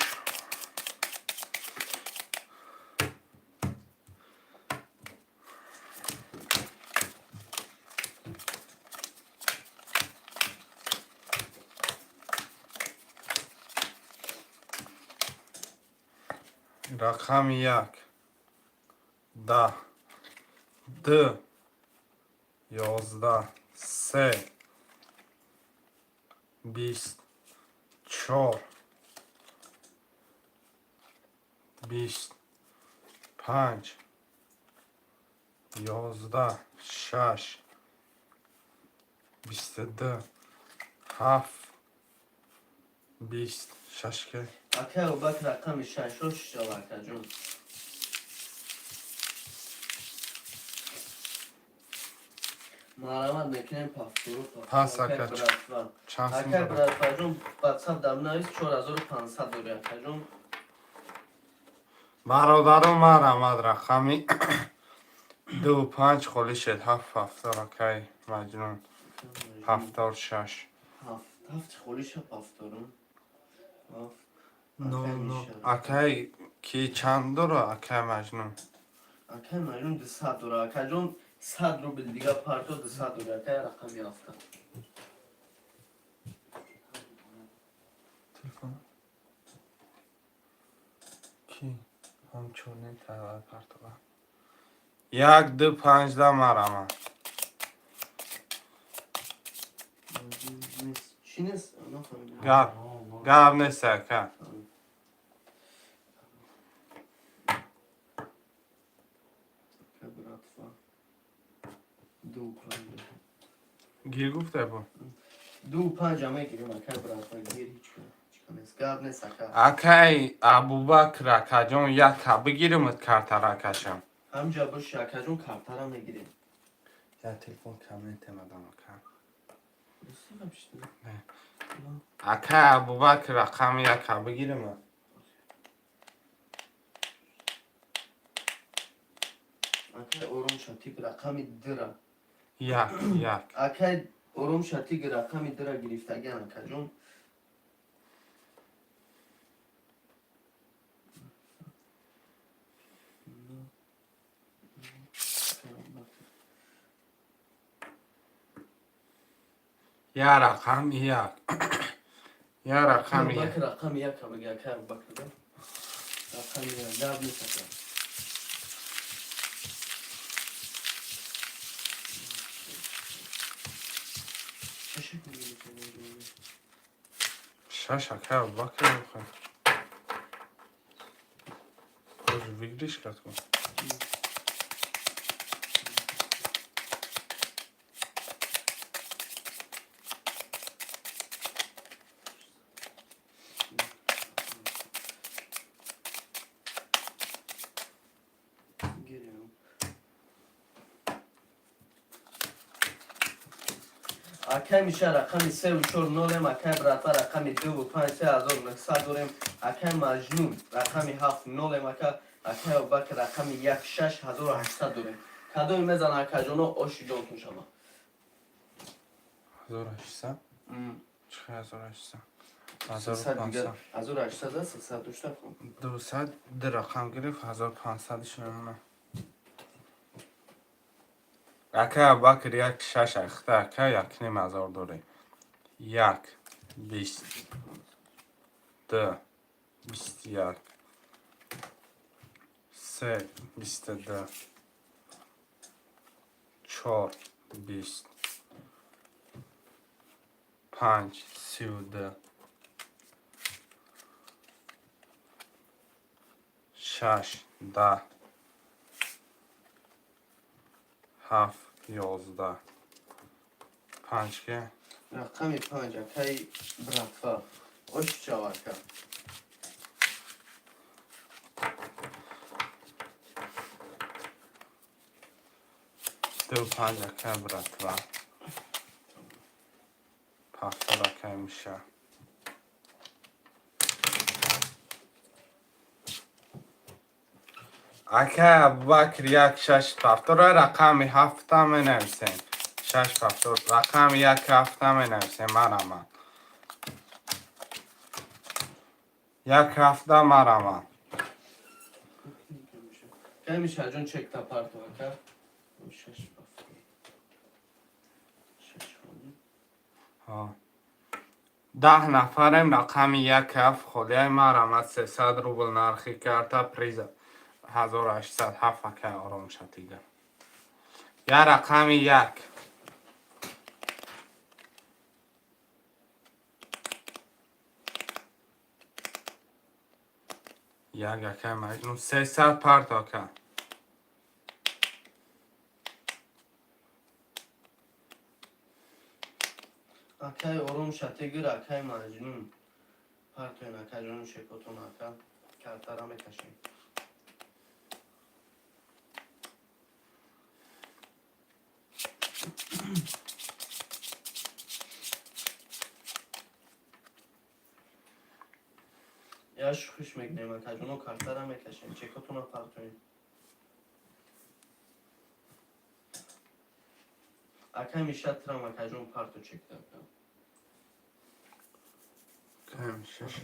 Рақами як, 10, ду, 11, се, 20, чор, 20, панҷ, 11, шаш, 22, ҳафт, 20, шаш ке. Акай Абубакр, рақами шаш, ош шава, акаҷон. Марамат мекунем пафтуру. Пас, ака, чанд сум Акай дорад? Братваҷон, ватсап дар навис, 4500 дори, акаҷон. Бародаро, марамад, рақами ду панҷ холӣ шед, ҳафт ҳафтор, акай Маҷнун, ҳафтор шаш. Ҳафт ҳафт холӣ ша, пафторум. Ҳафт. Но Акай но Миша. Акай ки чанд дора, акай Маҷнун? Акай Маҷнун 200 дора, акаҷон, 100 рубл дига парто, 200 дори, акай, рақами ҳафта. Телефон ки ҳам чорни тайёр партова, як ду панҷда, марама. Чӣ нест? Нафаҳмидам. Гап нест, ака. Акай братва. Ду панҷа. Гир гуфте бу. Ду панҷа мегирем, акай братва, гир, ҳеч ка нест. Гап нест, ака. Акай Абубакр, акаҷон, яка бигиримад картара, акашам. Ҳамҷа боши, акаҷон, картара мегирем. Я телефон комментемадам, ака. Не. Акай Абубакр, рақами яка бигиримад. Акай Ором Шатик, рақами дира. Як, як. Акай Ором Шатик, рақами дира гирифтагиан, акаҷон. Я рақами як, я рақами як. Абубакр, рақами яка биги, акай Абубакр, да? Рақами як, гап нест, ака. Шашак мегирифтем. Шаш, акай Абубакр, бихоҳ. Боз выигрыш кард ку. Гирем. Акай Миша, рақами севу чор нолем, акай братва, рақами дуву панҷ, 3900 дорем, акай Маҷнун, рақами ҳафт нолем, ака, акай Абубакр, рақами як, 6800 дорем. Кадоме мезана, акаҷоно, оши ҷонтун шава. 1800? Чӣ 1800? 1500. 1800 аст, 300 дошта кун. 200 ду рақам гирифт, 1500 мемона. Акай Абубакр, як шаш ахта, ака, якним ҳазор дорем. Як бист, ду 21, се 22, чор 20, панҷ 32, шаш 10, ҳафт 11, панҷ ке? Рақами панҷ, акай братва. Оши чава, ака. Ду панҷ, акай братва. Пафтор, акай Миша. Акай Абубакр, як шаш пафтора, рақами ҳафта менависем. Шаш пафтор, рақами як ҳафта менависем, мараман. Як ҳафта, мараман. Акай Мишаҷон, чекта парто, ака. Шаш пафтор. Шаш холӣ. Ҳа. 10 нафарем, рақами як ҳафт холияи, марамад, 300 рубл нархи карта, приза 1800, ҳафт, акай Ором Шатига. Я рақами як. Як, акай Маҷнун, 300 парто, ака. Акай Ором Шатигир, акай Маҷнун. Партоен, акаҷон, шекотон, ака. Картара мекашем. Ай, шухиш мекунем, акаҷоно, картара мекашем, чекотона партоем. Акай Миша, трам, акаҷон, парто чекта, ака. Кам шаш.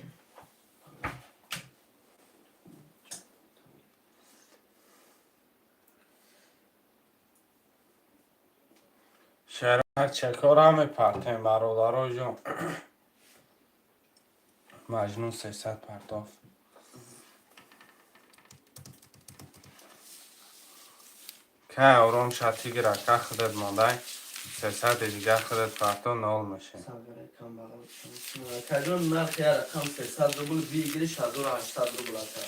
Шерак, чекора мепартем, бародаро ҷон. Маҷнун 300 партофт. Кай ором ша, тигр ака, худат мондай. 300 дига худат парто, нол мешем. Сагаре камбағал. Акаҷон, нархи я рақам 300 рубл, выигрыш 1800 рубл, ака.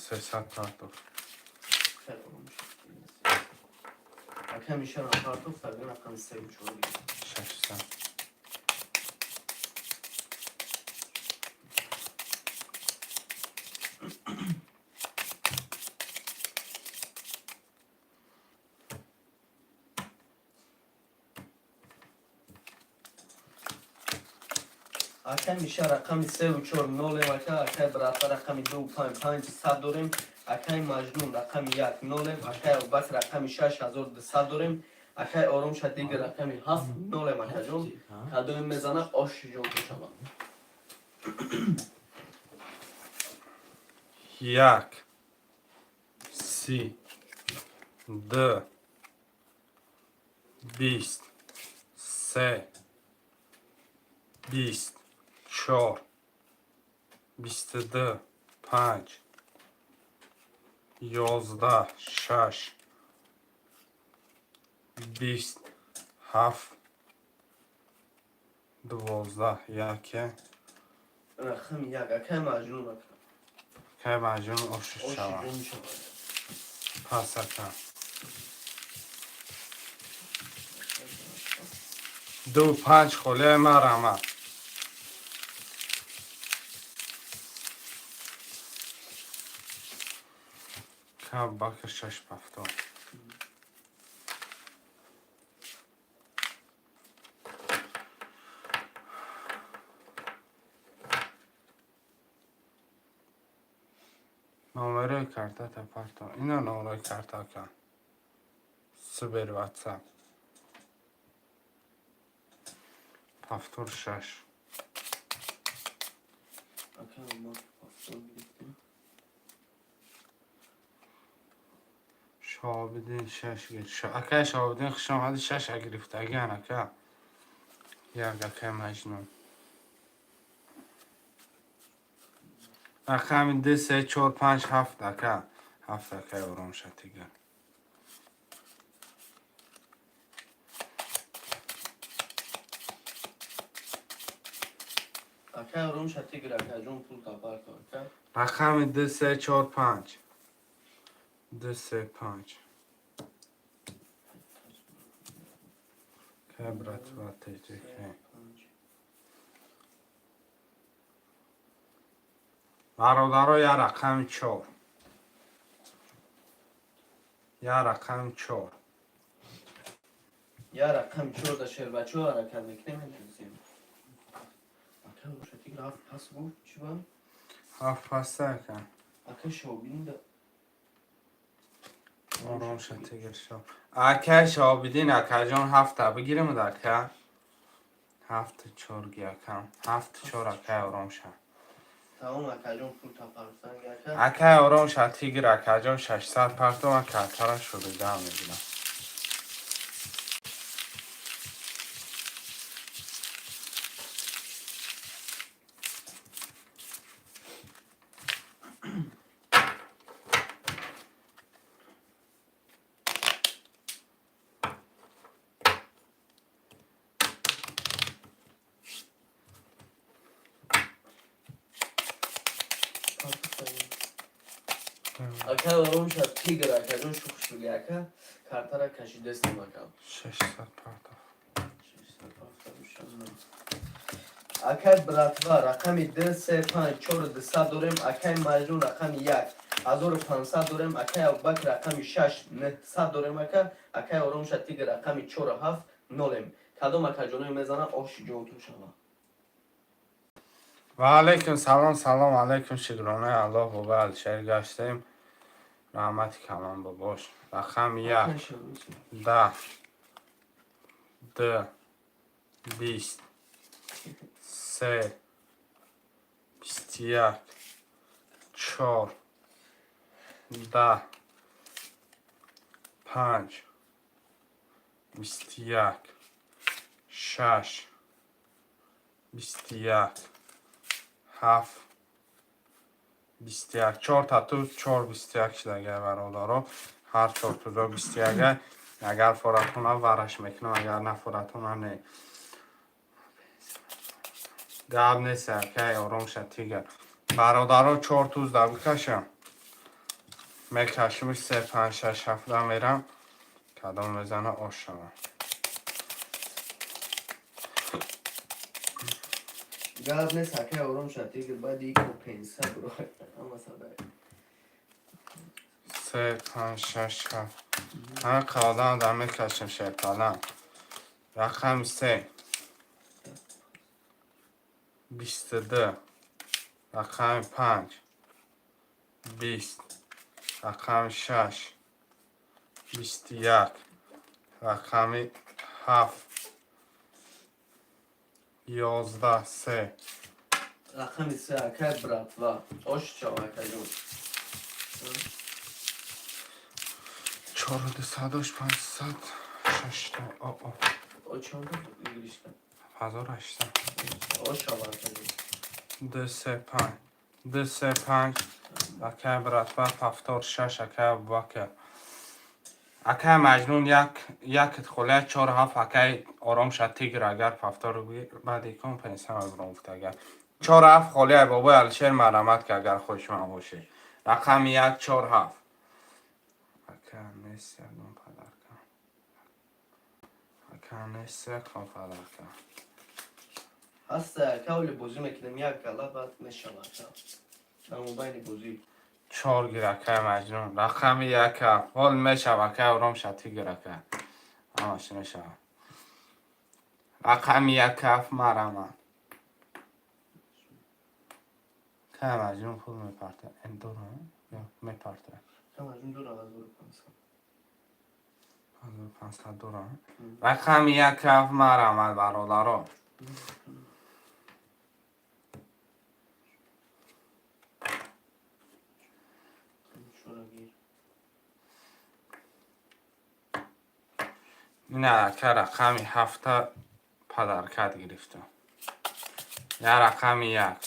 300 партофт. Хеле ором шуд. Ака Мишарам партофт, сагаре рақами севу чор гирифт. 600. Акай Миша, рақами севу чор нолем, ака. Акай братва, рақами ду панҷ 500 дорем. Акай Маҷнун, рақами як нолем. Акай Абубакр, рақами шаш 1200 дорем. Акай Ором Шатигр, рақами ҳафт нолем, акаҷон. Кадоме мезана, оши ҷон бошавад. Як, 30, ду, 20, се, 20, чор, 22, панҷ, 11, шаш, 20, ҳафт, 12, яке. Рақами як, акай Маҷнун, ака. Кай Маҷнун, оши оши шавад. Ҷон шавад. Пас, ака. Ду панҷ холияи марама. Кабакр, шаш пафтор. Номерои картата парто. Ина номерои карта, ака. Сбер, ватсап. Повтор шаш. Ака ма повтор гирифтем. Шоҳобиддин шаш гир. Акай Шоҳобиддин, хуш омадӣ, шаш гирифтагиан, ака. Як, акай Маҷнун. Рақами ду, се, чор, панҷ, ҳафт, ака. Ҳафт, акай ором шатига. Акай Ором Шатигр, акаҷон, пул тапарто, ака. Рақами ду, се, чор, панҷ. Ду, се, панҷ. Кай братва, теҷе, кай. Панҷ. Бародаро, я рақами чор. Я рақами чор. Я рақами чор да шербачо ҳаракат мекунем, медонистем. Ака Ором Шатигр ҳафт пас гуфт, чӣ ба? Ҳафт паста, ака. Ака Шобин да. Ором шатигр шо. Акай Шоҳобиддин, акаҷон, ҳафта бигирем, ака. Ҳафту чор ги, акам. Ҳафту чор, акай ором ша. Тамом, акаҷон, пул тапарфтанг, ака. Акай ором ша, тигр, акаҷон, 600 парто, ман картара шурида мегирам. Акай Ором ша тигр, акаҷон, шухш биги, ака, картара кашидестем, ака. 600 парто. Акай братва, рақами д се панҷ чору дусад дорем. Акай Маҷнун, рақами як 1500 дорем. Акай Абубакр, рақами шаш 900 дорем, ака. Акай Оромша тигр, рақами чору ҳафт нолем. Кадом акаҷоное мезана, оши ҷонтон шава. Ва алайкум салом, салом алайкум, шукронаи Аллоҳ, бобо Алишер гаштем. Раҳмати калон бобош. Рақами як, 10, 2, 20, 3, 21, 4, 10, 5, 21, 6, 21, 7, 21. Чорта туз, чор 21 шидагай, бародаро. Ҳар чор тузо 21. Агар форатона, вараш мекунам, агар нафоратона, не. Гап нест, акай ором ша, тигр. Бародаро, чор туз да бикашам. Мекашим, се, панҷ, шаш, ҳафта мерам. Кадом мезана, ош шавам. Гап нест, акай ором ша, тигр, баъди ко пенса бро. Ама садай. Се, панҷ, шаш, ҳафт. Ҳама қавлам да мекашем, шерпалам. Рақами се. 22. Рақами 5. 20. Рақами 6. 21. Рақами 7. 11. Се. Рақами се, акай братва. Ош шава, акаҷон. Чору дусадуш, 500, шашта. О, о. О, чанд игришка? 1800. Ош шава, акаҷон. Ду, се, панҷ. Ду, се, панҷ. Акай братва, повтор шаш, акай Абубакр. Акай Маҷнун, як, як холия, чор, ҳафт, акай ором ша, тигр, агар повтор баъди кон пенса мебурам, гуфт, агар. Чор, ҳафт холия, бобои Алишер, марҳамат, ки агар хушман бошӣ. Рақами як, чор, ҳафт. Ака нест ягон подарка. Ака нест ягон подарка. Ҳаста, ака, оли бозӣ мекунем як гала, баъд мешава, ака. Дар мобайни бозӣ. Чор гир, акай Маҷнун. Рақами як, ҳафт. Ҳол мешава, акай ором ша, тигр, ака. Ҳамаш мешава. Рақами як, ҳафт, марҳамат. Акай Маҷнун пул мепарта. Дора? Ё мепарта. Ака Маҷнун дора 1500. 1500 дора. Рақами як, ҳафт, марҳамат, бародаро. Чора гир. Ина, ака, рақами ҳафта подаркат гирифтам. Я рақами як.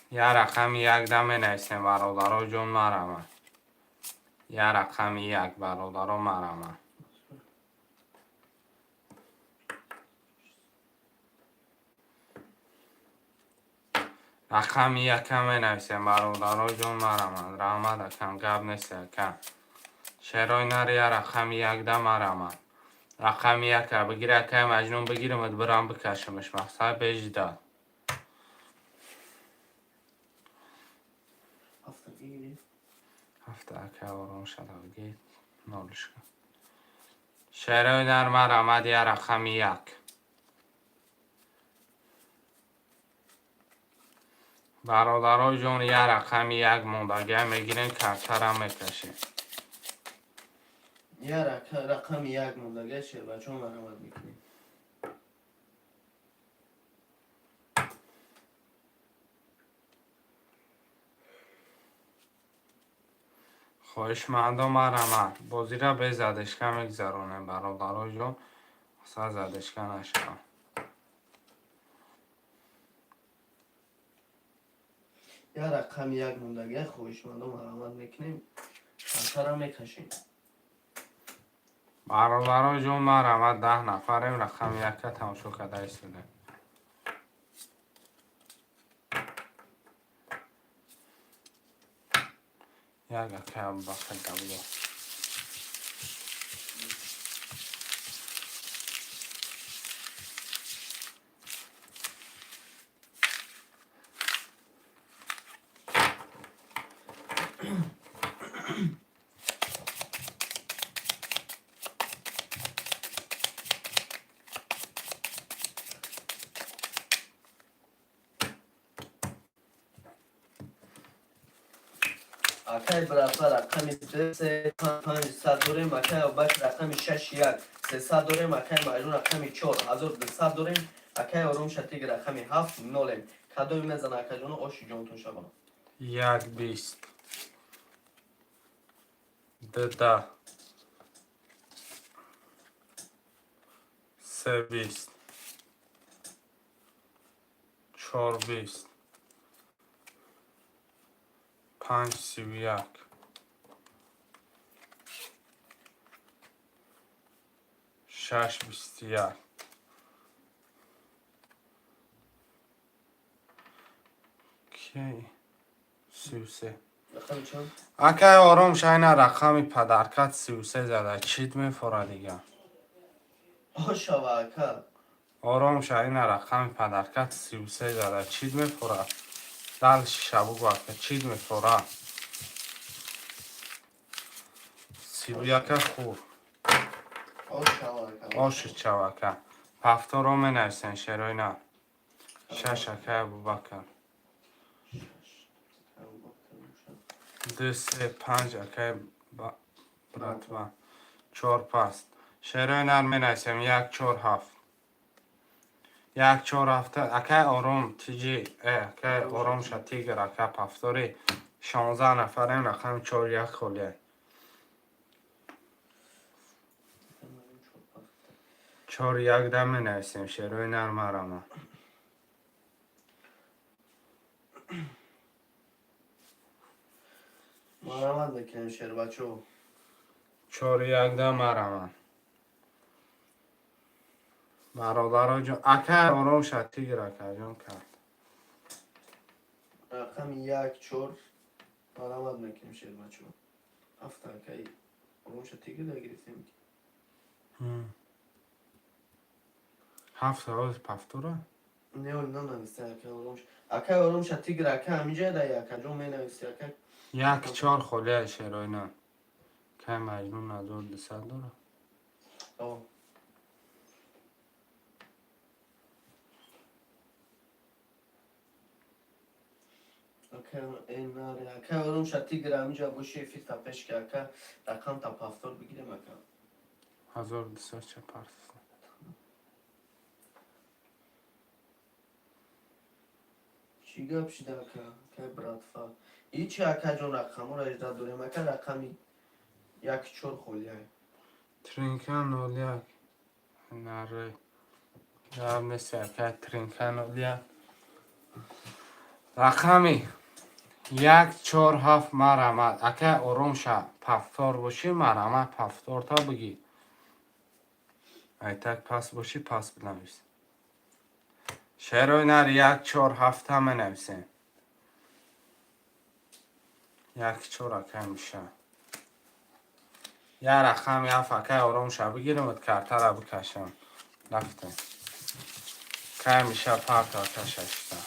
Я рақами як да менависем, бародаро ҷон, марҳамат. Я рақами як, бародаро, марҳамат. Рақами яка менависем, бародаро ҷон, марҳамат. Раҳмат, акам, гап нест, акам. Шерои нар, я рақами як да марҳамат. Рақами яка бигир, акай Маҷнун, бигирамад, бирам бикашамаш, мақсад бежидад. Ҳафта гири. Ҳафта, акай ором шада, бигир, нолишка. Шерои нар, марҳамат, я рақами як. Бародаро ҷон, я рақами як мондагия мегирем, картара мекашем. Я рақами як мондага, шербачон, марҳамат мекунем. Хоҳишмандо, марҳамат. Бозира без задержка мегзаронем, бародаро ҷон. Асла задержка нашавад. Я рақами як мондага, хоҳишмандо, марҳамат мекунем. Картара мекашем. Бародаро ҷон, марҳамат, 10 нафарем, рақами яка тамошо карда истодем. Як акай Абубакр давло. Акай братва, рақами ду, се, панҷ сад дорем. Акай Абубакр, рақами шаш, як, 300 дорем. Акай Маҷнун, рақами чор, 1200 дорем. Акай Ором Шатиг, рақами ҳафт, нолем. Кадоме мезана, акаҷоно, оши ҷонтон шавам. Як бист. Ду даҳ. Се бист. Чор бист. Панҷ сиву як. Шаш бисту як. Кей? 33. Рақами чанд? Акай Ором, шайна рақами падаркат 33 зада. Чит мефора дига. Ошава, ака. Ором, шайна рақами падаркат 33 зада. Чит мефора. Дальше шабугу, ака, чит мефора. 31-а хур. Ошава, ака. Оши чав, ака. Повторо менависен, шерои на. Шаш, акай Абубакр. Ду, се, панҷ, акай братва. Чор паст. Шерои нар менависем. Як, чор, ҳафт. Як, чор, ҳафта. Акай Ором, тиҷи. Акай Ором Шатигр, ака повтори. 16 нафарем, рақами чор, як холия. Чор, як да менависем. Шерои нар марама. Марамад мекунем, шербачо. Чор, як да марама. Бародаро ҷон, акай Ором Шатигр, акаҷон кард. Рақами як, чор марамад мекунем, шербачо. Ҳафта, акай Ором Шатигр да гирифтем. Ҳафт ҳоз повтора? Не, оли нанависте, акай Ором. Акай Ором Шатигр, ака, ҳаминҷа да акаҷон менависти, ака. Як, чор холия, шерои нар. Кай Маҷнун 1200 дорад? О. Ака энаре, акай Ором Шатигр, ҳаминҷа боши, эфир та пеш ки, ака, рақам та повтор бигирем, ака. 1200 ча партиста. Чӣ гап шида, ака, акай братва? Ичи, акаҷон, рақамҳоро 18 дорем, ака, рақами як, чор холия. Тринка нол як. Наре. Гап нест, ака, тринка нол як. Рақами як, чор, ҳафт марамад. Ака Ором ша, повтор бошӣ, марамад, повторта бигӣ. Айтак пас бошӣ, пас бинавис. Шерои нар як, чор, ҳафта менависем. Як, чор, акай миша. Я рақами ҳафт, акай Ором ша, бигирам, картара бикашам. Рафтем. Кай миша парта, ака, шашта.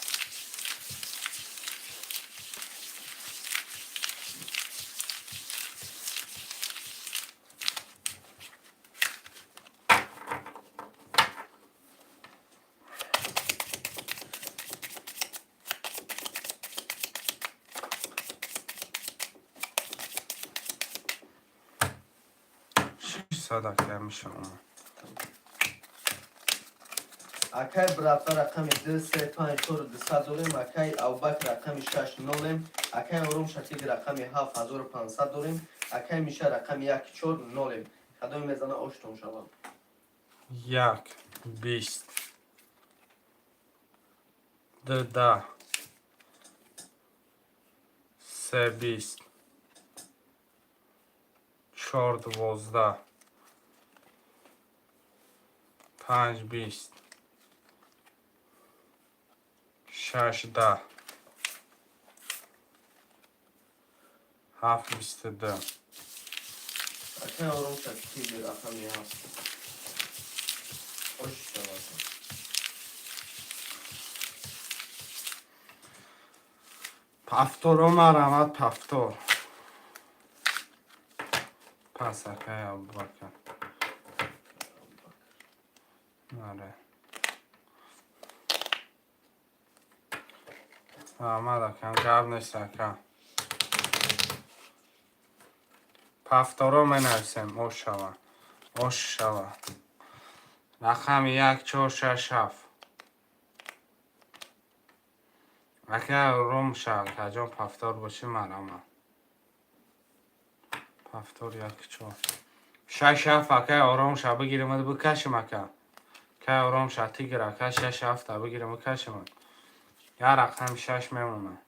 600, акай миша омад. Акай братва, рақами ду, се, панҷ, чору дусад дорем. Акай Абубакр, рақами шаш, нолем. Акай Ором Шатиг, рақами ҳафт, 1500 дорем. Акай Миша, рақами як, чор, нолем. Кадоме мезана, оштон шавам. Як, бист. Ду, даҳ. Се, бист. Чор, 12. Панҷ, бист. Шаш, даҳ. Ҳафт, 22. Акай Ором Шатиг, рақами ҳафт. Ош шавад. Повторо марамад, повтор. Пас, акай Абубакр. Аре. Раҳмат, акам, гап нест, ака. Повторо менависем, ош шава. Ош шава. Рақами 1, 4, 6, 7. Ака ром ша, акаҷон, повтор боши марама. Повтор 1, 4. 6, 7, акай ором ша, бигирем, бикашим, ака. Кай ором ша, тигр, ака, 6, 7 бигирем, бикашим. Я рақами 6 мемонад.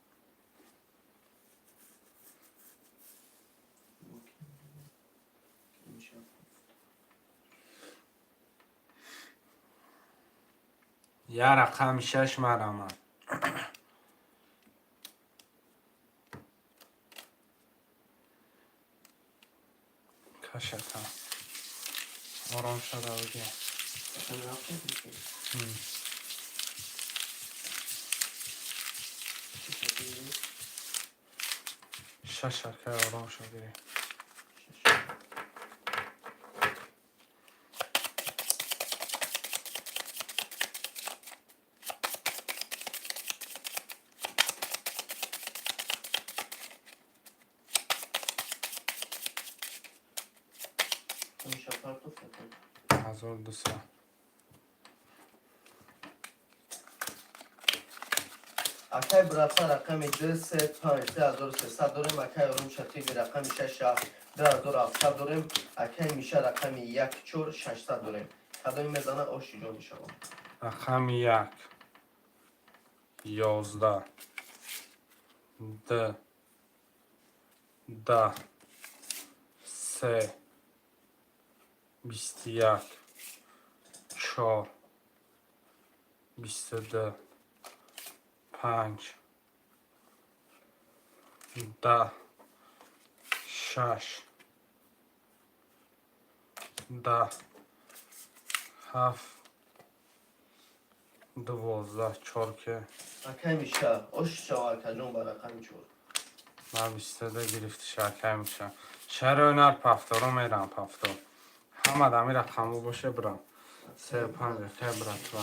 Я рақами 6 марама. Кашата. Ором шада бигир. Рақами ҳафт мекунӣ? Шаш, акай ором ша гирӣ. Ҳамеша партоф накун. 1200. Акай братва, рақами 2, 3, 5, 3300 дорем. Акай ором шатиги, рақами 6, 7, 2700 дорем. Акай Миша, рақами 1, 4, 600 дорем. Кадоми мезана, оши ҷон мешавам. Рақами 1, 11, 2, 10, 3, 21, 4, 22, 5, 10, 6, 10, 7, 12, 4 ки. Акай Миша, оши шава, акаҷон, ба рақами 4. Ман 22 гирифтиша, акай Миша. Шарои нар повторо мерам, повтор. Ҳама дами рақаму боше, бирам. Се, панҷ, акай братва.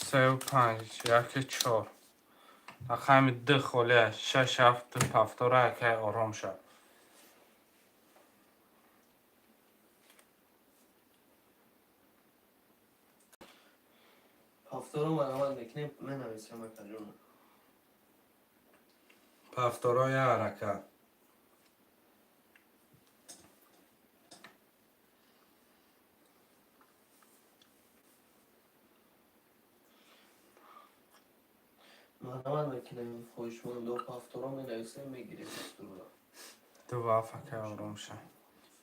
Сеу панҷ, яки чор. Рақами ду холия, шаш, ҳафт, ду повтора, акай ором шав. Повторо марамат мекунем, менависем, акаҷон. Повторо я ҳаракат. Марамат мекунем, хоҳишмандо, повторо менависем, мегирем дастурро. Ду ваф, акай ором шав.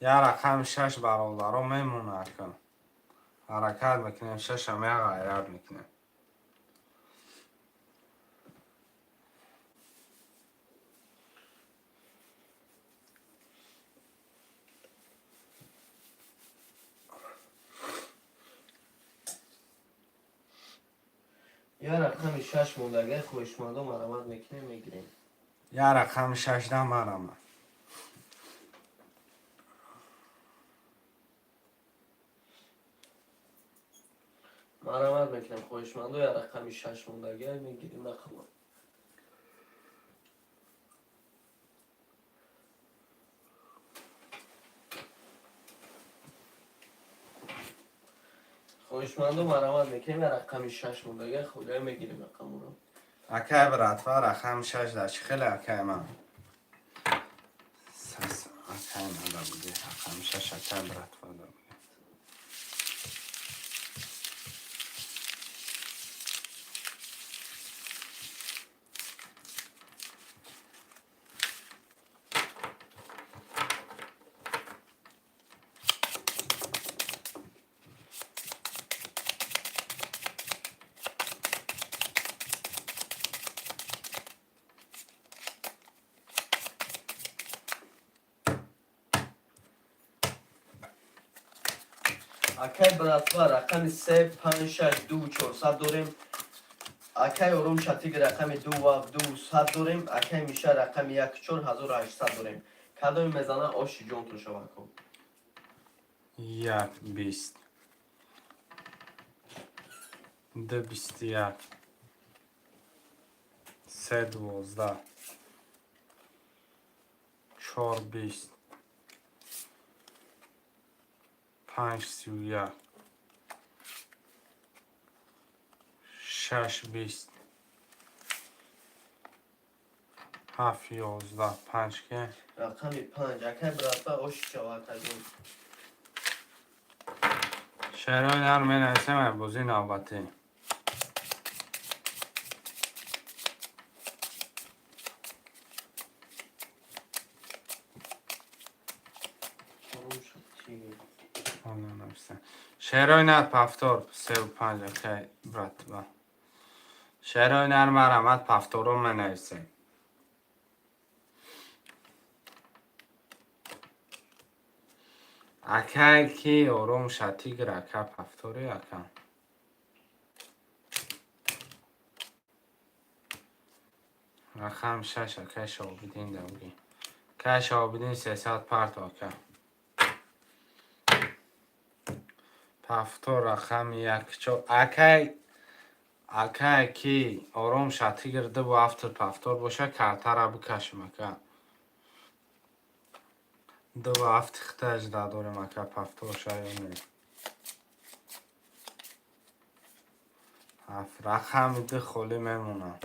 Я рақами шаш, бародаро, мемона, ака. Ҳаракат мекунем, шашам я ғайрат мекунем. Я рақами шаш мондагай, хоҳишмандо, марамат мекунем, мегирем. Я рақами шашда марама. Марамат мекунем, хоҳишмандо, я рақами шаш мондагай, мегирем рақама. Хоҳишмандо, марамат мекунем, я рақами шаш мондагай, худая, мегирем рақаморо. Акай братва, рақами шаш да чӣ хеле, акай ман. Сас, акай ман да буди. Рақами шаш, акай братва да буди. Акай братва, рақами се, панҷ, шаш, ду, чорсад дорем. Акай ором шатиг, рақами ду ва ду сад дорем. Акай Миша, рақами як, чор, 1800 дорем. Кадоми мезана, оши ҷонтон шавако. Як, 20. Ду 21, се 12, чор 20, панҷ 31, шаш 20, ҳафт 11, панҷ ке. Рақами панҷ, акай братва, оши шава, акаҷон. Шерои нар менависем ай бозии навбатӣ. Шерои нар повтор севу панҷ, акай братва. Шерои нар марамат повторо менависем. Акай ки ором ша тигр, ака, повтори, ака. Рақам шаш, акай Шоҳобиддин Давгӣ. Акай Шоҳобиддин, 300 парто, ака. Повтор рақами як чор. Акай ки ором ша тигр дуву ҳафт повтор боша, картара бикашем, ака. Дуву ҳафт хитажда дорем, ака, повтор ша ё не. Ҳафт рақами ду холӣ мемонад.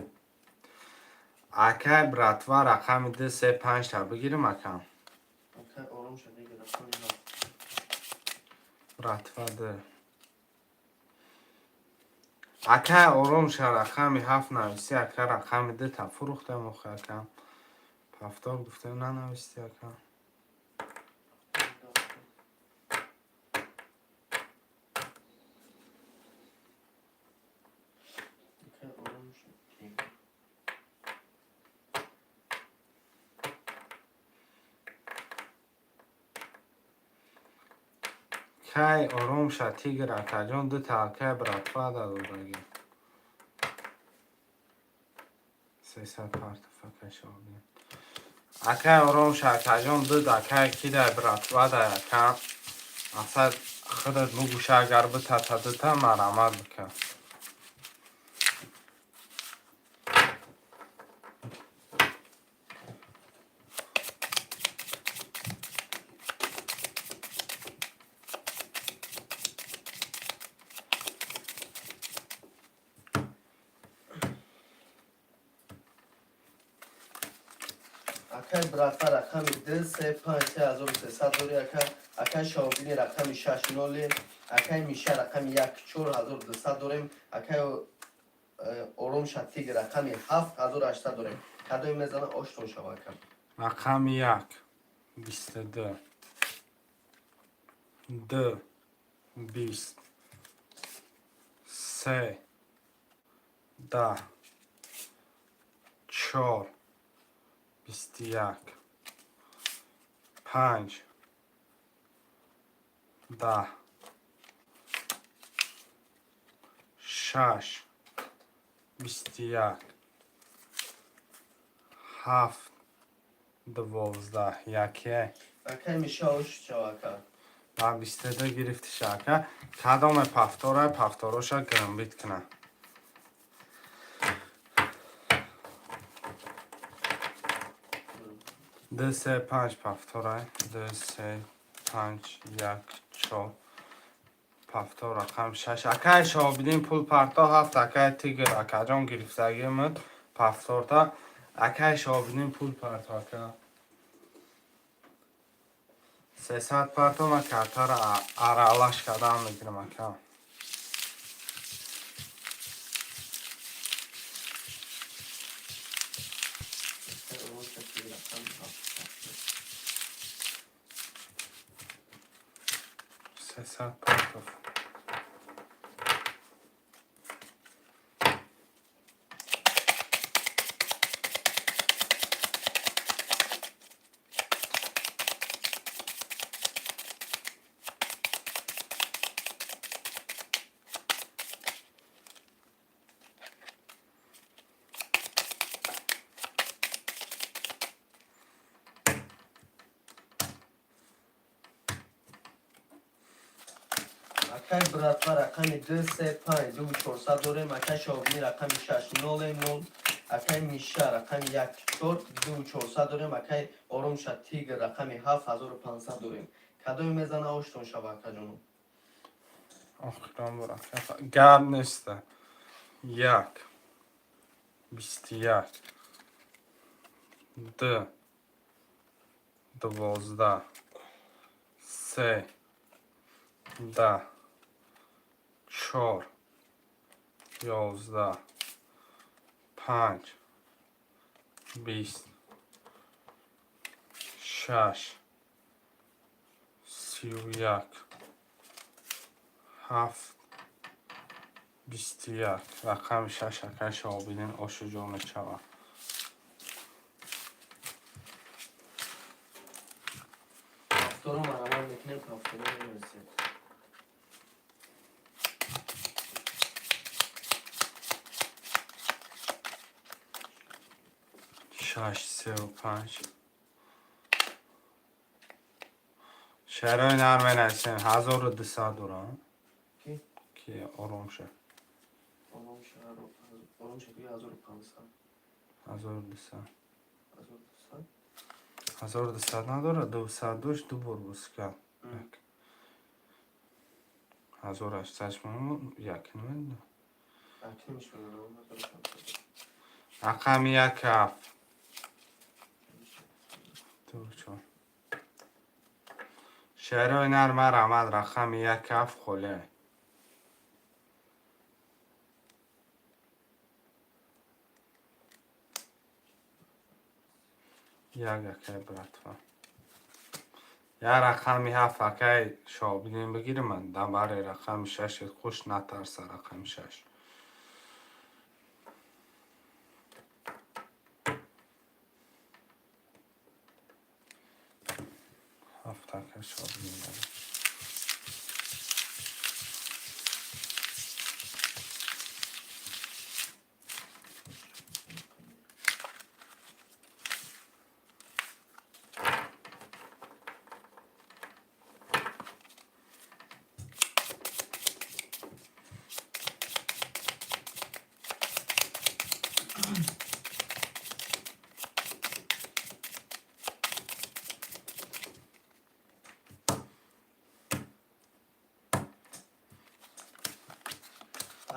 Акай братва, рақами ду се панҷта бигирим, ака. Акай ором ша тигр рақами ҳафт. Братва ду. Акай ором ша рақами ҳафт нависӣ, ака, рақами ду та фурӯхтем охи, ака. Повтор гуфтем, нанависти, ака. Акай ором ша тигр. Кай ором ша тигр, акаҷон, дута акай братва дадодагӣ. 300 партов, акай Шоҳобиддин. Акай ором ша, акаҷон, дуд акай кидай братва дай, ака. Мақсад худат бугӯша, агар битата дута марамат бика. Акай братва, рақами ду се панҷ 3300 дори, ака. Акай Шоҳобиддин рақами шаш ноли. Акай Миша рақами як 4200 дорем. Акай ором ша тигр рақами ҳафт 1800 дорем. Кадоме мезана, оштон шава, ака. Рақами як 22, ду 20, се 10, чор 21, панҷ 10, шаш 21, ҳафт 12, яке. Акай Миша, ош шава, ака. Ба 22 гирифтиша, ака. Кадоме повтора, повтороша гирмбит кунад. Ду се панҷ повторай. Ду се панҷ як чор повтор рақам шаш. Акай Шоҳобиддин, пул парто ҳафт, акай тигр, акаҷон, гирифтагимуд повторта. Акай Шоҳобиддин, пул парто, ака. 300 парто, ман картара аралаш кардан мегирам, ака. Акай ором ша тигр рақами ҳафт. 300 партов. Акай братва, рақами ду, се, панҷ, дуву чорсад дорем. Акай Шоҳобиддин, рақами шаш, ноле нол. Акай Миша, рақами як, чор, дуву чорсад дорем. Акай Оромша Тигр, рақами ҳафт, 1500 дорем. Кадоме мезана, оштон шава, акаҷоно. Охирон бор, гап неста. Як, 21, ду, 12, се, 10, чор, 11, панҷ, 20, шаш, 31, ҳафт, 21. Рақами шаш, акай Шоҳобиддин, ошу ҷо мешавад. Ҳафторо марамат мекунем, ҳафторо менависем. Шаш, севу панҷ. Шаҳрҳои нар менависем. 1200 дорам. Ки? Ки Оромша. Оромша ки 1500. 1200. 1200. 1200 надорад, 200 дошт, ду бор бускал. 1800 як намедонам. Акнимиш мемонам, 1500. Рақами як, ҳафт, ду, чор. Шаҳрҳои нар, марамад, рақами як, ҳафт холе. Як, акай братва. Я рақами ҳафт, акай Шоҳобиддин, бигирим, ман дар бари рақами шаши хуш натарса, рақами шаш. Ҳафт, акай Шоҳобиддин дорем.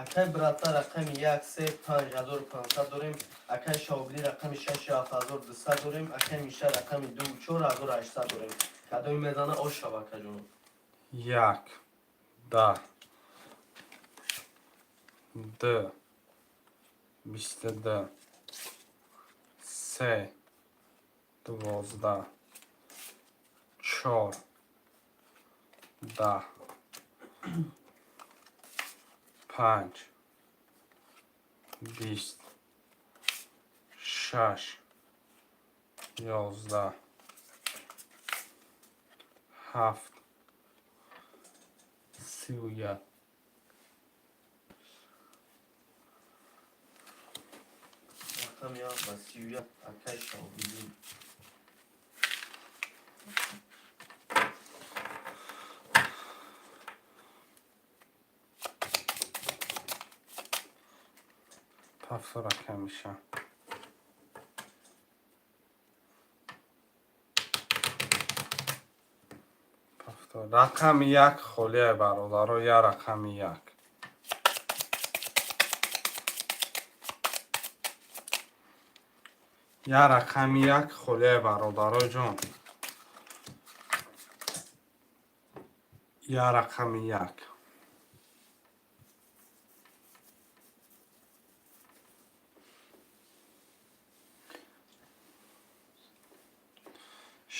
Акай братва, рақами як, се, панҷ, 1500 дорем. Акай Шоҳобиддин, рақами шаш, ҳафт, 1200 дорем. Акай Миша, рақами ду, чор, 1800 дорем. Кадоме мезана, ош шава, акаҷоно. Як, 10, ду, 22, се, 12, чор, 10, панҷ, 20, шаш, 11, ҳафт, 31. Рақами ҳафт ба 31, акай Шоҳобиддин. Ҳафт рақам меша. Рақами як холия, бародаро, я рақами як. Я рақами як холия, бародаро ҷон. Я рақами як.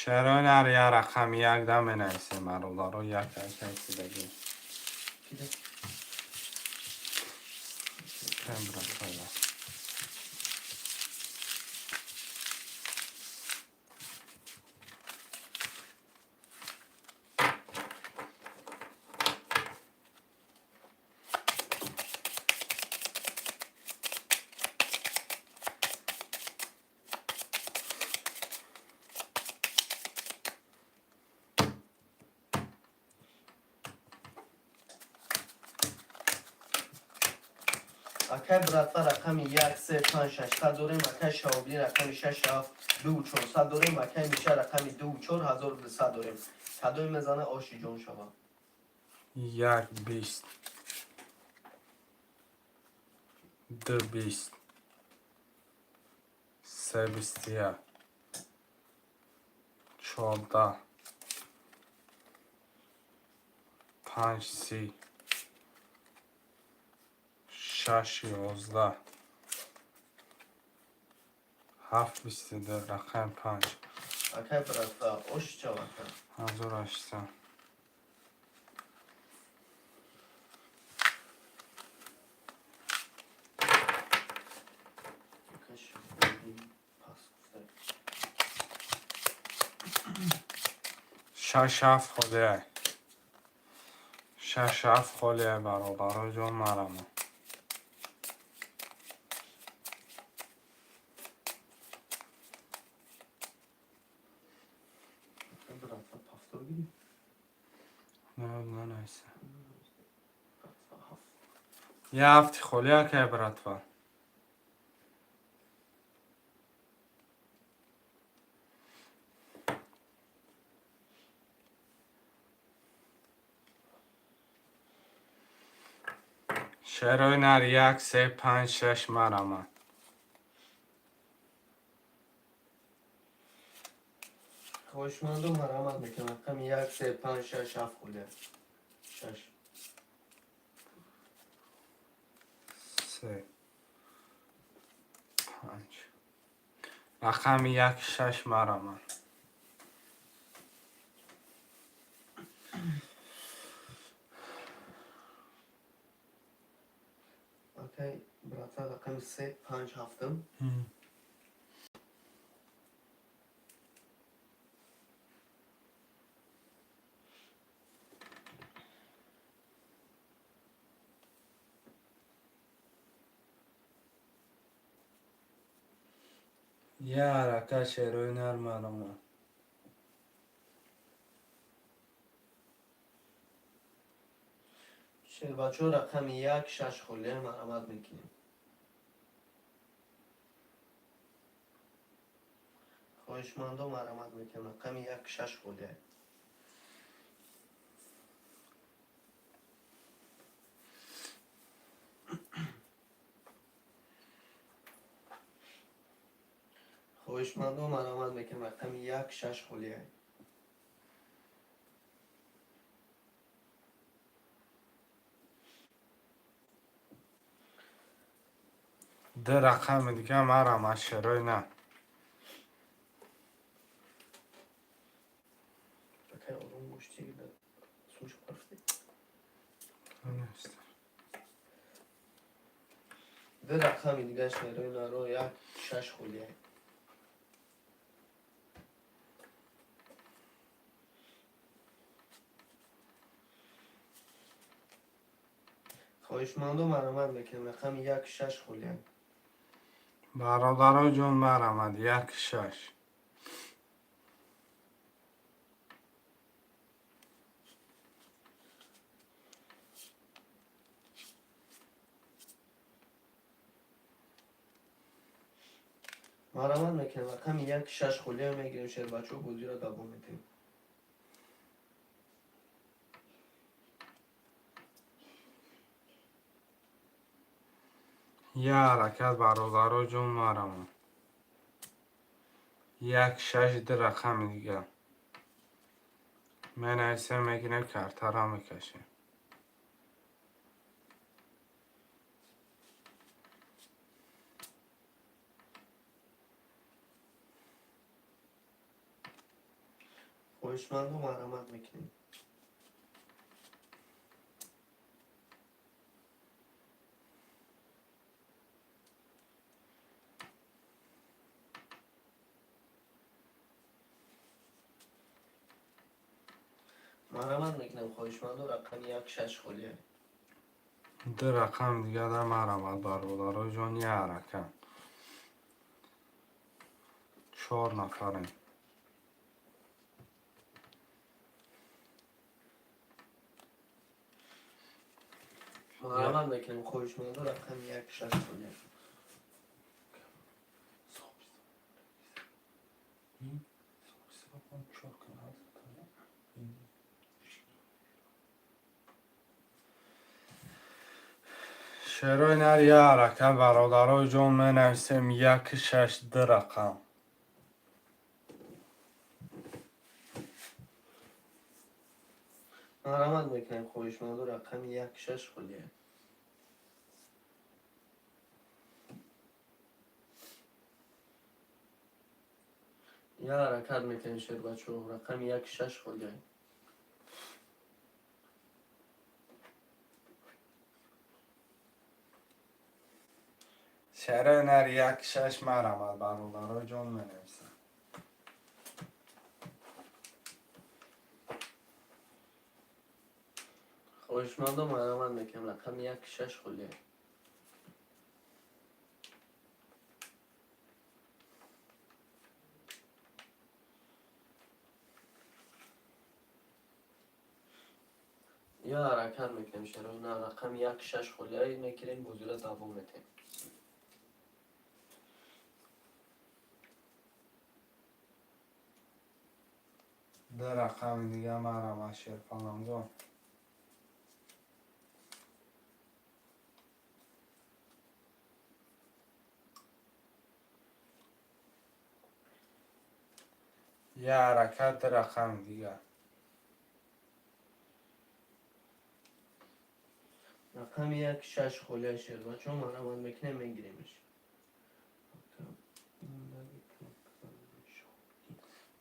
Шаҳрҳои нар, я рақами як да менависем, бародаро, як акайсидаги. Кида? Братва. Акай братва, рақами як, се, панҷ, 600 дорем. Акай Шаобдин, рақами шаш, ҳафт, ду, 400 дорем. Акай Миша, рақами ду, чор, 1200 дорем. Кадоме мезана, оши ҷон шава. Як 20, ду 20, се 21, 14, панҷ 30, шаш 11, ҳафт 22, рақами панҷ. Акай братва, оши чава, ака. 1800. Акай Шаобдин пас гуфта. Шаш ҳафт холиай, шаш ҳафт холиай, бародаро ҷон, марамо. Акай братва, повтор гирифт. Нанайса. Братва, ҳафт. Я ҳафти холӣ, акай братва. Шерои нар, як, се, панҷ, шаш, марама. Хоҳишмандо, марҳамат мекунам, рақами як, се, панҷ, шаш, ҳафт холия, шаш. Се, панҷ, рақами як, шаш, марама. Акай братва, рақами се, панҷ, ҳафтам. Я ҳаракат, шерои нар, марама. Шербачо, рақами як, шаш холия, марҳамат мекунем. Хоҳишмандо, марҳамат мекунем, рақами як, шаш холия. Хоҳишмандо, марҳамат мекунем, рақами як, шаш холия. Ду рақами дига, марама, шерои нар. Акай ором гӯшти сумша рафтӣ. Нест. Ду рақами дига, шерои наро, як, шаш холия. Хоҳишмандо, марҳамат мекунем, рақами як, шаш холия. Бародаро ҷон, марамад, як, шаш. Марҳамат мекунем, рақами як, шаш холия мегирем, шербачо, бозиро давом медиҳем. Я ҳаракат, бародаро ҷон, марама, як, шаш, ду рақами дига менависем, мегирем, картаро мекашем. Хоҳишмандо, марҳамат мекунем. Марҳамат мекунем, хоҳишмандо, рақами як, шаш холия. Ду рақами дига дар марамад, бародаро ҷон, я ҳаракат, чор нафарем. Марҳамат мекунем, хоҳишмандо, рақами як шаш холия. Шерои нар я ҳаракат, бародарои ҷон, менависем як шаш ду рақам. Марҳамат мекунем, хоҳишмандо, рақами як шаш холия. Я ҳаракат мекунем, шербачо, рақами як шаш холия. Шерои нар як шаш марҳамат, бародарои ҷон, менависем. Хоҳишмандо, марҳамат мекунем, рақами як шаш холия. Я ҳаракат мекунем, шерои на, рақами як шаш холия мекунем, бозиро давом метем. Ду рақами дига марҳамат, шерпалангон. Я ҳаракат, ду рақами дига. Рақами як шаш холия, шербачо, марҳамат мекунем, мегиремш.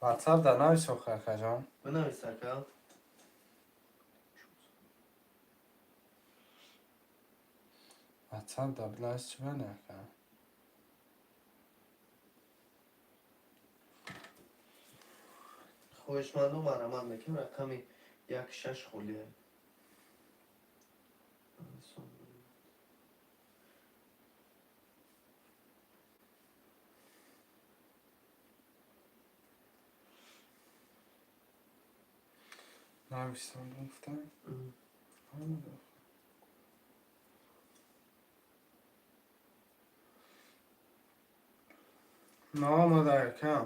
Ватсап да навис, охи, акаҷон. Бинавис, ака. Ватсап да бинавис, чӣ бане, ака? Хоҳишмандо, марҳамат мекунем, рақами як шаш холия. Нависам гуфтам. Омада. Наомада, акам.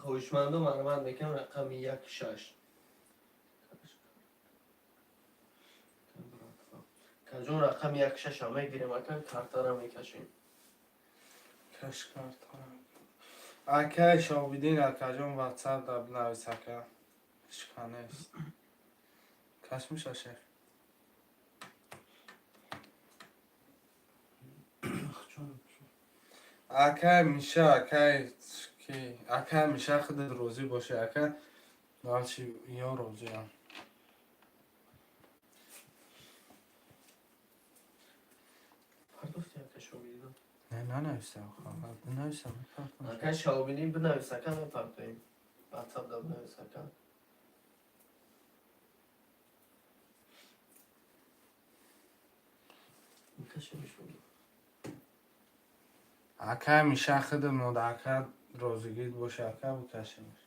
Хоҳишмандо, марҳамат мекунем, рақами як шаш. Каҷон, рақами як шаша мегирем, ака, картара мекашем. Каш картара. Акай Шобидин, акаҷон, ватсап да бинавис, ака. Ҳичка нест. Каш меша, шеф. Акай Миша, акай ки, акай Миша, худат розӣ бошӣ, ака. Дальше ё розиам. Партофти, ака Шобидин? Не, нанависа, бинависам, мепартам. Ака Шобидин, бинавис, ака, мепартоем. Ватсап да бинавис, ака. Мекашемиш, меги. Акай Миша, худат мода, ака, розигит бошӣ, ака, бикашемш.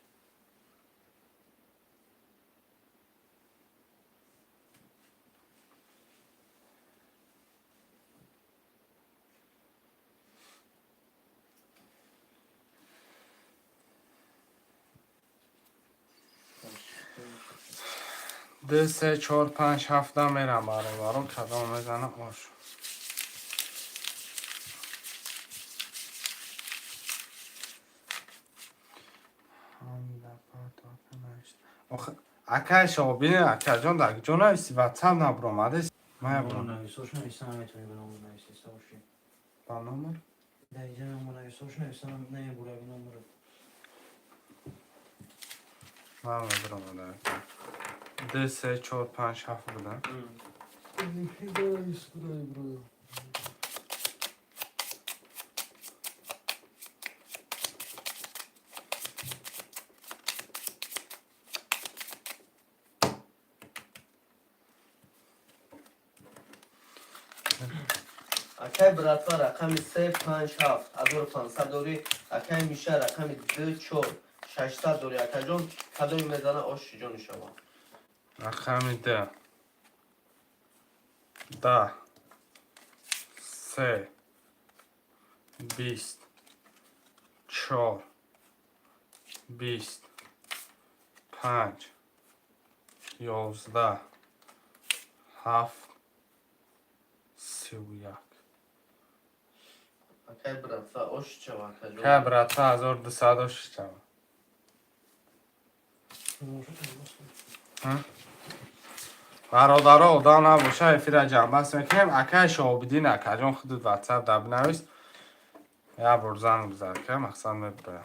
Ду, се, чор, панҷ, ҳафта мерам, бародарон, кадом мезана ош. Акай Шобин, акаҷон, дар ҷо нависи, ватсап набуромадес. Мая буром. Нависош нависа наметавонӣ, ба номер нависиста бошӣ. Ба номер? Дар инҷа номер нависош нависа намебурави номерро. Намебуромада. Ду, се, чор, панҷ, ҳафт буда. Акай Братва, рақами се, панҷ, ҳафт, 1500 дорӣ. Акай Миша, рақами ду, чор, 600 дорӣ. Акаҷон, кадоми мезана, оши ҷони шумо. Рақами д 10, се, 20, чор, 20, панҷ, 11, ҳафт, 31. Акай Братва, оши чава, акаҷон. Кай Братва, 1200 оши чава. Бародаро, одам набоша, эфира ҷамъбаст мекунем. Акай Шоҳобиддин, акаҷон, худут Ватсап да бинавис, як бор занг бизар, ка мақсад мебурам.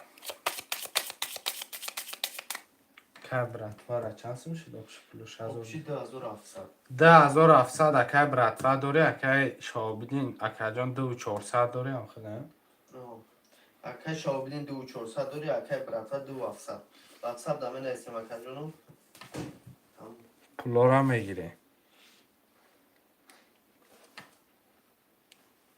Акай Братвара чанд сум шуд общий пулуш? Общий 2700. 2700 акай Братва дорӣ. Акай Шоҳобиддин, акаҷон, 2400 дорӣ ам худа. Акай Шоҳобиддин 2400 дорӣ, акай Братва 2700. Ватсап да менависем, акаҷону. Пулора мегирем.